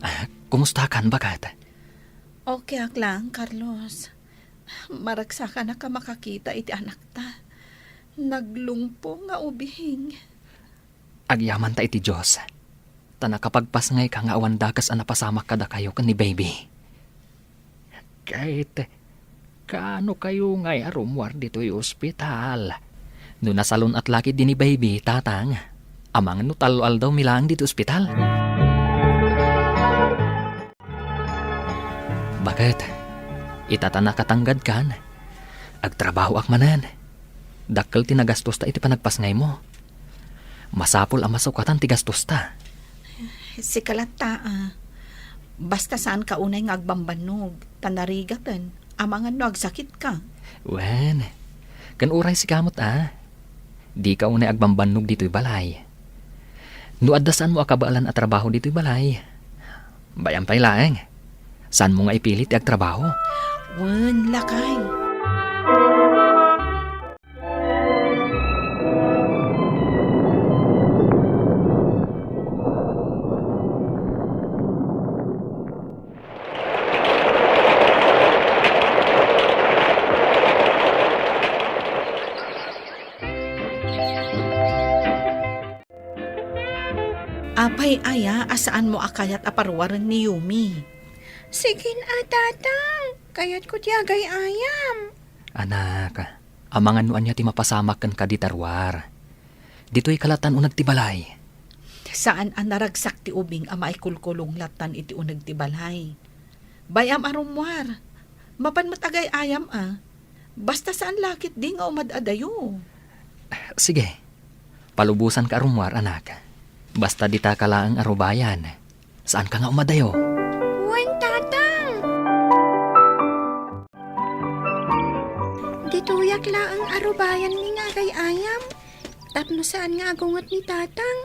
Ah, kumustakan, baket? Okay ak lang, Carlos. Maragsakanak a makakita iti anakta. Naglungpo nga ubing. Agyamanta iti Dios, ta nakapagpasngayka nga awan dakes a napasamak kadakayo ken ni baby. Ket kaano kayo ngay a rummuar ditoy ospital? No nasalun-at la ketdi ni baby, tatang, amangan no tallo aldawmi laeng ditoy ospital. Baket, ita ta nakatanggadkan, agtrabahoak manen. Dakkel ti nagastosta iti panagpasngaymo. Masapul a masukatan ti gastosta. Sika latta, a. Basta saanka unay nga agbambannog, ta narigaten, amangan no agsakitka. Wen, ken uray sika met, a. Dika unay agbambannog ditoy balay. No adda saanmo a kabaelan a trabaho ditoy balay, bay-am pay laeng. Saanmo nga ipili ti agtrabaho? Wen, lakay. Ay, aya, a saanmo a kayat a paruaren ni Yumi? Sige a, Tatang. Kayatko ti agay-ayam. Anak, amangan no ania ti mapasamak kenka dita ruar. Ditoy ka lattan uneg ti balay. Saan a naragsak ti ubing a maikulkulong lattan iti uneg ti balay. Bay-am a rummuar. Mapan met agay-ayam a. Basta saan la ketdi nga umad-adayo. Sige. Palubosanka a rummuar, anak. Basta dita ka laeng a rubayan. Saanka nga umadayo? Wen, Tatang. Ditoyak laeng a rubayanmi nga agay-ayam. Tapno saan nga agunget ni Tatang.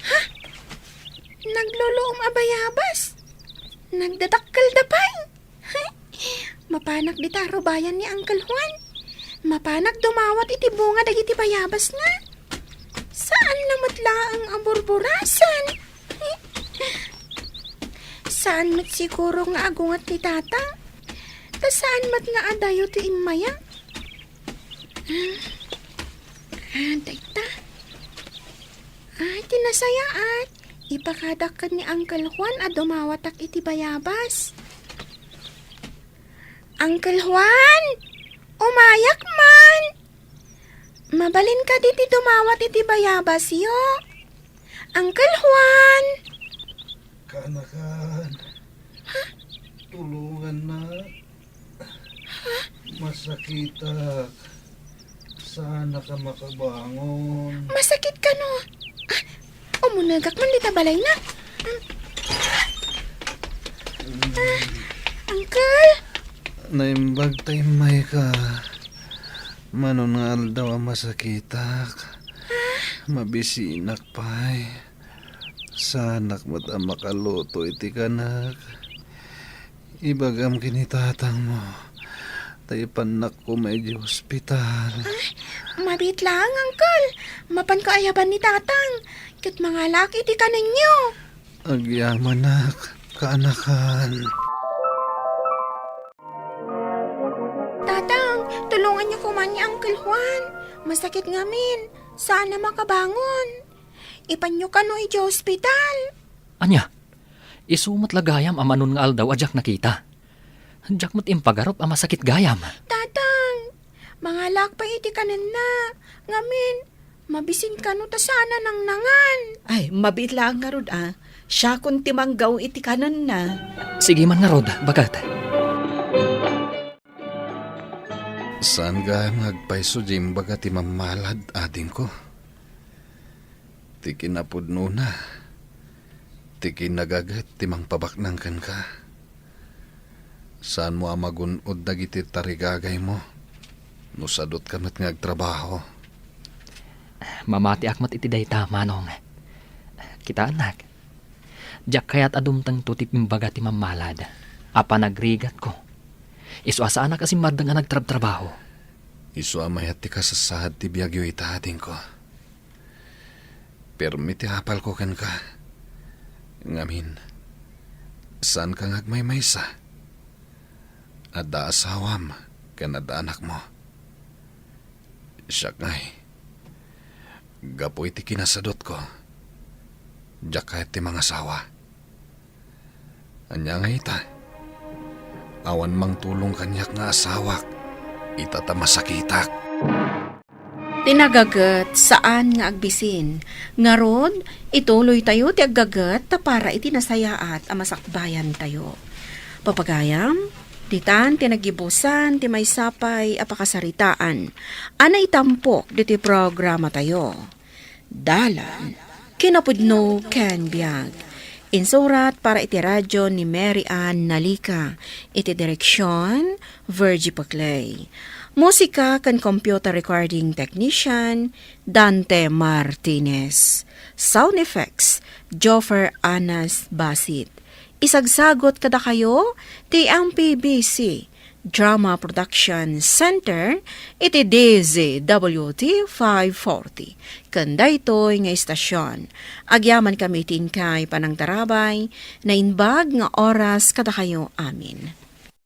Ha? Nagluluom a bayabas. Nagdadakkel da pay. Mapanak dita a rubayan ni Uncle Juan. Mapanak dumawat iti bunga dagiti bayabas na. Saan na met laeng a burburasan. Saan met siguro nga agunget ni Tata. Ta saan met nga adayo ti immaya. Ah, ah, dayta. Ay, ti nasayaat. Ipakadak ken ni Uncle Juan a dumawatak iti bayabas. Uncle Juan! Umayak man! Mabalin kadi ti dumawat iti bayabasyo? Uncle Juan! Kaanakan. Ha? Tulongannak. Masakitak. Saannak a makabangon. Masakit kano? Ah, umunegak man dita balayna. Ah, Uncle? Naimbag ta immayka. Manon nga aldaw a masakitak. Ah? Mabisinak pay. Saannak met a makaluto iti kanek. Ibagam ken ni tatangmo, ta ipannak koma idiay ospital. Ah, mabiit laeng, Uncle. Mapanko ayaban ni tatang, ket mangalaak iti kanenyo. Agyamanak, kaanakan. Tatang, tulonganyo koma ni Uncle Juan. Masakit ngamin. Saan a makabangon. Ipanyo kano idiay ospital. Ania? Isu met la gayam a manon nga aldaw a diak nakita. Diak met impagarup a masakit gayam. Tatang, mangalaak pay iti kanenna. Ngamin, mabisin kano ta saan a nangnangan. Ay, mabiit laeng ngarud a. Siakon ti manggao iti kanenna. Sige man ngarud, baket. Saan gayam nga agpayso diay imbaga ti mammalad, adingko. Ti kinapudnona, ti kinagaget ti mangpabaknang kenka. Saanmo a magun-od dagiti tarigagaymo no sadutka met nga agtrabaho. Mamatiak met iti dayta, Manong. Kitaennak. Diak kayat a dumtengto ti imbaga ti mammalad a panagrigatko. Isu a saanak a simmardeng a nagtrabtrabaho. Isu a mayat ti kasasaad ti biagyo ita, adingko. Permi ti apalko kenka. Ngamin, saanka nga agmaymaysa. Adda asawam ken adda anakmo. Siak ngay, gapu iti kinasadutko, diak kayat ti mangasawa. Ania ngay ita? Awan mangtulong kaniak nga asawak, ita ta masakitak. Ti nagaget, saan nga agbisin. Ngarud, ituloytayo ti aggaget ta para iti nasayaat a masakbayantayo. Papagayam, ditan ti naggibusan ti maysa pay a pakasaritaan a naitampok ditoy programatayo. Dalan, kinapudno ken biag. Insurat para iti radio ni Mary Ann Nalica. Iti direksion, Virgie Paclay. Musika ken computer recording technician, Dante Martinez. Sound effects, Joffer Anas Basit. Isagsagot kadakayo ti M P B C Drama Production Center iti D Z W T five forty. Ken daytoy nga istasion, agyamankami iti inkay panangtarabay, naimbag nga oras kadakayo amin.